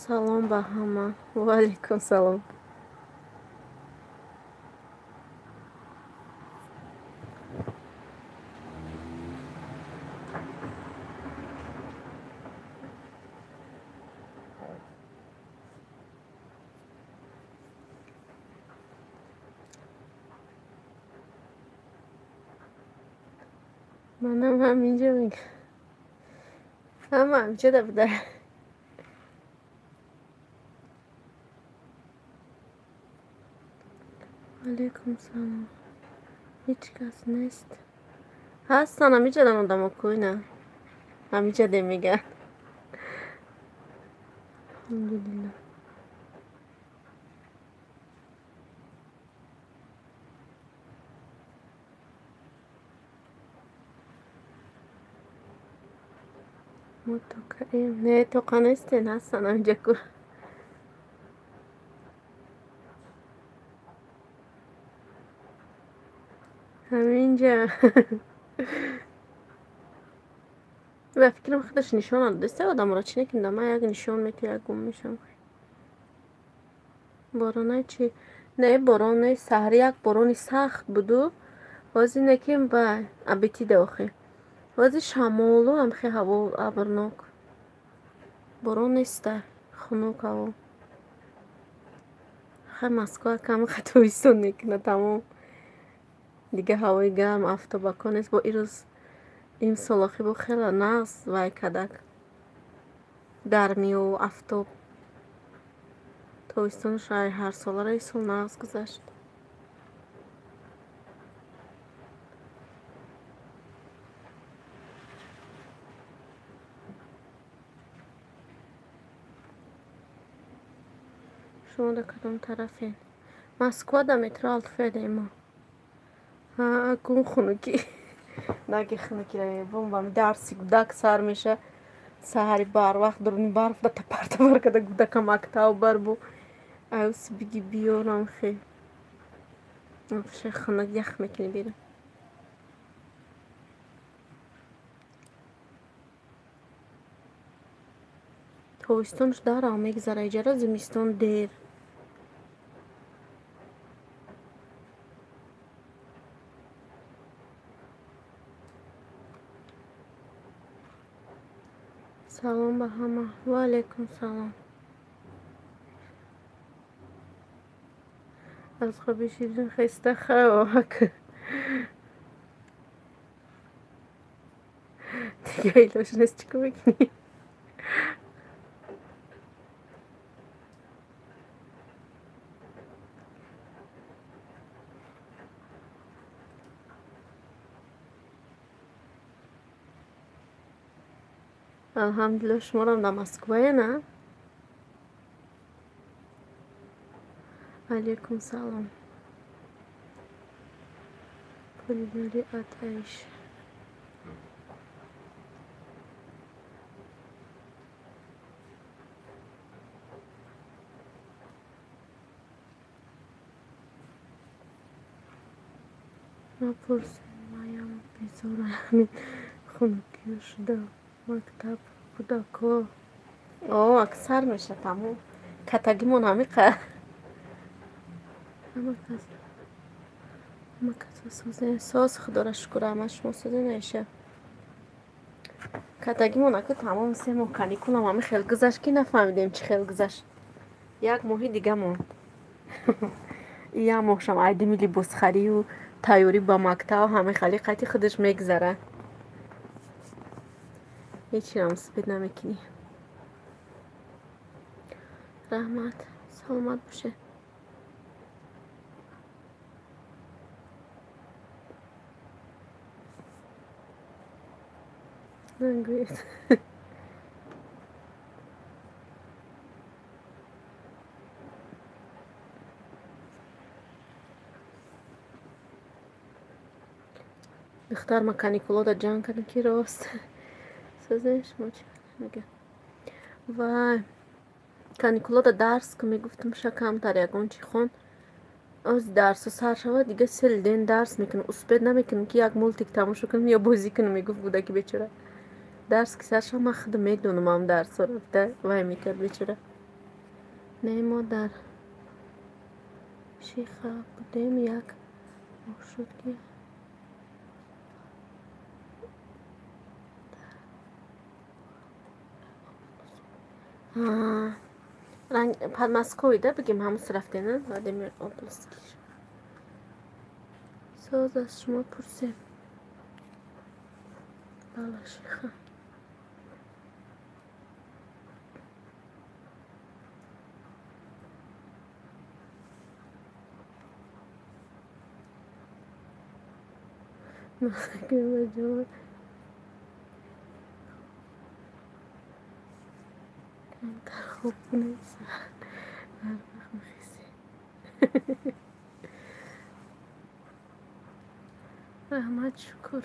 Салом ба ҳама. Ва алайкум салом. Манам ҳаминҷа мегӯям. Ҳама ҳаминҷа буда. Алайкум салом. Ҳеҷ кас нест. Ҳастан ҳаминҷадан одамо ку ина. Ҳаминҷа де мегӯянд. Алҳамдулиллаҳ. Мо тоқаем. Не, тоқа нестен, ҳастан ҳаминҷа ку. Ҳаминҷа. Ба фикрам худаш нишон додеста одамро чӣ накунда. Ман як нишон мети, як гум мешам. Боронаи чӣ? Не, борон нест. Саҳри як борони сахт буду. Ҳозир неким ба абетида охи. Ҳозир шамолу ҳамхе ҳаво абрнок. Борон неста, хунук ҳаво. Хай Москва кам тобистон мекунад тамом. Дига ҳавои гарм, афтобако нест. Бо ирӯз имсол охи бо хела нағз вай кадак. Гармию афтоб. Тобистонаш ҳарсолара исол нағз гузашт. Шумо дар кадом тарафен? Москва да метро Алтуфия мо. Ҳа, кун хунукӣ. Наги хунукӣ бомбам дарси гудак сар меша. Саҳари барвақт дуруни барф да тапар тапар када гудака мактаб бар бу. Аюс биги биёрам хе. Ше хунук ях мекунӣ берун. Тобистонш дарав мегзара иҷара зимистон дер. Салом ба ҳама. Ва алайкум салом. Аз хоби ширин хеста хавак. Дига илоҷ нест, чӣ кор мекунӣ? Алҳамдулиллоҳ, шуморам дар Москвае, на? Алайкум салом. Пулинари от Аиша. Напурсед, маям безора ҳамин хунукиё шуда. Мактаб кӯдако. О, аксар меша тамом. Катагимон ҳамиқа. Ҳама кас созен. Соз худоро шукр, ҳама шумо созен Аиша. Катагимон аку тамом се моҳ каникулам ҳами хел гузашт ки нафаҳмидем чӣ хел гузашт. Як моҳи дига монд. Як моҳшам айдими либосхарию тайёрӣ ба мактаб ҳамаи хали қайти худаш мегзара. Ҳечирам успеть намекунӣ. Раҳмат, саломат бошед. Нагӯед. Духтар ма каникулода ҷанг кардем ки рост. Созен шумо чӣ мегӯед? Вай, каникулода дарс ку мегуфтам ша камтар ягон чӣ хон. Оз дарсо сар шавад, дига сел ден дарс мекунам. Успеть намекунам ки як мультик тамошо кунам ё бозӣ кунам, мегуфт кӯдаки бечора. Дарс ки сар шавад, ман худам медонам ам дарсо рафта вай мекард бечора. Не, мо дар Шиха будем, як моҳ шуд ки Подмосковье, да, бигем ҳамус рафтена, Владимир областки. Соз аз шумо пурсем. Балашиха. Камтар хоб кунед, ҳар вақт мехезед. Раҳмат, шукр.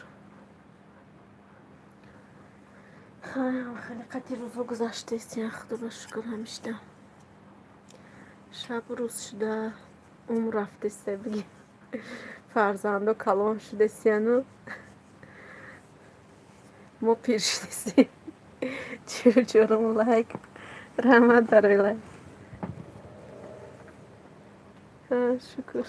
Хеле қати рӯзҳо гузаштест, Худоро шукр ҳамишта. Шаб рӯз шуда, умр рафтеста бигем. Фарзандо калон шудестияну мо пир шудестем. Чорум лайк. Раҳмат барои лайк. Шукр.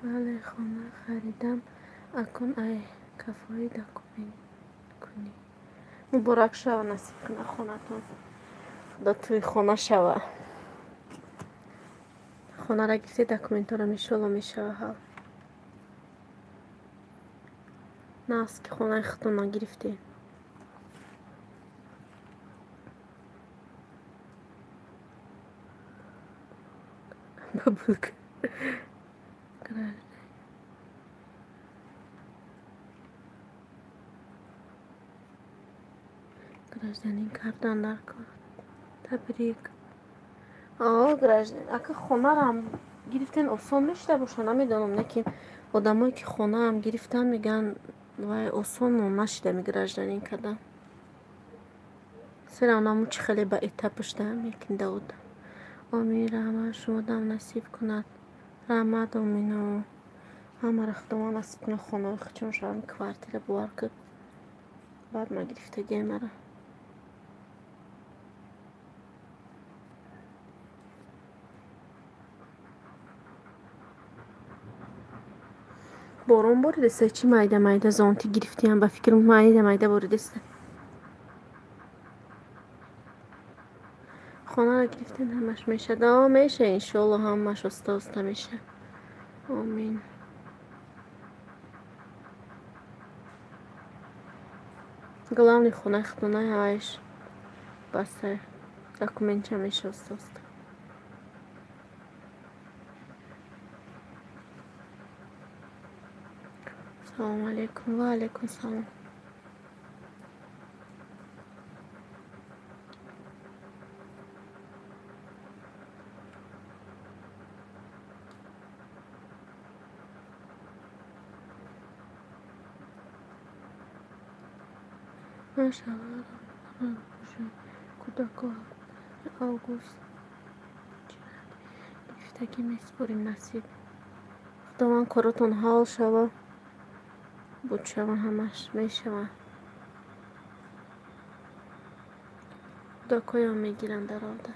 Бале, хона харидам. Акун ай кафои документ кунӣ. Муборак шава, насиб куна хонатон. Худо тӯи хона шава. Хонара гирифте документҳоро иншолло мешава ҳал. Нағз ки хонаи худтонро гирифтем. Бабулка. Гражданин кардан дар кор. Табрик. Граждан. Ака хонарам гирифтен осон мешуда боша, намедонам, лекин одамое ки хонаам гирифтан мегӯянд вай осон нашуда ми гражданин кардан. Сера онаму чӣ хеле ба этап шуда мекунда одам. Омин, раҳмат, шумо дам насиб кунад. Раҳмат, омино. Ҳамаро Худованд насиб кунад хонаҳои худшон шаванд, квартира бовар кун. Баъд ма гирифтагиам мара. Борон боридеста, чӣ майда майда зонтӣ гирифтиям, ба фикрам майда майда боридеста. Хонаро гирифтен ҳамаш мешад. Меша, иншолло ҳамаш оста оста меша. Омин. Главный хонаи худонаи ҳавайш баста документча меша оста оста. Салому алейкум. Ва алейкум салом. Машалло, кӯдако август гирифтагӣ месупорем насиб. Худованд коротон ҳал шава, буд шава, ҳамаш мешава. Кӯдакоям мегиранд дар овда.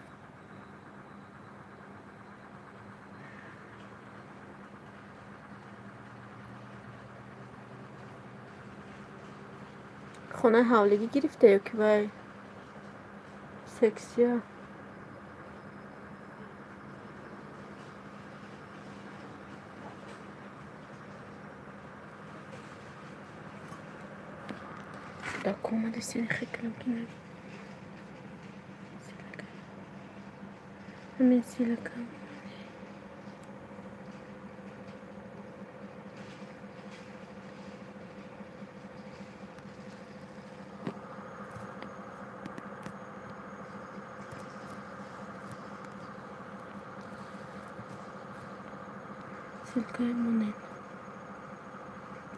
Хонаи ҳавлигӣ гирифта ё ки вай сексия? Кӯдако омадастин, хекунам ки ҳамин силака. Ссылкаи монед.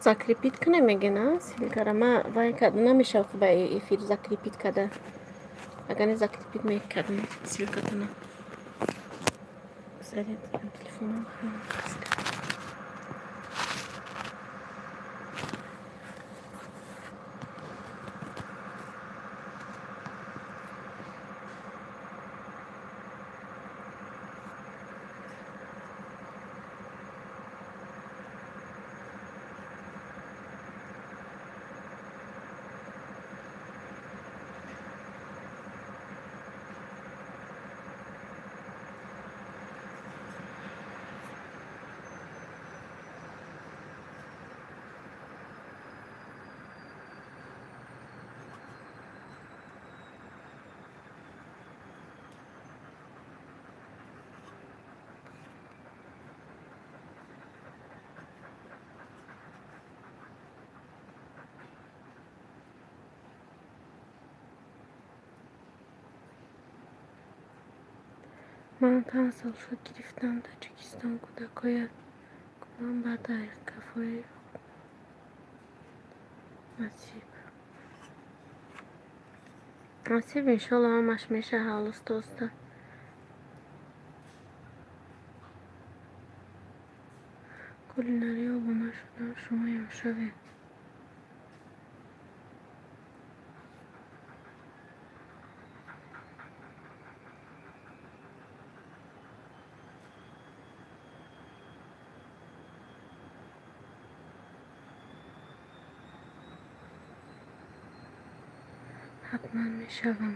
Закрепить кунем мегена ссылкара. Ма вай карда намешавад ба эфир закрепить карда. Агар не закрепить мекардам ссылкатона. Заряд телефоном. Ман 5 сол шуд гирифтам Тоҷикистон кӯдакоя кунам ба кафои насиб. Насиб иншолло ҳамаш мешавад оста оста. Кулинария обуна шудам, шумоям шавед. Ҳатман мешавам.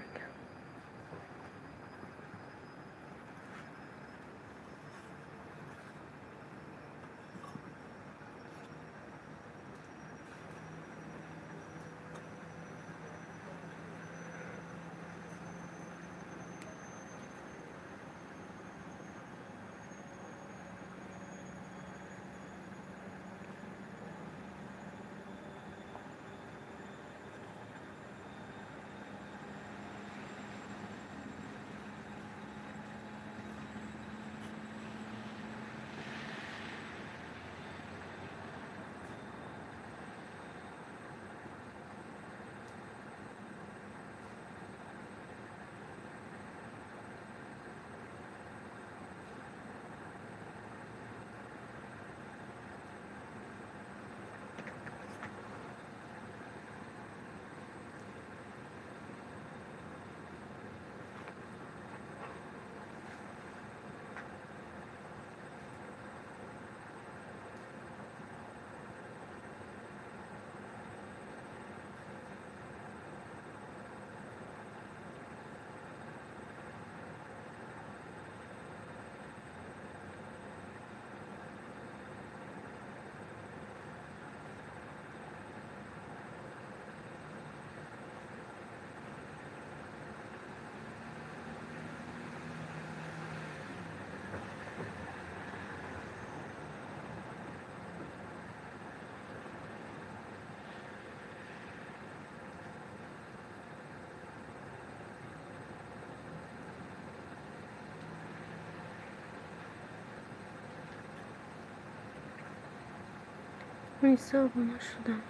Мунисо обуна шудам.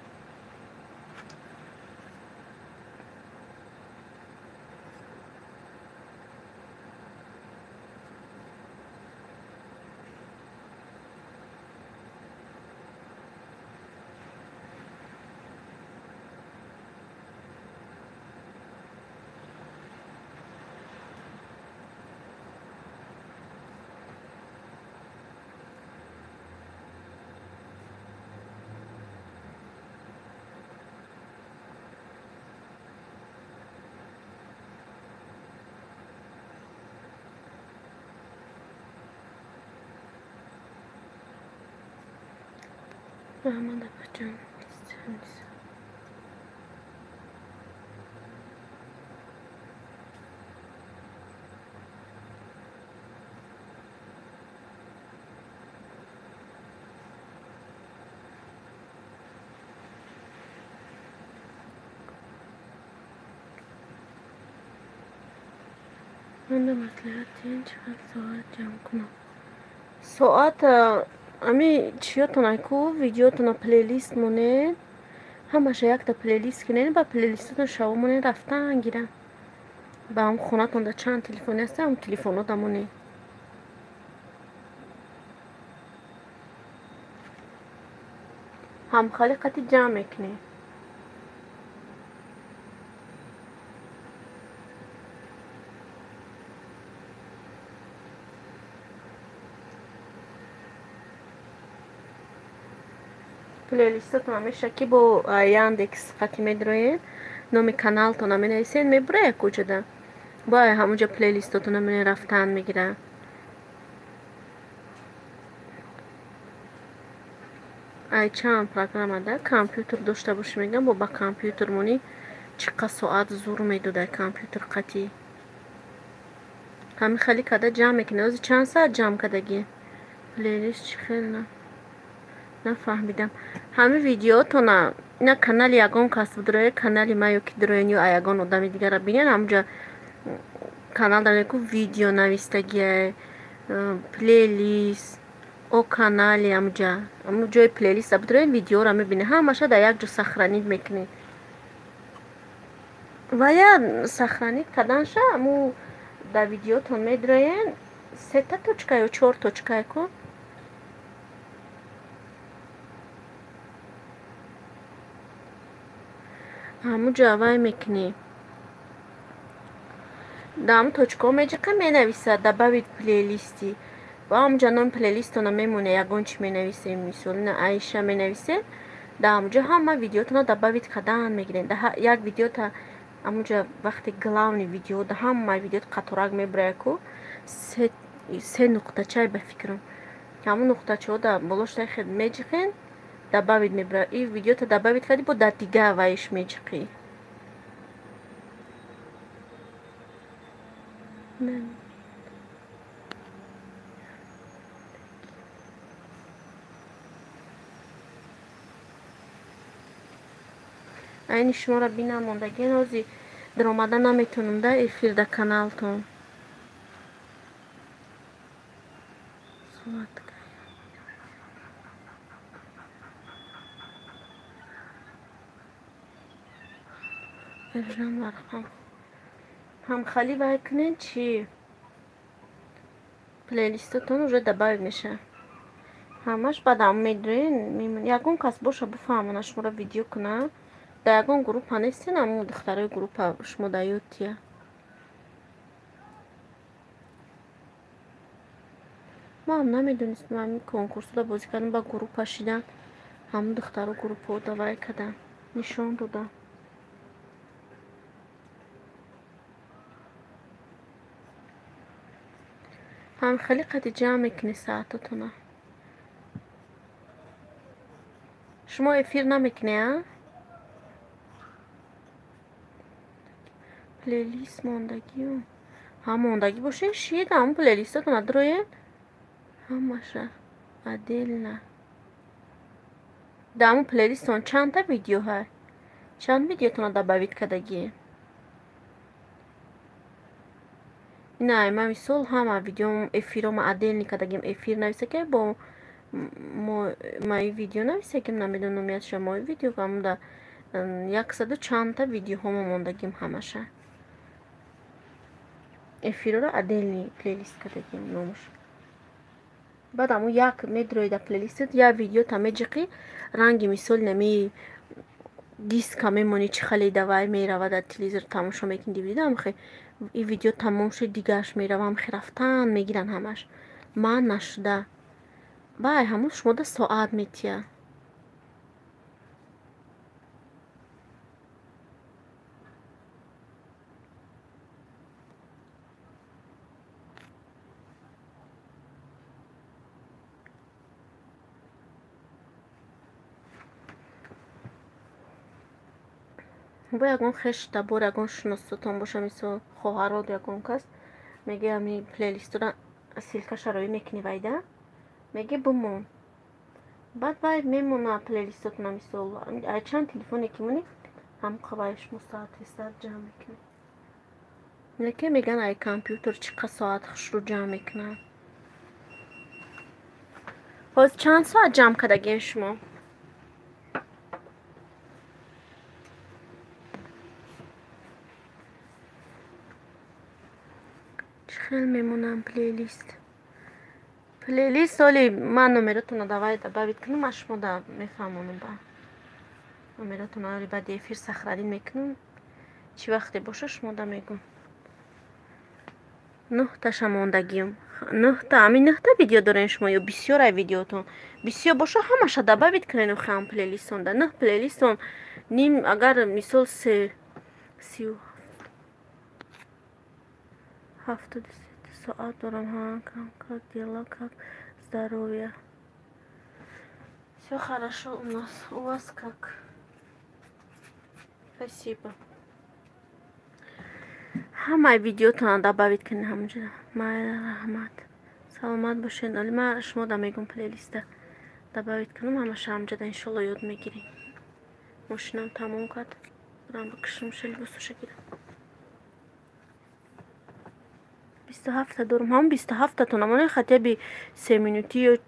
Раҳмат, апаҷон. Манда маслиҳат диҳед, чӣ қадр соат ҷамъ кунам? Соат ами чиётона ку видеотона плейлист монед, ҳамаша якта плейлист кунед, ба плейлистотон шаво монед, рафтан гирам. Ба ҳам хонатон да чанд телефони ҳаста, ҳам телефонода монед. Ҳамхали қати ҷамъ мекунед. Плейлистотон ҳамеша ки бо Яндекс қати медроед, номи каналтона менависед, мебура якуҷода. Бо ҳамунҷо плейлистотона рафтан мегирад. Ай чанд программа да компютер дошта бошӣ, мегӯям, бо ба компютер монӣ чӣ қад соат зур медодай компютер қати. Ҳамин хали када ҷамъ мекунед. Ҳозир чанд соат ҷамъ кардагӣ? Плейлист чӣ хел на? Нафаҳмидам. Ҳамин видеотона ина канали ягон кас бидроед, канали ма ё ки дроен ё ягон одами дигара бинед, ҳамунҷа канал дар ку видео навистагия, плейлист, о канали ҳамунҷа, ҳамун ҷои плейлиста бидроед, видеоро мебинед, ҳамаша дар як ҷо сохранить мекунед. Ва я сохранить карданша ҳамун дар видеотон медроен, сета точка ё чор точка ку. Ҳамунҷо вай мекунӣ. Дар ҳамун точкаҳо меҷиқа менависад добавить плейлисти. Ва ҳамунҷа номи плейлистона мемонед, ягон чи менависем, мисол ина Аиша менависед, дар ҳамунҷо ҳама видеотона добавить кардан мегиред. Як видеота ҳамунҷа вақте главный видео да ҳама видеот қаторак мебурая ку, се нуқтачай ба фикрам. Ҳамун нуқтачаҳо да болошта хел меҷиқен, добавить мебурад. И видеота добавить кардӣ, бо дар дига вайш меҷиқӣ. Айни шуморо бинам мондагӣ, ҳозир даромада наметавонам да эфир да каналтон. Ҳамхали вай кунед чи плейлистотон уже добавить мешавад. Ҳамаш баъдам медроен, ягон кас боша бифаҳмона шуморо видео кунад. Дар ягон группа нестен, ҳамун духтарои группа шумо дар ёдтия. Ма ҳам намедонистам, ҳамин конкурсода бозӣ кардам, ба группа шидан, ҳамун духтаро группаода вай кардам, нишон додам. Ҳам хеле қади ҷамъ мекунед саатотона. Шумо эфир намекунед, а? Плейлист мондагиё. Ҳам мондагӣ бошед, шид ҳамун плейлистотона дроед. Ҳамаша отдельно. Дар ҳамун плейлистон чандта видео ҳаст? Чанд видеотона добавить кардагӣ? Ина ма мисол ҳама видеом эфирома отдельно кардагим, эфир нависакем бо мои видео нависакем, намедонам номиятша мои видео, ҳамун яксаду чандта видеоҳомо мондагим ҳамаша. Эфирро отдельный плейлист кардагим номаш. Баъд ҳамун як медрои дар плейлистат, як видеота меҷиқӣ, ранги мисол нами диска мемонӣ, чӣ хеле давай мерава дар телевизор тамошо мекунӣ, дивида ҳамхе и видео тамом шуд, дигааш мерава, ҳамхе рафтан мегиранд ҳамаш. Ман нашуда. Вай ҳамун шумода соат метия. Бо ягон хеш табор, ягон шиносотон боша, мисол хоҳарот, ягон кас меги ами плейлистора ссылкаша роӣ мекунӣ вайда, меги бимон. Баъд вай мемона плейлистотона, мисол ай чанд телефоне ки монӣ, ҳамқа вай шумо соат ҳисаб ҷамъ мекунед. Лекин меган ай компютер чӣ қа соат хушрӯ ҷамъ мекунад. Ҳозир чанд соат ҷамъ кардагиен шумо? Чӣ хел мемонам плейлист? Плейлист оли ман номеротонро давай добавить кунам, ман шумо да мефаҳмонам ба. Номеротонро оли баъди эфир сохранить мекунам. Чӣ вақте боша шумо да мегӯм. Нӯҳташа мондагиам. Нӯҳта, ами нӯҳта видео дорем шумо ё бисёр ай видеотон? Бисёр боша ҳамаша добавить кунед охи плейлистон да. Нӯҳ плейлистон ним агар мисол се сию ҳафтоду се соат дорам. Ҳа, кам как дела, как здоровье? Всё хорошо у нас. У вас как? Спасибо. Ҳамаи видеотонро добавить кунед ҳамонҷо. Майра раҳмат. Саломат бошед. Оли ман шумо да мегӯм плейлиста добавить кунам, ҳамаша ҳамҷода иншолло ёд мегирем. Мошинам тамом кард. Бурам бикушам, либосоша гирам. 27-та дорам. Ҳамон 27-татон амоне хотя бы 3 минути ё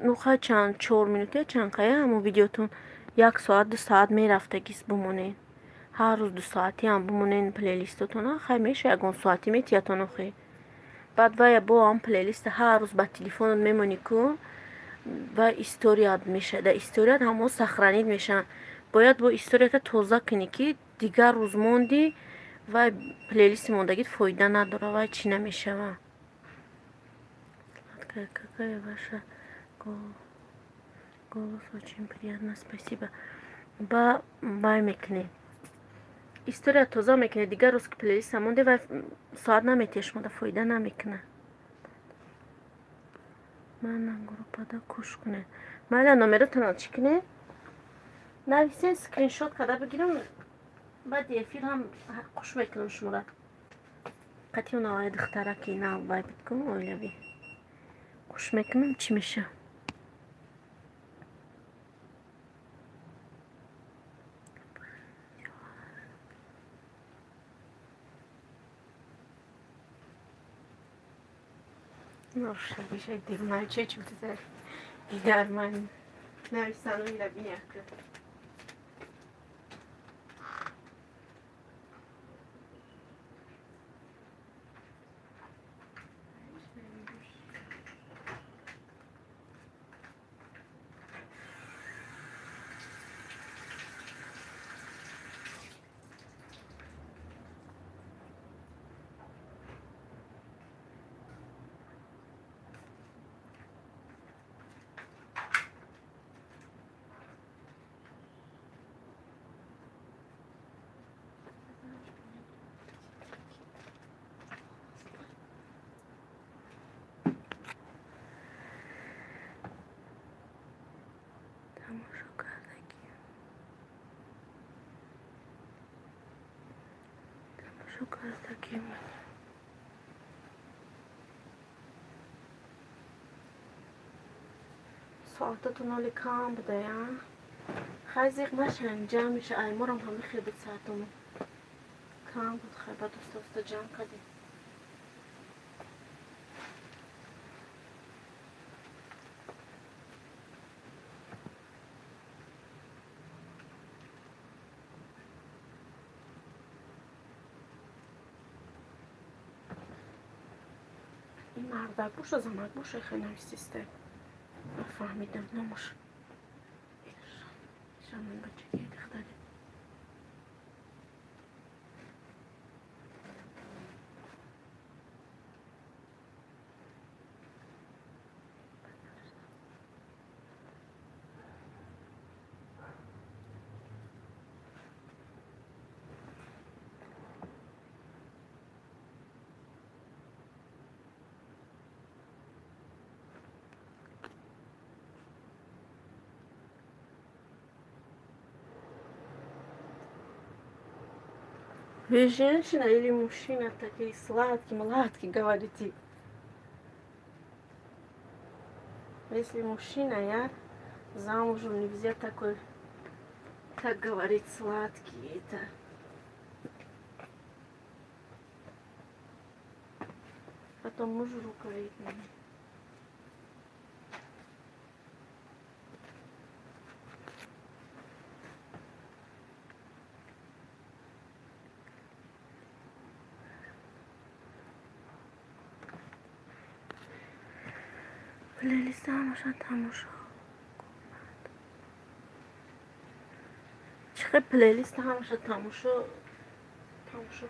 ну хай чанд 4 минути чанд қая ҳамон видеотон 1 соат 2 соат мерафтагист бимонед. Ҳар рӯз 2 соатиам бимонед плейлистотона, хай меша ягон соати метиятон охи. Баъд вая бо ҳам плейлиста ҳар рӯз ба телефонот мемонӣ ку ва историят меша. Да историят ҳамо сохранить мешаванд. Бояд бо историята тоза кунӣ ки дигар рӯз монди вай плейлисти мондагит фоида надора, вай чӣ намешава. Сладкая какая ваша голос, очень приятно, спасибо. Ба вай мекунед. История тоза мекунед, дигар рӯз ки плейлиста монде вай соат наметиҳад, шумода фоида намекунад. Мана группада кӯш кунед. Майла номеротонро чӣ кунед? Нависен, скриншот карда бигирам, баъди эфир ҳам хуш мекунам шуморо. Қатъи он аввали духтараки нав вай биткун оилавӣ. Хуш мекунам, чӣ меша? Нормально. Нависану ира биняка. Тамошо кардагим. Соататон оли кам буда, я? Хай зиқ нашавем, ҷамъ меша. Ай морам ҳами хел буд соатомо. Кам буд, хай баъд оста оста ҷамъ кардем. Мардак боша, занак боша, хеле нависиста. Нафаҳмидам номаш. Шамон бачаги духтари. Вы женщина или мужчина такие сладкие, младкие говорите? Если мужчина, я замужем, нельзя такой, так говорить, сладкий это. Потом мужу ругает меня. Плейлист ҳамаша тамошо кунад. Чӣ хел плейлист ҳамаша тамошо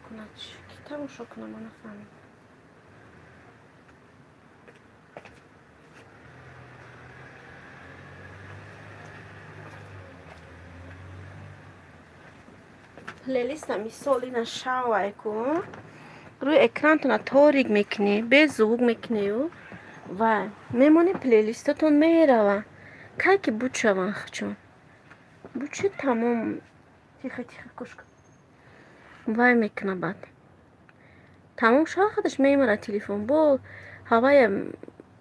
кунад? Ки тамошо кунад, ман нафаҳмидам. Плейлиста мисол ина шавай ку, рӯи экрантона торик мекунӣ, беззвук мекунию ва мемонӣ плейлистатон мерава. Кай ки буд шаванд хчон. Бучи тамом. Тихо, тихо, кошка. Вай мекуна баъд. Тамом шава худаш мемара телефон. Бо ҳавая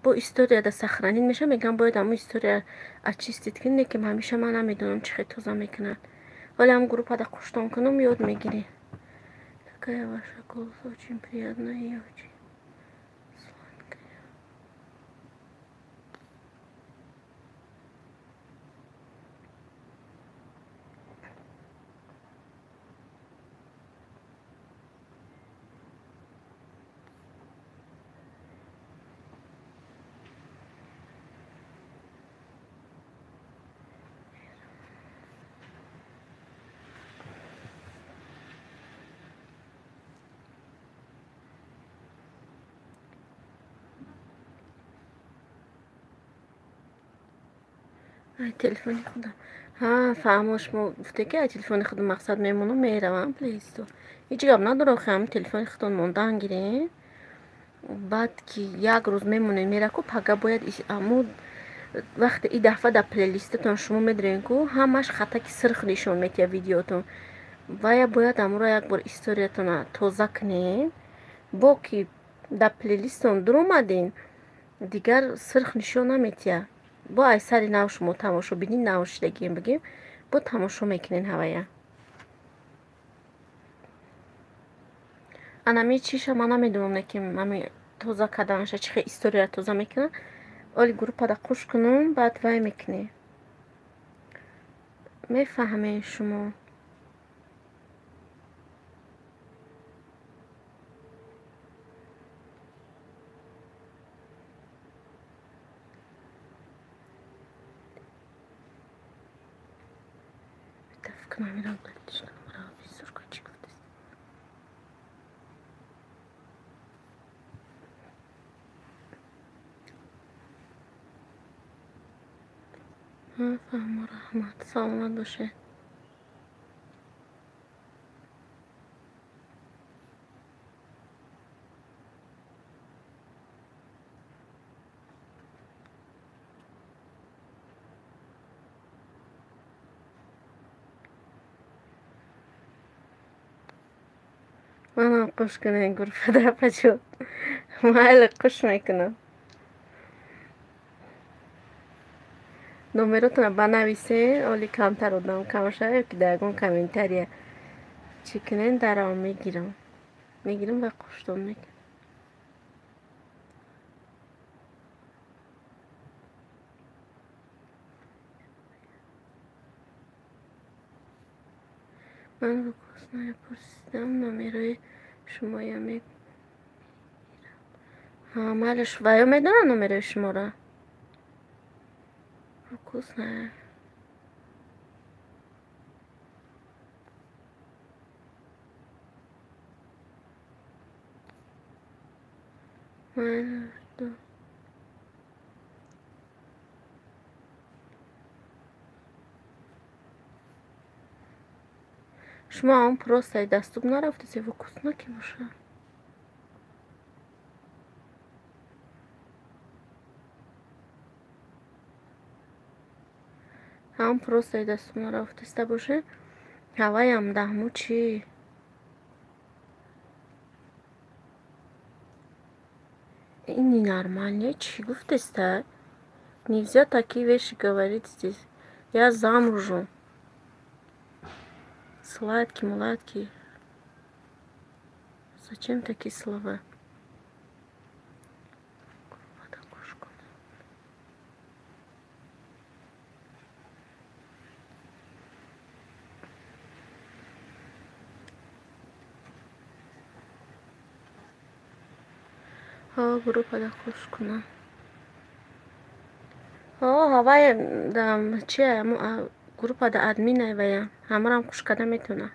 бо историяда сохранить меша, мегӯям бояд ҳамун история очистить кунӣ, лекин ҳамеша ман намедонам чӣ хел тоза мекунад. Вале ҳам группада қуштон кунам ёд мегирӣ. Какая ваша голос очень приятная и очень сладкая. Ай телефони худам. Ҳа, фаҳмо, шумо гуфте ки ай телефони худам мақсад мемонам, меравам плейлисту. Ҳеҷ гап надорам, хам телефони худтон мондан гирем. Баъд ки як рӯз мемонем, мера ку пага бояд аму вақте и дафъа дар плейлистатон шумо медорем ку ҳамаш хатаки сирх нишон метиҳад видеотон. Вая бояд амуро як бор историятона тоза кунем. Бо ки дар плейлистон дуромадем, дигар сирх нишон наметиҳад. Бо ай сари нав шумо тамошо бинед, нав шидагием бигем, бо тамошо мекунед ҳавая. Анами чиша ман намедонам, ки ами тоза карданша чӣ хел историяро тоза мекунад. Оли группада қуш кунум, баъд вай мекунем. Мефаҳмед шумо. Фаҳмо, раҳмат, саломат бошед. Манам қуш кунем гурфада апаҷон. Майли қуш мекунам. Номеротона банависен, оли камтар одам кам шава ё ки дар ягон комментария чӣ кунен, дарав мегирам. Мегирам ва қуштон мекунам. Ман вкусная пурсидам, номерои шумоя мегирам. Ҳа, майли, ваё медонам номерои шуморо. Вкусная. Шумо он просто доступ нарафтед, вкусно ки боша. Ҳам просто доступ нарафтеста боше, ҳаваям даҳму чӣ? ненормальный, чӣ гуфтеста? Нельзя такие вещи говорить здесь. Я замужем. Сладкий, младкий. Зачем такие слова? Группада хуш кунам. Ҳавай чи группада админ вая ҳамарам хуш карда метавона.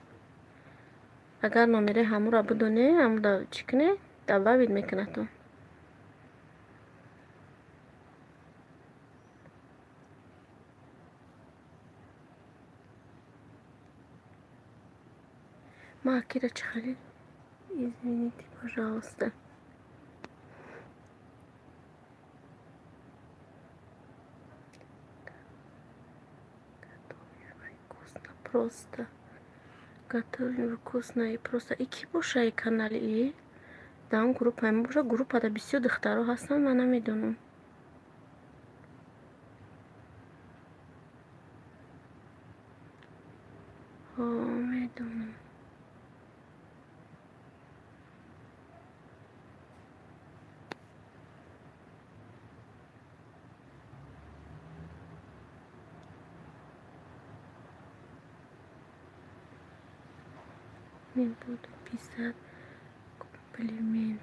Агар номераи ҳамура бидоне, ҳамуда чӣ куне, добавить мекунадтон. Ма акира чӣ хали? Извините, пожалуйста. Просто готовим вкусно и просто. И ки боша и канали и дар он группа боша, группада бисёр духтаро ҳастанд, ман намедонам. Медонам. Не буду писать комплимент.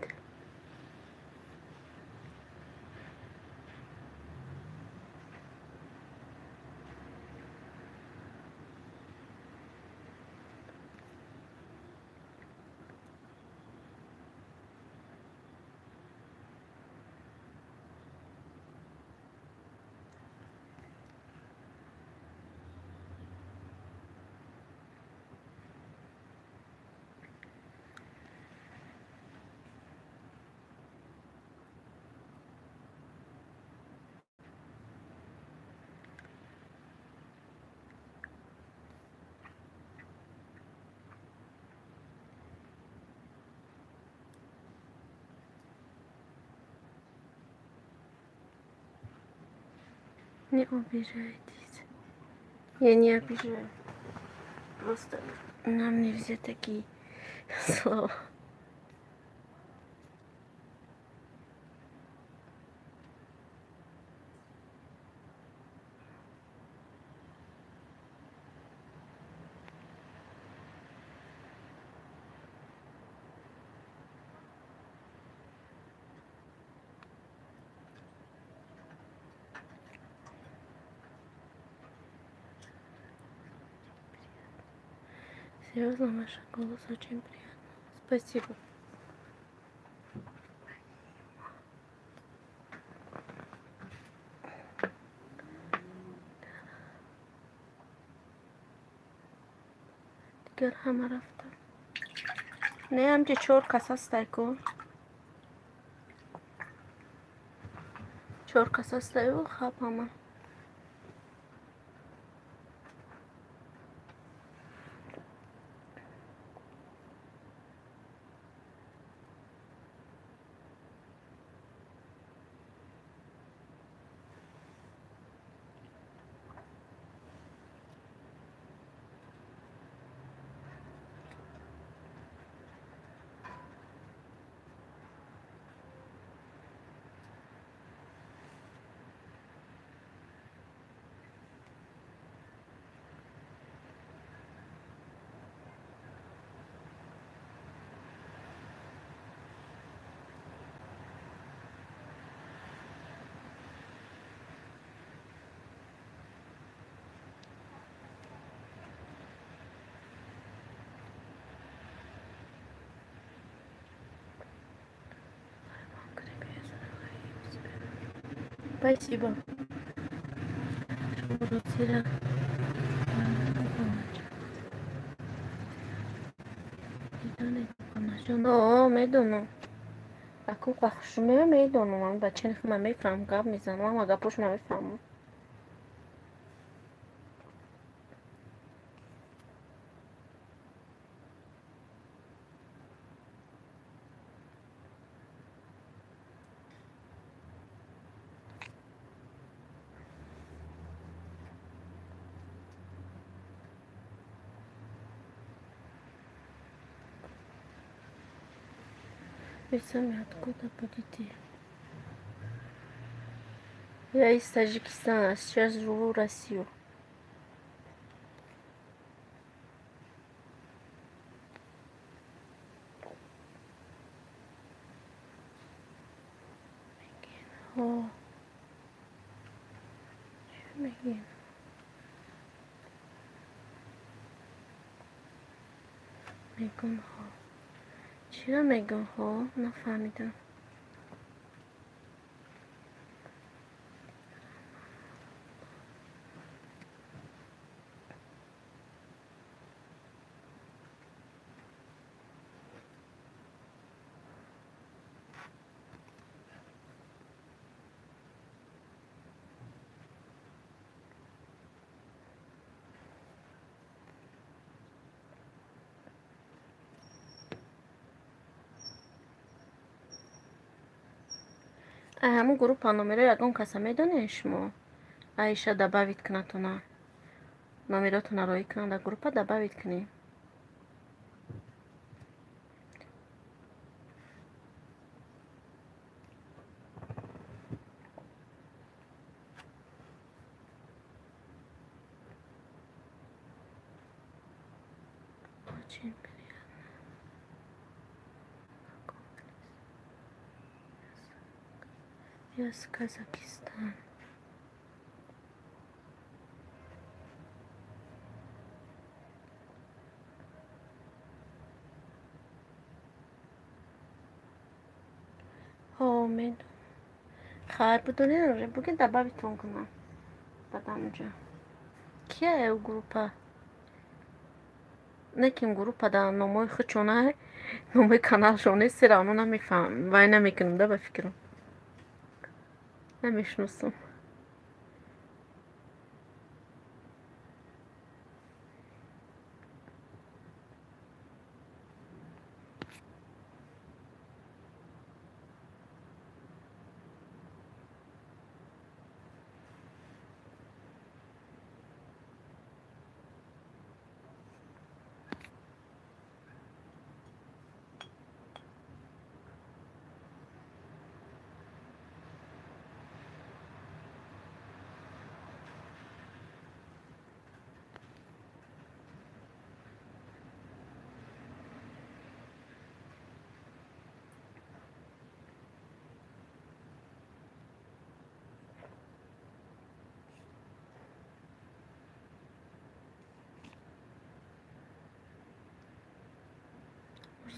Не обижайтесь. Я не обижаю. Просто нам нельзя такие слова. Серьезно, ваш голос очень приятный. Спасибо. Дигар ҳама рафтам. Не, ҳамҷа чор кас ҳастай ку. Чор кас ҳастаю хаб ҳама. Спасибо. Медонам. Аку қахшуме медонам. Ман бачаи ман мефаҳмам, гап мезанам, ама гапош намефаҳмам. Вы сами откуда будете? Я из Таджикистана, сейчас живу в Россию. О, мегум ҳо. Чиро мегум ҳо? Нафаҳмидам. Ҳамун группа номеро ягон каса медонед шумо? Аиша добавить кунатона. Номеротона роӣ кунанд дар группа добавить кунед. Очень приятно. Я с Казахстана. Ҳо, медонам. Хайр, бидонед, бугин добавитон кунам. Баъдам унҷа. Кия ӯ группа? Не ким группа да номои худшона, номои каналшон нест, сера оно намефаҳмам, вай намекунам да ба фикрам. Намешиносам.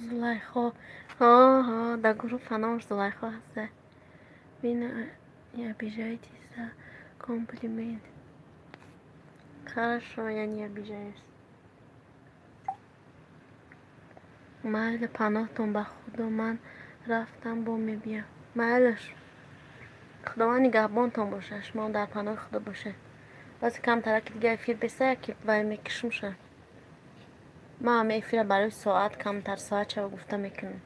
Зулайхо. Ҳо, ҳо, дар группа номаш Зулайхо ҳаста. Вы не обижайтесь за комплимент. Хорошо, я не обижаюсь. Майли, паноҳтон ба Худо, ман рафтам, бо мебиям. Майлаш. Худованд нигаҳбонтон бошад, шумо дар паноҳи Худо бошед. Баъзе камтараки дига эфир беса, ки вай мекушумша. Ман ҳама эфира барои соат камтар соат шава гуфта мекунам.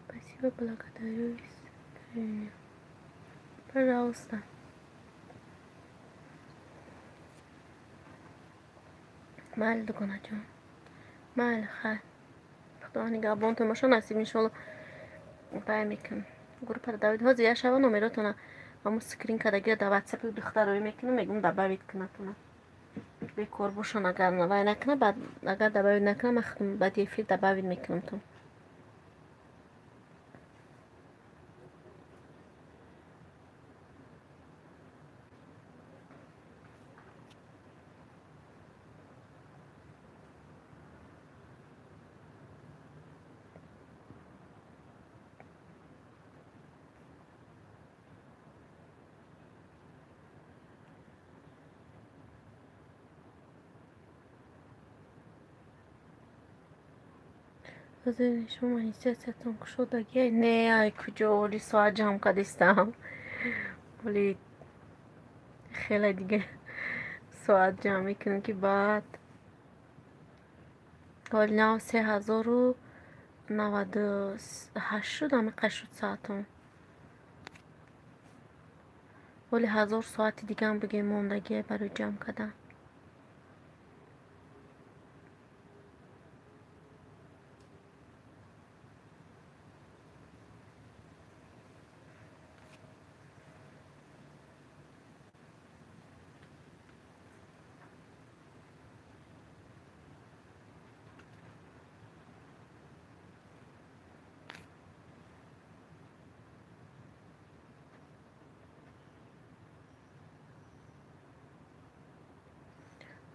Спасибо, благодарю. Пожалуйста. Майли, дугонаҷон. Майли, хайр. Худо нигаҳбонтон бошад, насиб иншоалло бай мекунам. Группаро давид. Ҳозир я шава номеротона ҳамун скрин кардагиро дар ватсапи духтароӣ мекунам, мегӯм добавить кунатона. Бекор бошон агар вай накунам, баъд агар добавить накунам, ман худам баъди эфир добавить мекунам тон. Шумо манифестациятон кушодагия? Не, ай куҷо, оли соат ҷамъ кардистам. Оли Хеле дига соат ҷамъ мекунем, ки баъд ҳоли нав 3098 шуд, ҳамиқа шуд соатон. Ҳоли 1000 соати дигаам бигем мондагие барои ҷамъ кардан.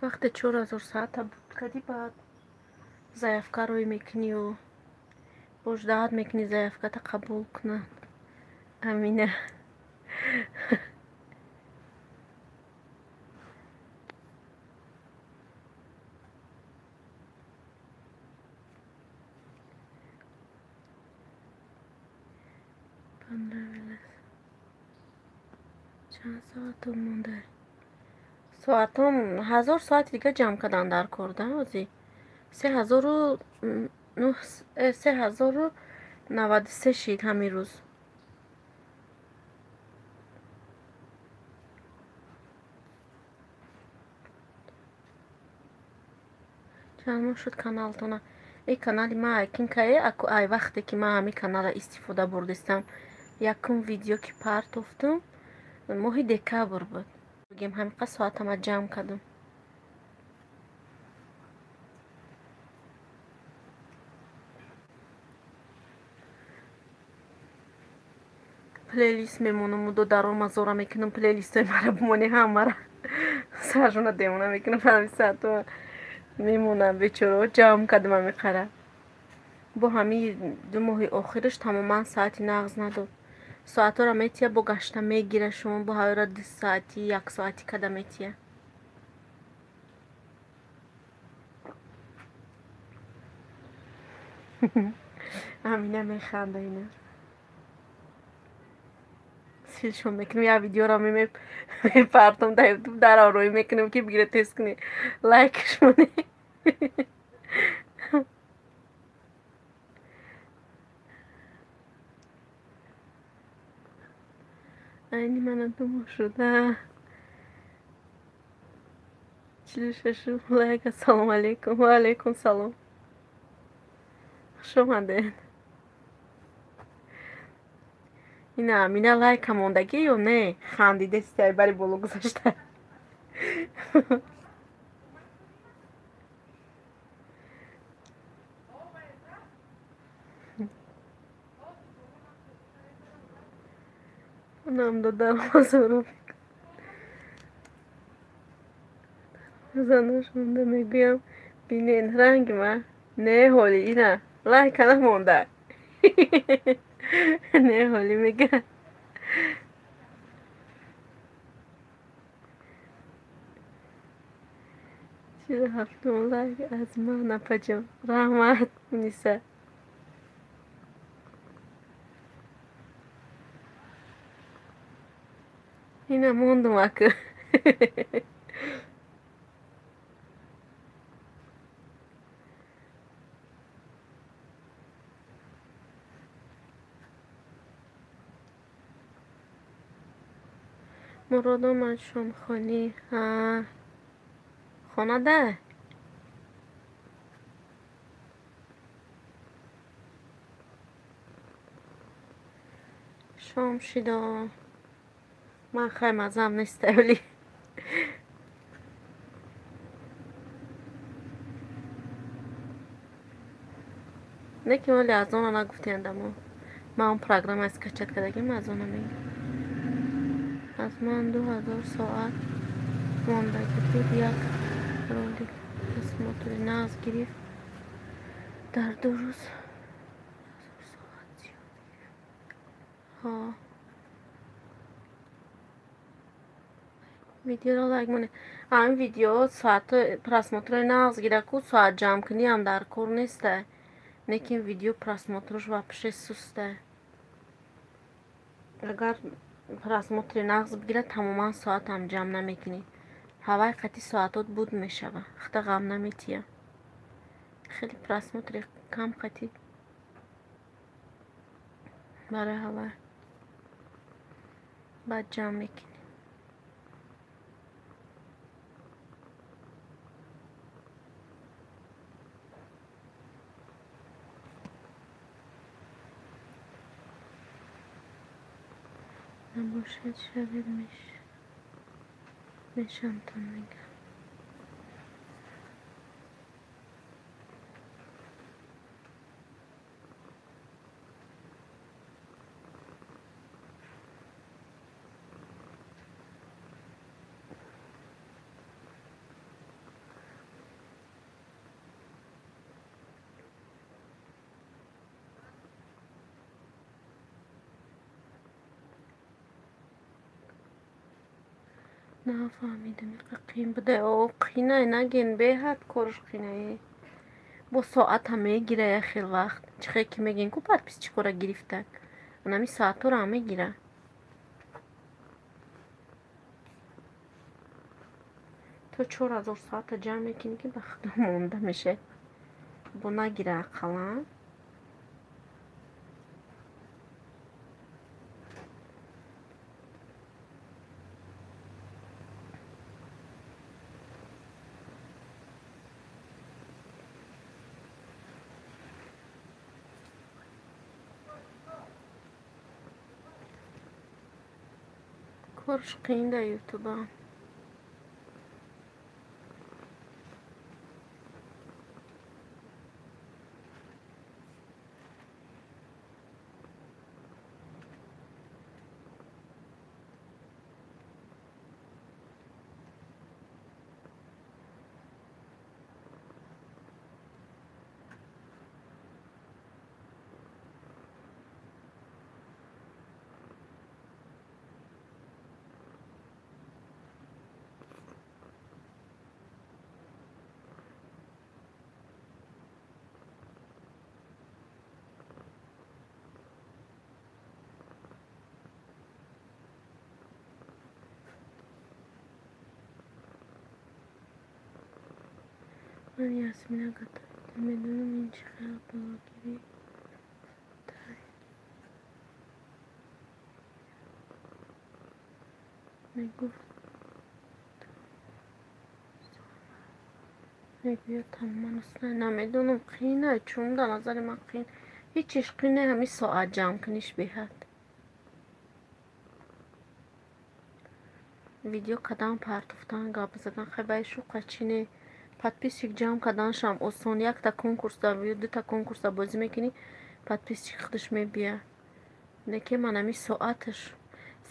Вақте 4000 соата буд кардӣ, баъд заявка рӯй мекунию бождаҳат мекунӣ заявката қабул кунанд. Амина. Понравилось. Чанд соатон монда? Соатон 1000 соати дига ҷамъ кардан дар кор, да ҳозир. 3093 шид ҳамин рӯз. Чанд моҳ шуд каналтона? Э канали ма акин кае, ай вақте ки ман ҳамин каналро истифода бурдистам, якум видео ки партофтум, моҳи декабр буд. Бигем ҳамиқа соатама ҷамъ кардум. Плейлист мемонаму додаро мазора мекунам, плейлистои мара бимони ҳамара саржона девона мекунам, ҳами соато мемонам бечорао ҷамъ кардам ҳамиқара. Бо ҳами 2 моҳи охираш тамоман соати нағз надод. Соатҳоро метия, бо гашта мегира шумо, бо ҳаёра 2 соати, 1 соати када метия. Амина механда ина. Силшон мекунем, як видеоро мепартом дар ютуб, дар ороӣ мекунем, ки бигира тест кунӣ. Лайкш монӣ. Айни мана 2 моҳ шуда. 46 лайк. Ассалому алайкум. Ва алайкум салом. Хуш омадед. Ина Амина лайка мондагӣ ё не? Хандиде ситаи бари боло гузашта. Нам додаро заношонда мегӯям, бинен ранги ма не ҳоли ина лайка намонда. Не ҳоли мега. 47 лайк аз ман апаҷон. Раҳмат Муниса. Ина мондум аку. Мурод омад шомхонӣ. Ҳа, хонада? Шом шидо. Ман хай мазам неста вали. Не ки вале аз она нагуфтем дамо. Ман он программа скачать кардагим, аз она мегӯям. Аз ман 2000 соат мондагӣ буд, як ролик просмотри нағз гирифт. Дар 2 рӯз 1000 соат зиёд гирифт. Ҳа. Видеоро лайк монед. Ҳамин видео соат просмотрои нағз гира ку соат ҷамъкуниам дар кор неста. Лекин видео просмотрош вообще суста. Агар Просмотри нағз бигирад, тамоман соатам ҷамъ намекунӣ. Ҳавай қати соатот буд мешава. Хата ғам наметия. Хеле просмотри кам қати барои ҳавай. Баъд ҷамъ мекунӣ. Набошад шавед мешамтон мегам. Нафаҳмидам, қин буда. О, қинай наген, беҳад корш қинае. Бо соата мегира як хел вақт. Чихе ки мегӯен ку подписчикора гирифтак. Анами соатҳоро мегира. То 4000 соата ҷамъ мекунӣ ки ба худо монда мешавад. Бо нагира ақаллан. Корш қиин дар ютуба. Ман Ясмина Гатарида медонам ин чӣ хел блогери мегуфт мегӯяд тамоман аслан намедонам қина чун дар назари ман қин ҳеҷ чиз қин не ҳамин соат ҷамъ куниш беҳад. Видео кадан партофтан гап задан хай баи шуқа чӣ не. Подписчик ҷамъ карданашам осон. Якта конкурса ё дута конкурса бозӣ мекунӣ, подписчик худаш мебия. Неке ман ҳамин соаташ.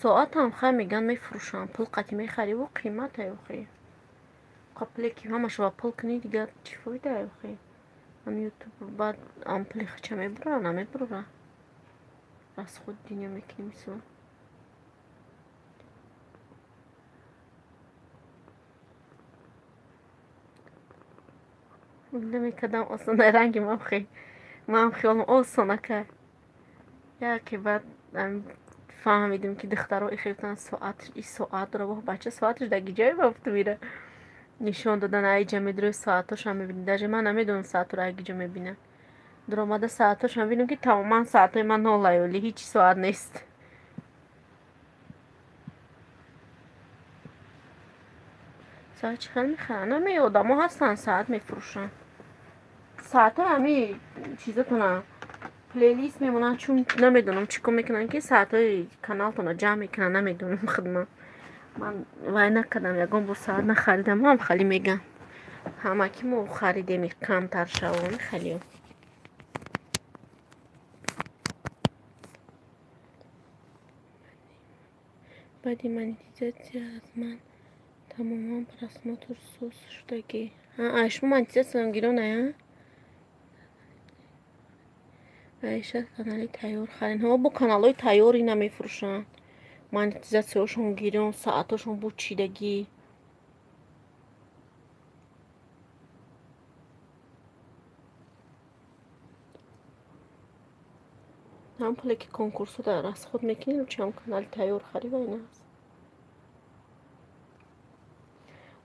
Соатам хай меган мефурӯшам. Пул қатӣ мехариву қиматае охи. Пуле ки ҳамашо ба пул кунӣ дигар чӣ фоидае охи. Ам ютуб баъд ам пули хича мебурра намебурра. Расход дунё мекунӣ мисол. Намекардам осон ранги ман хе. Ман хиёлам осон ака. Яке баъд фаҳмидем ки духтаро ихефтан соат и соат дора. Воҳ бача соаташ дар гиҷое бафту мира. Нишон додан айҷа медрои соатошам мебинӣ. Даже ман намедонам соатро ай гиҷо мебинам. Дуромада соатошам мебинам ки тамоман соатҳои ман нолаёли ҳеҷ соат нест. Соат чӣ хел мехаранд? Ҳамаи одамо ҳастанд соат мефурӯшанд. Соатҳои ҳамаи чизотона плейлист мемонанд, чун намедонам чӣ кор мекунанд ки соатҳои каналтона ҷамъ мекунанд, намедонам худман. Ман вай накардам, ягон бор соат нахаридам, ҳам хали мегам. Ҳама ки мо харидем камтар шавон халиё. Баъди монетизатсия аз ман тамоман просмотр сус шудагӣ. Ай шумо монетизатсиям гирона, Айша канали тайёр харин. Ҳо бо каналҳои тайёр ина мефурӯшанд. Монетизатсияҳошон гирон, соатҳошон бучидагӣ. Ҳам пуле ки конкурсо дар расход мекунем, чи ҳам канали тайёр хари вай наст.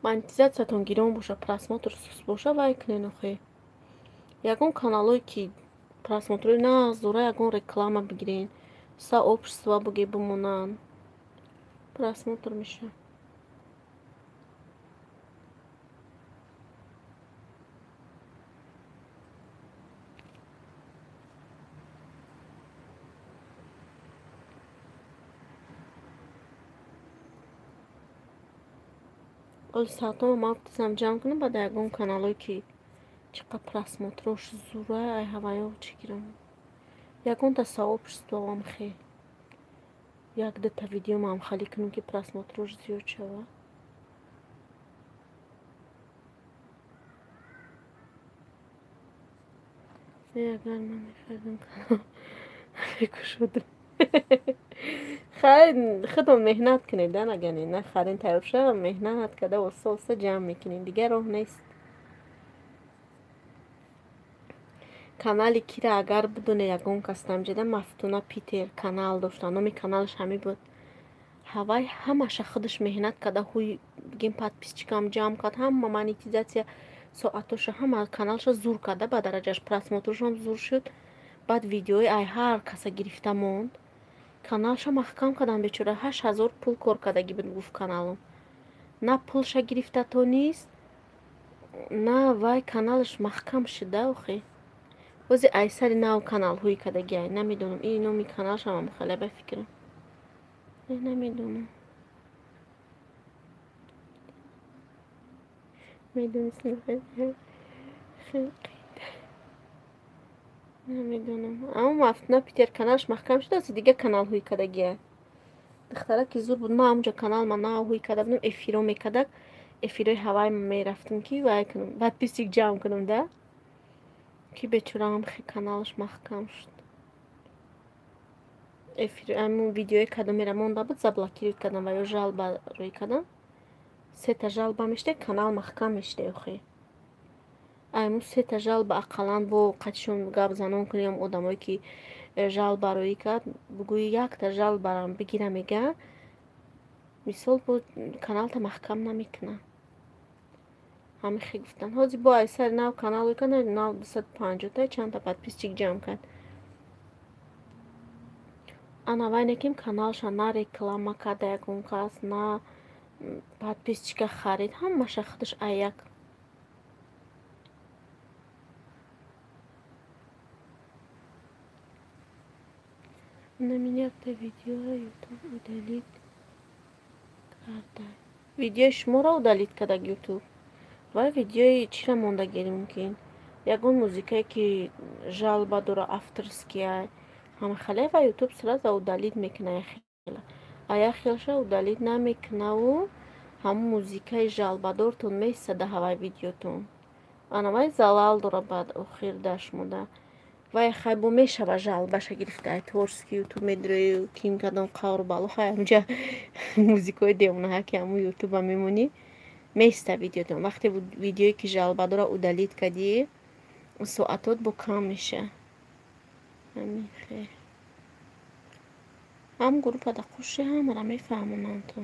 Монетизатсиятон гирон боша, просмотр сус боша, вай кунен охе. Ягон каналое ки просмотрои нағз дора, ягон реклама бигирен, сообщество буге бимонанд, просмотр меша. Оли саатома ман тизам ҷамъ кунам, баъд ягон каналое ки чӣ қадр просмотрош зура, ай ҳаваё чӣ гирам. Ягонта сообществоам хе. Як дута видеомам халӣ кунам ки просмотрош зиёд шавад. Не, агар ман мехардам канал мекушодам. Хайр, худон меҳнат кунед, да нагане, на харин тайёр шава, меҳнат карда оста оста ҷамъ мекунед, дигар роҳ нест. Канали кира агар бидоне ягон кас тамҷида, Мафтуна Питер канал дошта, номи каналаш ҳамин буд. Ҳавай ҳамаша худаш меҳнат карда, ҳуй бигем подписчикам ҷамъ кард, ҳама монетизатсия соатоша, ҳама каналша зур карда ба дараҷаш, просмотршам зур шуд. Баъд видеои ай ҳар каса гирифта монд. Каналша маҳкам кардам бечора, 8000 пул кор кардагӣ буд гуфт каналам. На пулша гирифта то нест, на вай каналаш маҳкам шуда охе. Ози ай сари нав каналҳои кардагӣ ай, намедонам, ин номи каналшам ам хеле ба фикрам. Не, намедонам. Медонистам хеле намедонам. Аммо Мафтуна Питер каналаш маҳкам шудааст, дигар каналҳои кардагӣ ай. Духтара ки зур буд, ман ҳамонҷо канал ман навҳои карда будам, эфиро мекардак, эфирои ҳавай мерафтам ки вай кунам, подписчик ҷамъ кунам да. Ки бечораам хе каналаш маҳкам шуд. Эфир ҳамон видеои кадомера монда буд, заблокировать кардам ва ё жалба рӯй кардам. Сета жалба мешта, канал маҳкам мешта охе. Айму сета жалба ақаллан бо қатишон гап занон кунем, одамое ки жалба рӯй кард, бугӯи якта жалбарам бигира мега, мисол бо каналта маҳкам намекунад. Ҳамин хе гуфтан. Ҳозир бо ай сари нав канал рӯй кард, нав 250 чандта подписчик ҷамъ кард. Ана вай неким каналша на реклама карда ягон кас, на подписчика харид, ҳамаша худаш ай як. На меня якта видео ютуб удалит карда. Видеои шуморо удалит карда ютуб. Вай видеои чира мондагирӣ мумкин? Ягон музикае ки жалба дора, авторския, ҳама хале ва ютуб сразу удалит мекуна яхела. А яхелша удалит намекунаву ҳамун музикаи жалбадортон месада ҳавай видеотон. Ана вай залал дора баъд охир дашмуда. Вай хай бо мешава жалбаша гирифта, ай творческий ютуб медрои, ким кадом қавру бало, хай ҳамҷа музикои девонаҳа ки ҳамун ютуба мемонӣ, места видеотон. Вақте видеое ки жалба дора удалит кардӣ, соатот бо кам меша. Ҳамин хел. Ҳам группада қуши ҳамаро мефаҳмонанд то.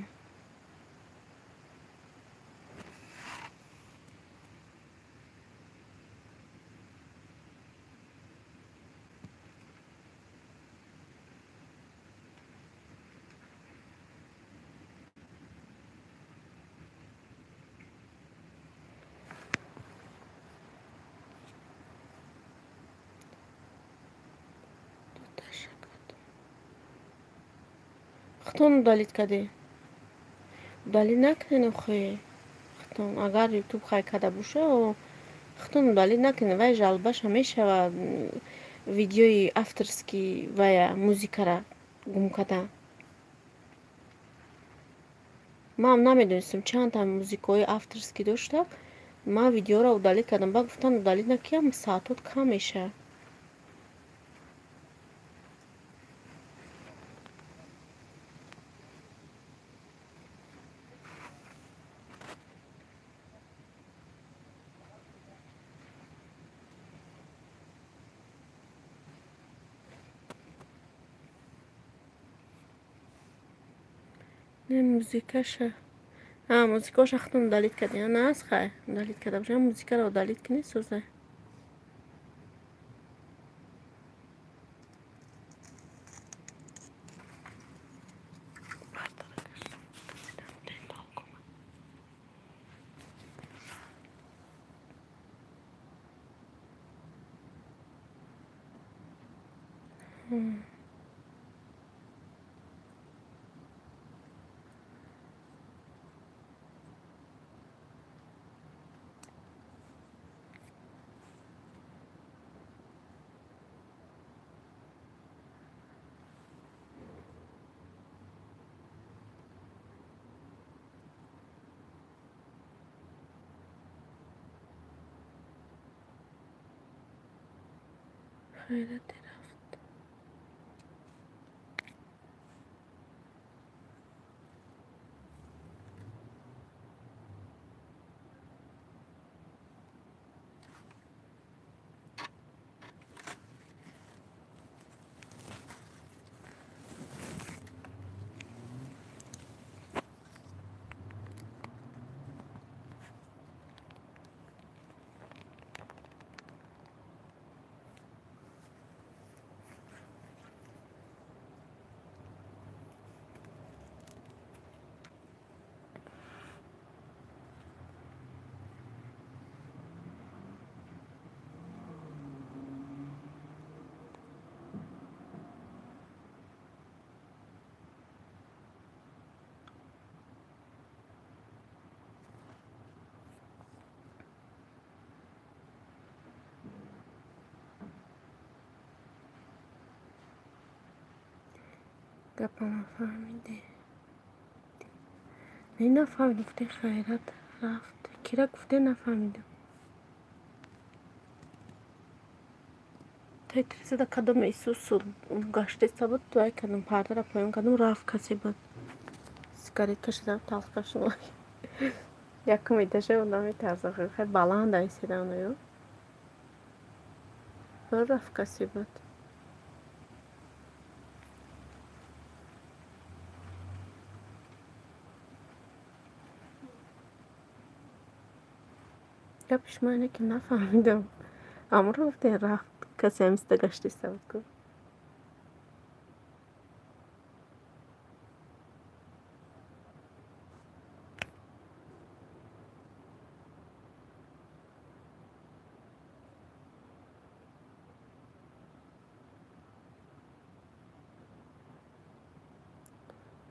Худтон удалит кардед? Удалит накунед охе. Худтон агар ютуб хай карда боша, худтон удалит накунед, вай жалбаша мешава видеои авторский вая музикара гум карда. Ман намедонистам чандта музикаҳои авторский дошта, ман видеоро удалит кардам, баъд гуфтам удалит накунам, саатот кам мешавад. Не музикаша. А, музикаша хатон удалить кардем. На, аз хай. Удалить карда бошам, музикаро удалить кунӣ соза. Хайрати рафт. Гапа нафаҳмиде. Не нафаҳмидам, гуфте хайрат рафт. Кира гуфте нафаҳмидам. Тай трезада кадом Исусу гаштеста буд, дуай кардам, пардара поён кардам, рафт касе буд. Сигарет кашидам, талх кашидам. Якум этажа одам метарза, хеле баланд айседам ё. Рафт касе буд. Гапи шумо ине ки нафаҳмидам. Амро гуфте рафт касе ҳамиста гаштеста буд ку.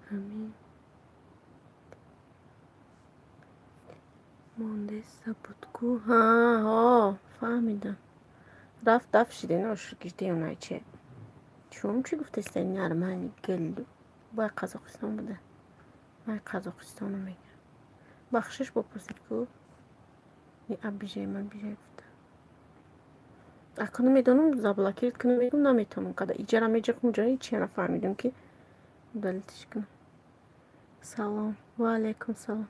Ҳамин мондеста буд ку. Ҳа, ҳо, фаҳмидам. Рафт даф шиден ошургирди оначе. Чум чӣ гуфтеста нормальный гел. Бай Қазоқистон буда. Май Қазоқистоно мегӯям. Бахшиш бопурсид ку. Не обижай, мабижай гуфта. Акну медонам заблокировать кунам мегӯям наметавонам. Када иҷара меҷиқм уҷара ҳеч чия нафаҳмидам ки удалитиш кунам. Салом. Ва алайкум салом.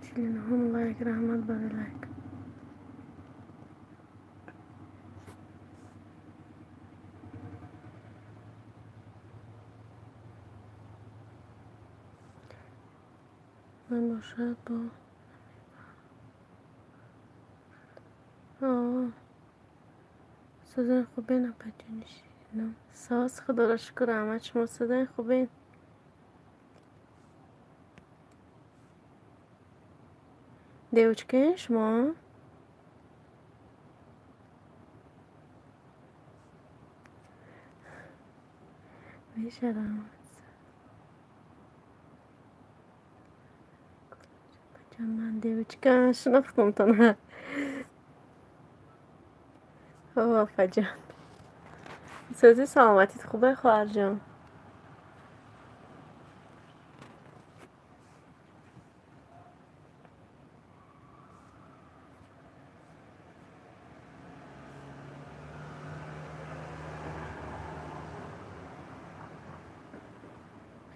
Чилинҳум лайк, раҳмат барои лайк. Ман бошад бо созани хубен апаҷони ширинам. Соз худоро шукр, раҳмат шумо созани хубен. Девочки, шумо? Мешарам. Ман девочка шинохтам-тона. О, апаҷон. Сӯзи саломатит хубе, хоҳарҷон.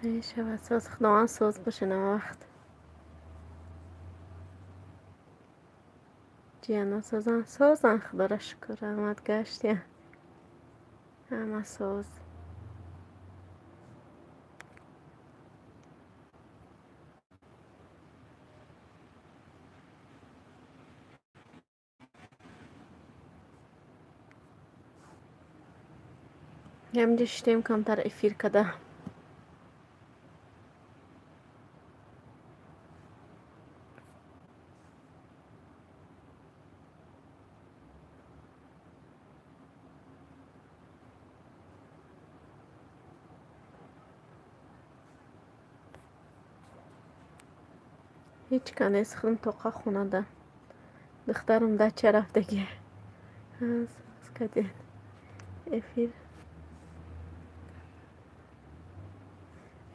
Мешавад соз, худованд соз боше навақт. Ҷияно созан, созан, худоро шукр, раҳмат гаштия. Ҳама соз. Ҳаминҷо шиштем камтар эфир када. Ҳеҷ ка нест, худам тоқа хонада. Духтарам дача рафтаги. Соз кадем. Эфир.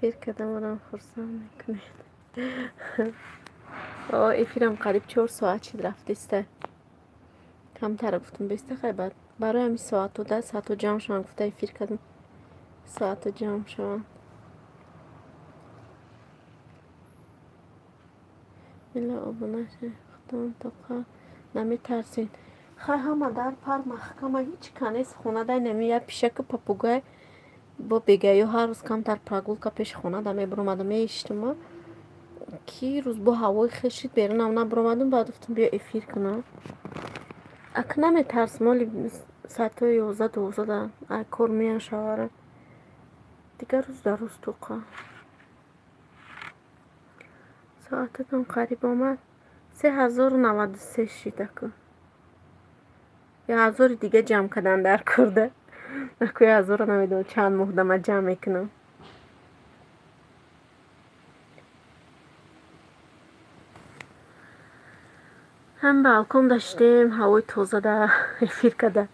Эфир кадамарам хурсанд мекунед. О, эфирам қариб 4 соат шид рафтиста. Камтар гуфтам беста хай баъд. Барои ҳамин соату да саату ҷамъ шаванд гуфта эфир кардам. Соату ҷамъ шаванд. Мила обуна худам тоқа наметарсед. Хай ҳама дар пар маҳкама ҳеҷ ка нест хонада нами як пишаку попугай бо бегаё ҳар рӯз камтар прогулка пеши хонада мебуромадам меиштума. Ки рӯз бо ҳавои хешид берунам набуромадам, баъд гуфтам биё эфир кунам. Ак наметарсам, оли соатҳои 11-12 ай кор меян шаварам. Дигар рӯз дар рӯз тоқа. Соататон қариб омад. 3093 шид аку. 1000 дига ҷамъ кардан дар корда. Аку 1000-ро намедонам чанд моҳда ман ҷамъ мекунам. Ҳам балкон даштем, ҳавои тоза да эфир када.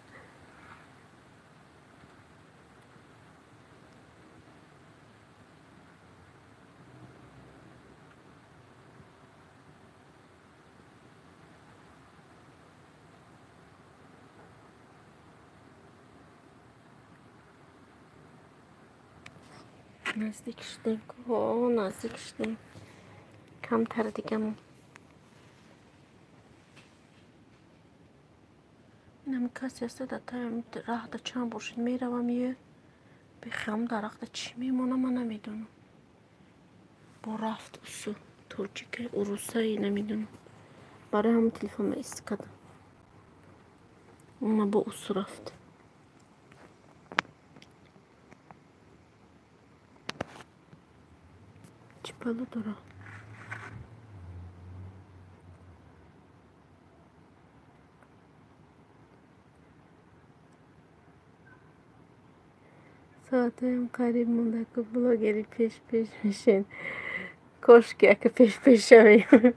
Наздик шудем, о, наздик шудем. Камтар дигамон. Инам касе аста дар таи раҳда чанд бор шуд меравам е бехиём дарахта чӣ мемонам ман намедонам. Бо рафт усу тоҷика урусаи намедонам. Барои ҳамон телефонро ист кардам. Она бо усу рафт. Чӣ палу дора? Соатҳоям қариб монда ку блогери пеш-пеш мешен. Кошки ака пеш-пеш шавем.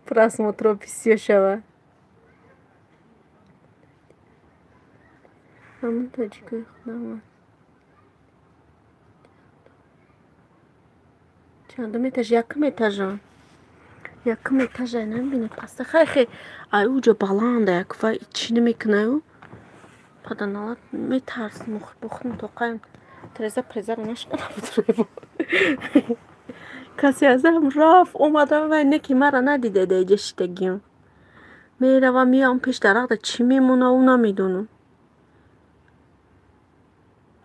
Просмотро бисёр шава. Ҳамон тоҷикои худам аст. Чандум этаж? Якум этажа. Якум этажа намебинед паста. Хай хе ай уҷо баланда як вай чӣ намекунаю? Паданалат метарсам бохудам тоқаем. Треза презаро нашканам. Касе азам рафт омадам вай не ки мара надида дар иҷа шитагиам. Меравам меоям пеш дарахта чӣ мемона ӯ намедонам.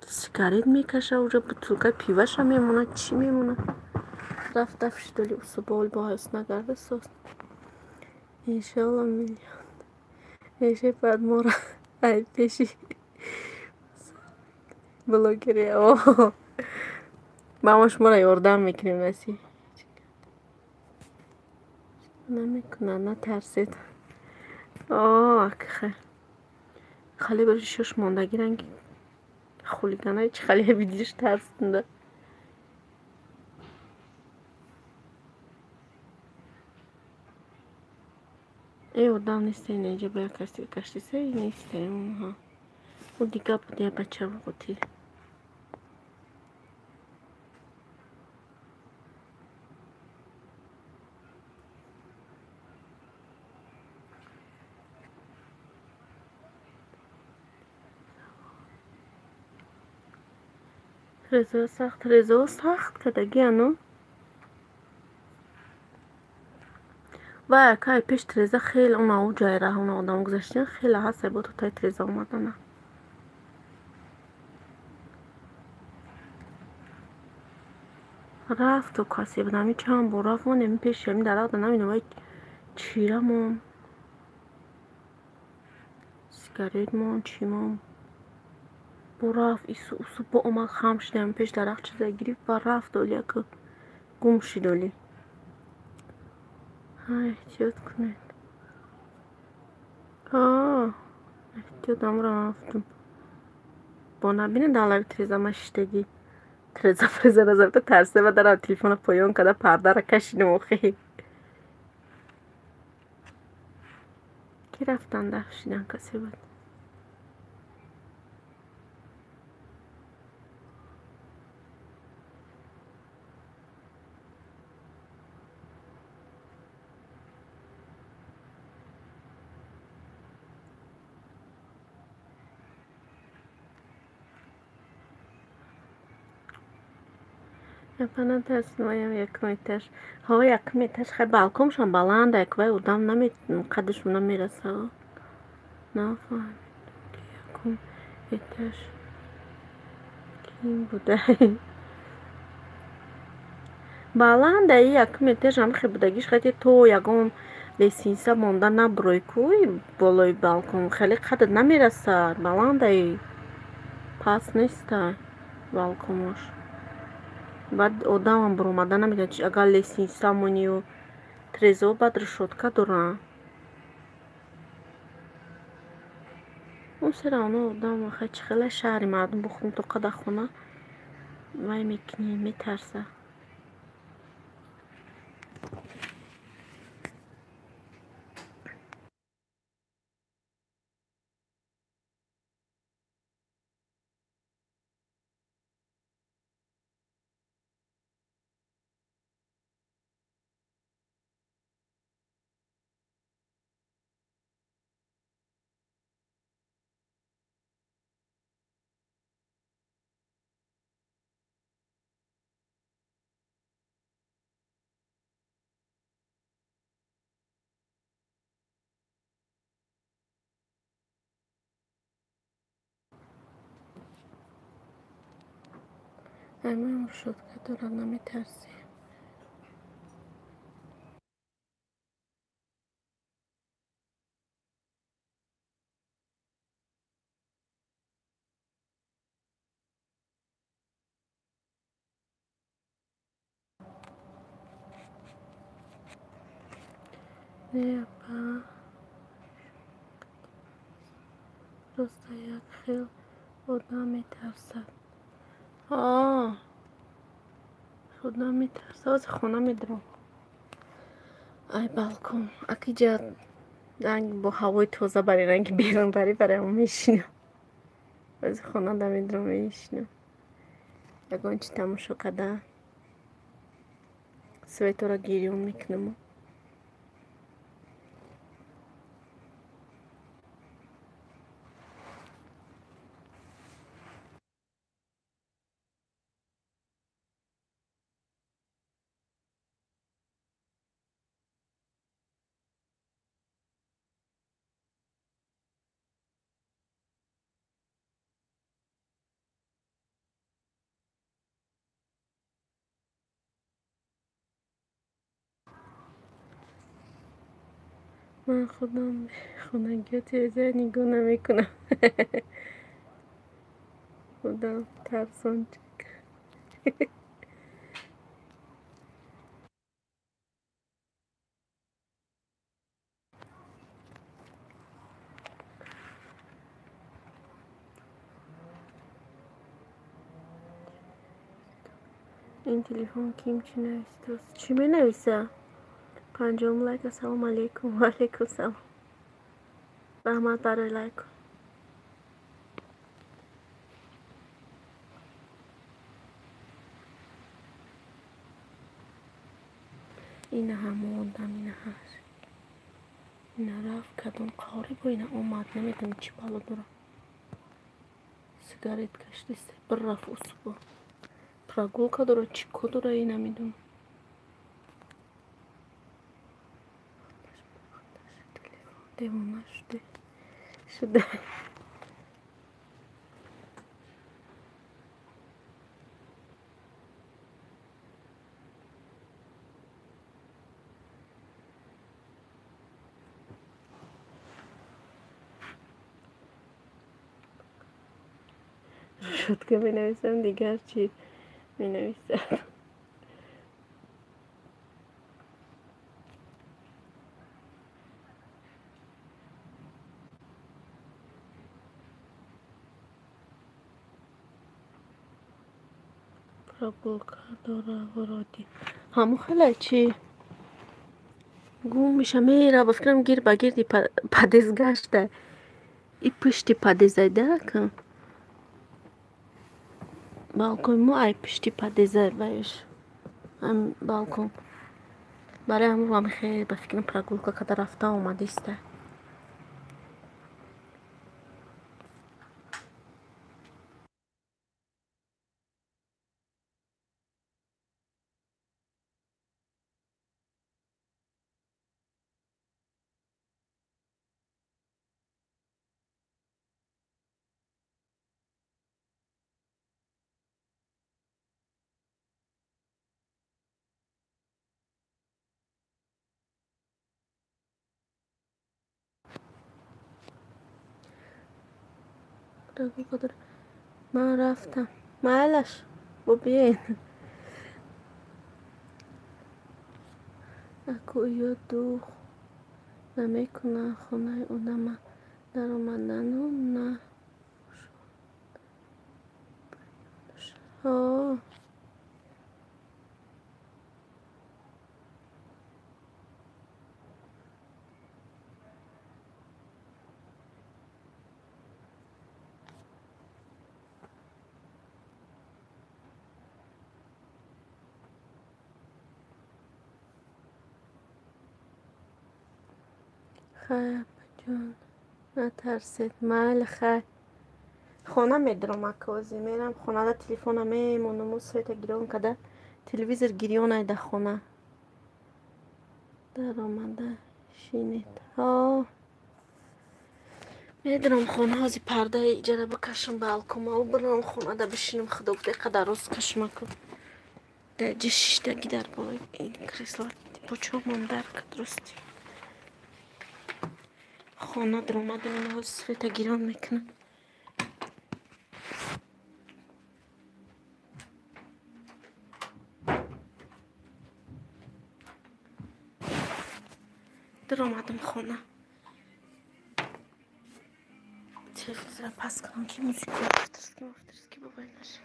Сигарет мекаша уҷо бутулкаи пиваша мемона чӣ мемона. Рафт дафт шидоли усубол бо ҳайс нагарда соз. Иншоалло миллион. Эше баъд мора ай пеши блогери о. Ба мо шуморо ёрдам мекунем наси. Намекунад, натарсед. О, акхе. Хали бари шош мондаги ранги хулиганаи чӣ хали видиш тарсонда. Э одам несте инҷа ба як каси гаштиса несте онҳо. Ӯ дига буд я бача буғути. Резо сахт, резо сахт кадаги ану. Вай акай пеш треза хеле он ау ҷайра он одам гузаштан хеле ҳаст бо то тай треза омадана. Рафту касе буд ҳамин чанд бор рафт мон ҳамин пеши ҳамин дарахт намедонам вай чира мон сигарет мон чӣ мон бо рафт ису усу бо омад хам шид ҳамин пеш дарахт чиза гирифт ва рафт оли яку гум шид оли. Ҳа эҳтиёт кунед. Ҳа эҳтиёт амро рафтум. Бо набинед дар лаби треза ма шиштагӣ. Треза преза разавта тарсе ва дарам телефона поён карда пардара кашидам охи. Ки рафтан даф шидан касе буд. Япана тарсиноям якум этаж. Ҳо якум этаж хай балконшон баланда як вай одам наме қадашон намераса. Нафаҳмидам ки якум этаж ким будай. Баланда и якум этаж ҳам хе будагиш хайте то ягон лесинса монда набурой куй болои балкон хеле қадат намерасад. Баландаи паст нестай балконош. Баъд одамам буромада наметавонад, агар лестница монию трезо баъд решётка доранд. Он все равно одам хай чӣ хела шаҳри мардум бо то қадар хона вай мекунӣ метарса. Айман решётка дорад наметарсӣ. Не апа. Просто як хел одам метарсад. А, одам метарсад. Ҳозир хона медурам. Ай балкон. Акиҷа ранг бо ҳавои тоза бари ранги берун бари барои мешинам. Ҳозир хона да медурам мешинам. Ягон чи тамошо карда светора гирён мекунам. Ман худам хонагиҳо тирезаро нигоҳ намекунам. Худам тарсончик. Ин телефон ким чӣ навиштааст? Чӣ менависа? Панҷум лайк. Ассалому алайкум. Ва алайкум салом. Раҳмат барои лайк. Ина ҳамон одам, ина ҳаст. Ина рафт кадом қаҳорӣ бо ина омад, намедонам чӣ бало дорад. Сигарет кашидист, бір рафт усубо. Прогулка дорад, чӣ кор дорад, и намедонам. Девона шуде. Шуда. Шутка менависам, дигар чӣ менависам? Прогулка дора вроде. Ҳамон хеле чӣ? Гум меша мера, ба фикрам гир ба гирди подъезд гашта. И пушти подъезд ка. Балкони мо ай пушти подъезд баеш. Ам балкон. Барои ҳамон ҳам хеле ба фикрам прогулка када рафта омадиста. Ман рафтам. Майлаш, бо биёен. Аку ё дух намекунанд хонаи одама даромадану на ҳо. Хай, апаҷон, натарсед, майли, хай. Хона медурам акози, мерам хонада телефона мемонаму света гирён када, телевизор гирёнай да хона. Даромада шинед. Ҳо. Медурам хона, ҳози пардаи иҷара бикашам балконмаву бирам хонада бишинам, худо гуфта иқадар рост кашмаку. Дар ҷи шиштаги дар болои ин кресла почомон дар кад рости. Хона даромадам, ин ҳози света гирён мекунам. Даромадам хона. Телевизора паст кунам, ки музыка авторский, авторский бабай наша.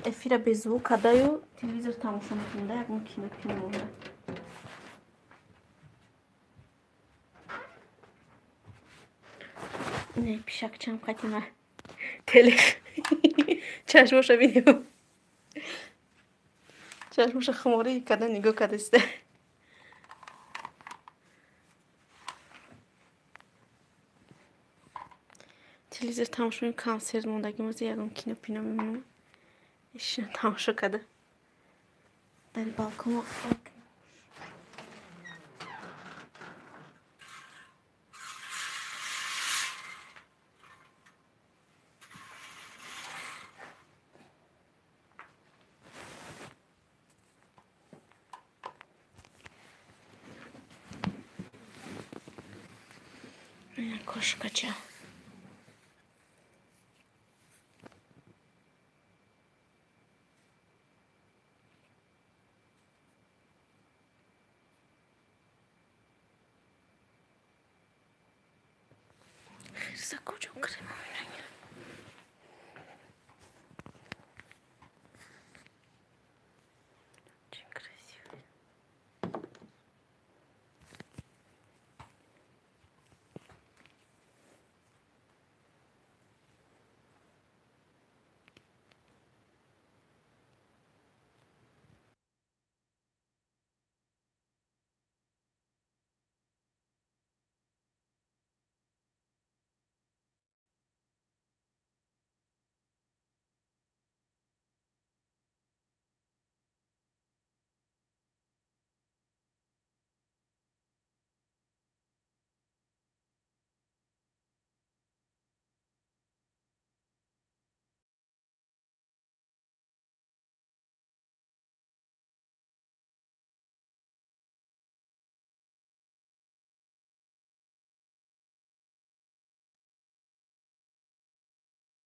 Эфира без звука даю, телевизор тамошо мекунем, да, ягон кино кино монда. Не, пишакчам қати телех. Чашмоша бинем. Чашмоша хуморӣ када нигоҳ кадаста. Телевизор тамошо мекунем, консерт мондагӣ мози ягон кино пино мемонам. Ишина тамошо када. Дар балкон кошкача. Хирса куҷо крема мегирад? Чӣ крем?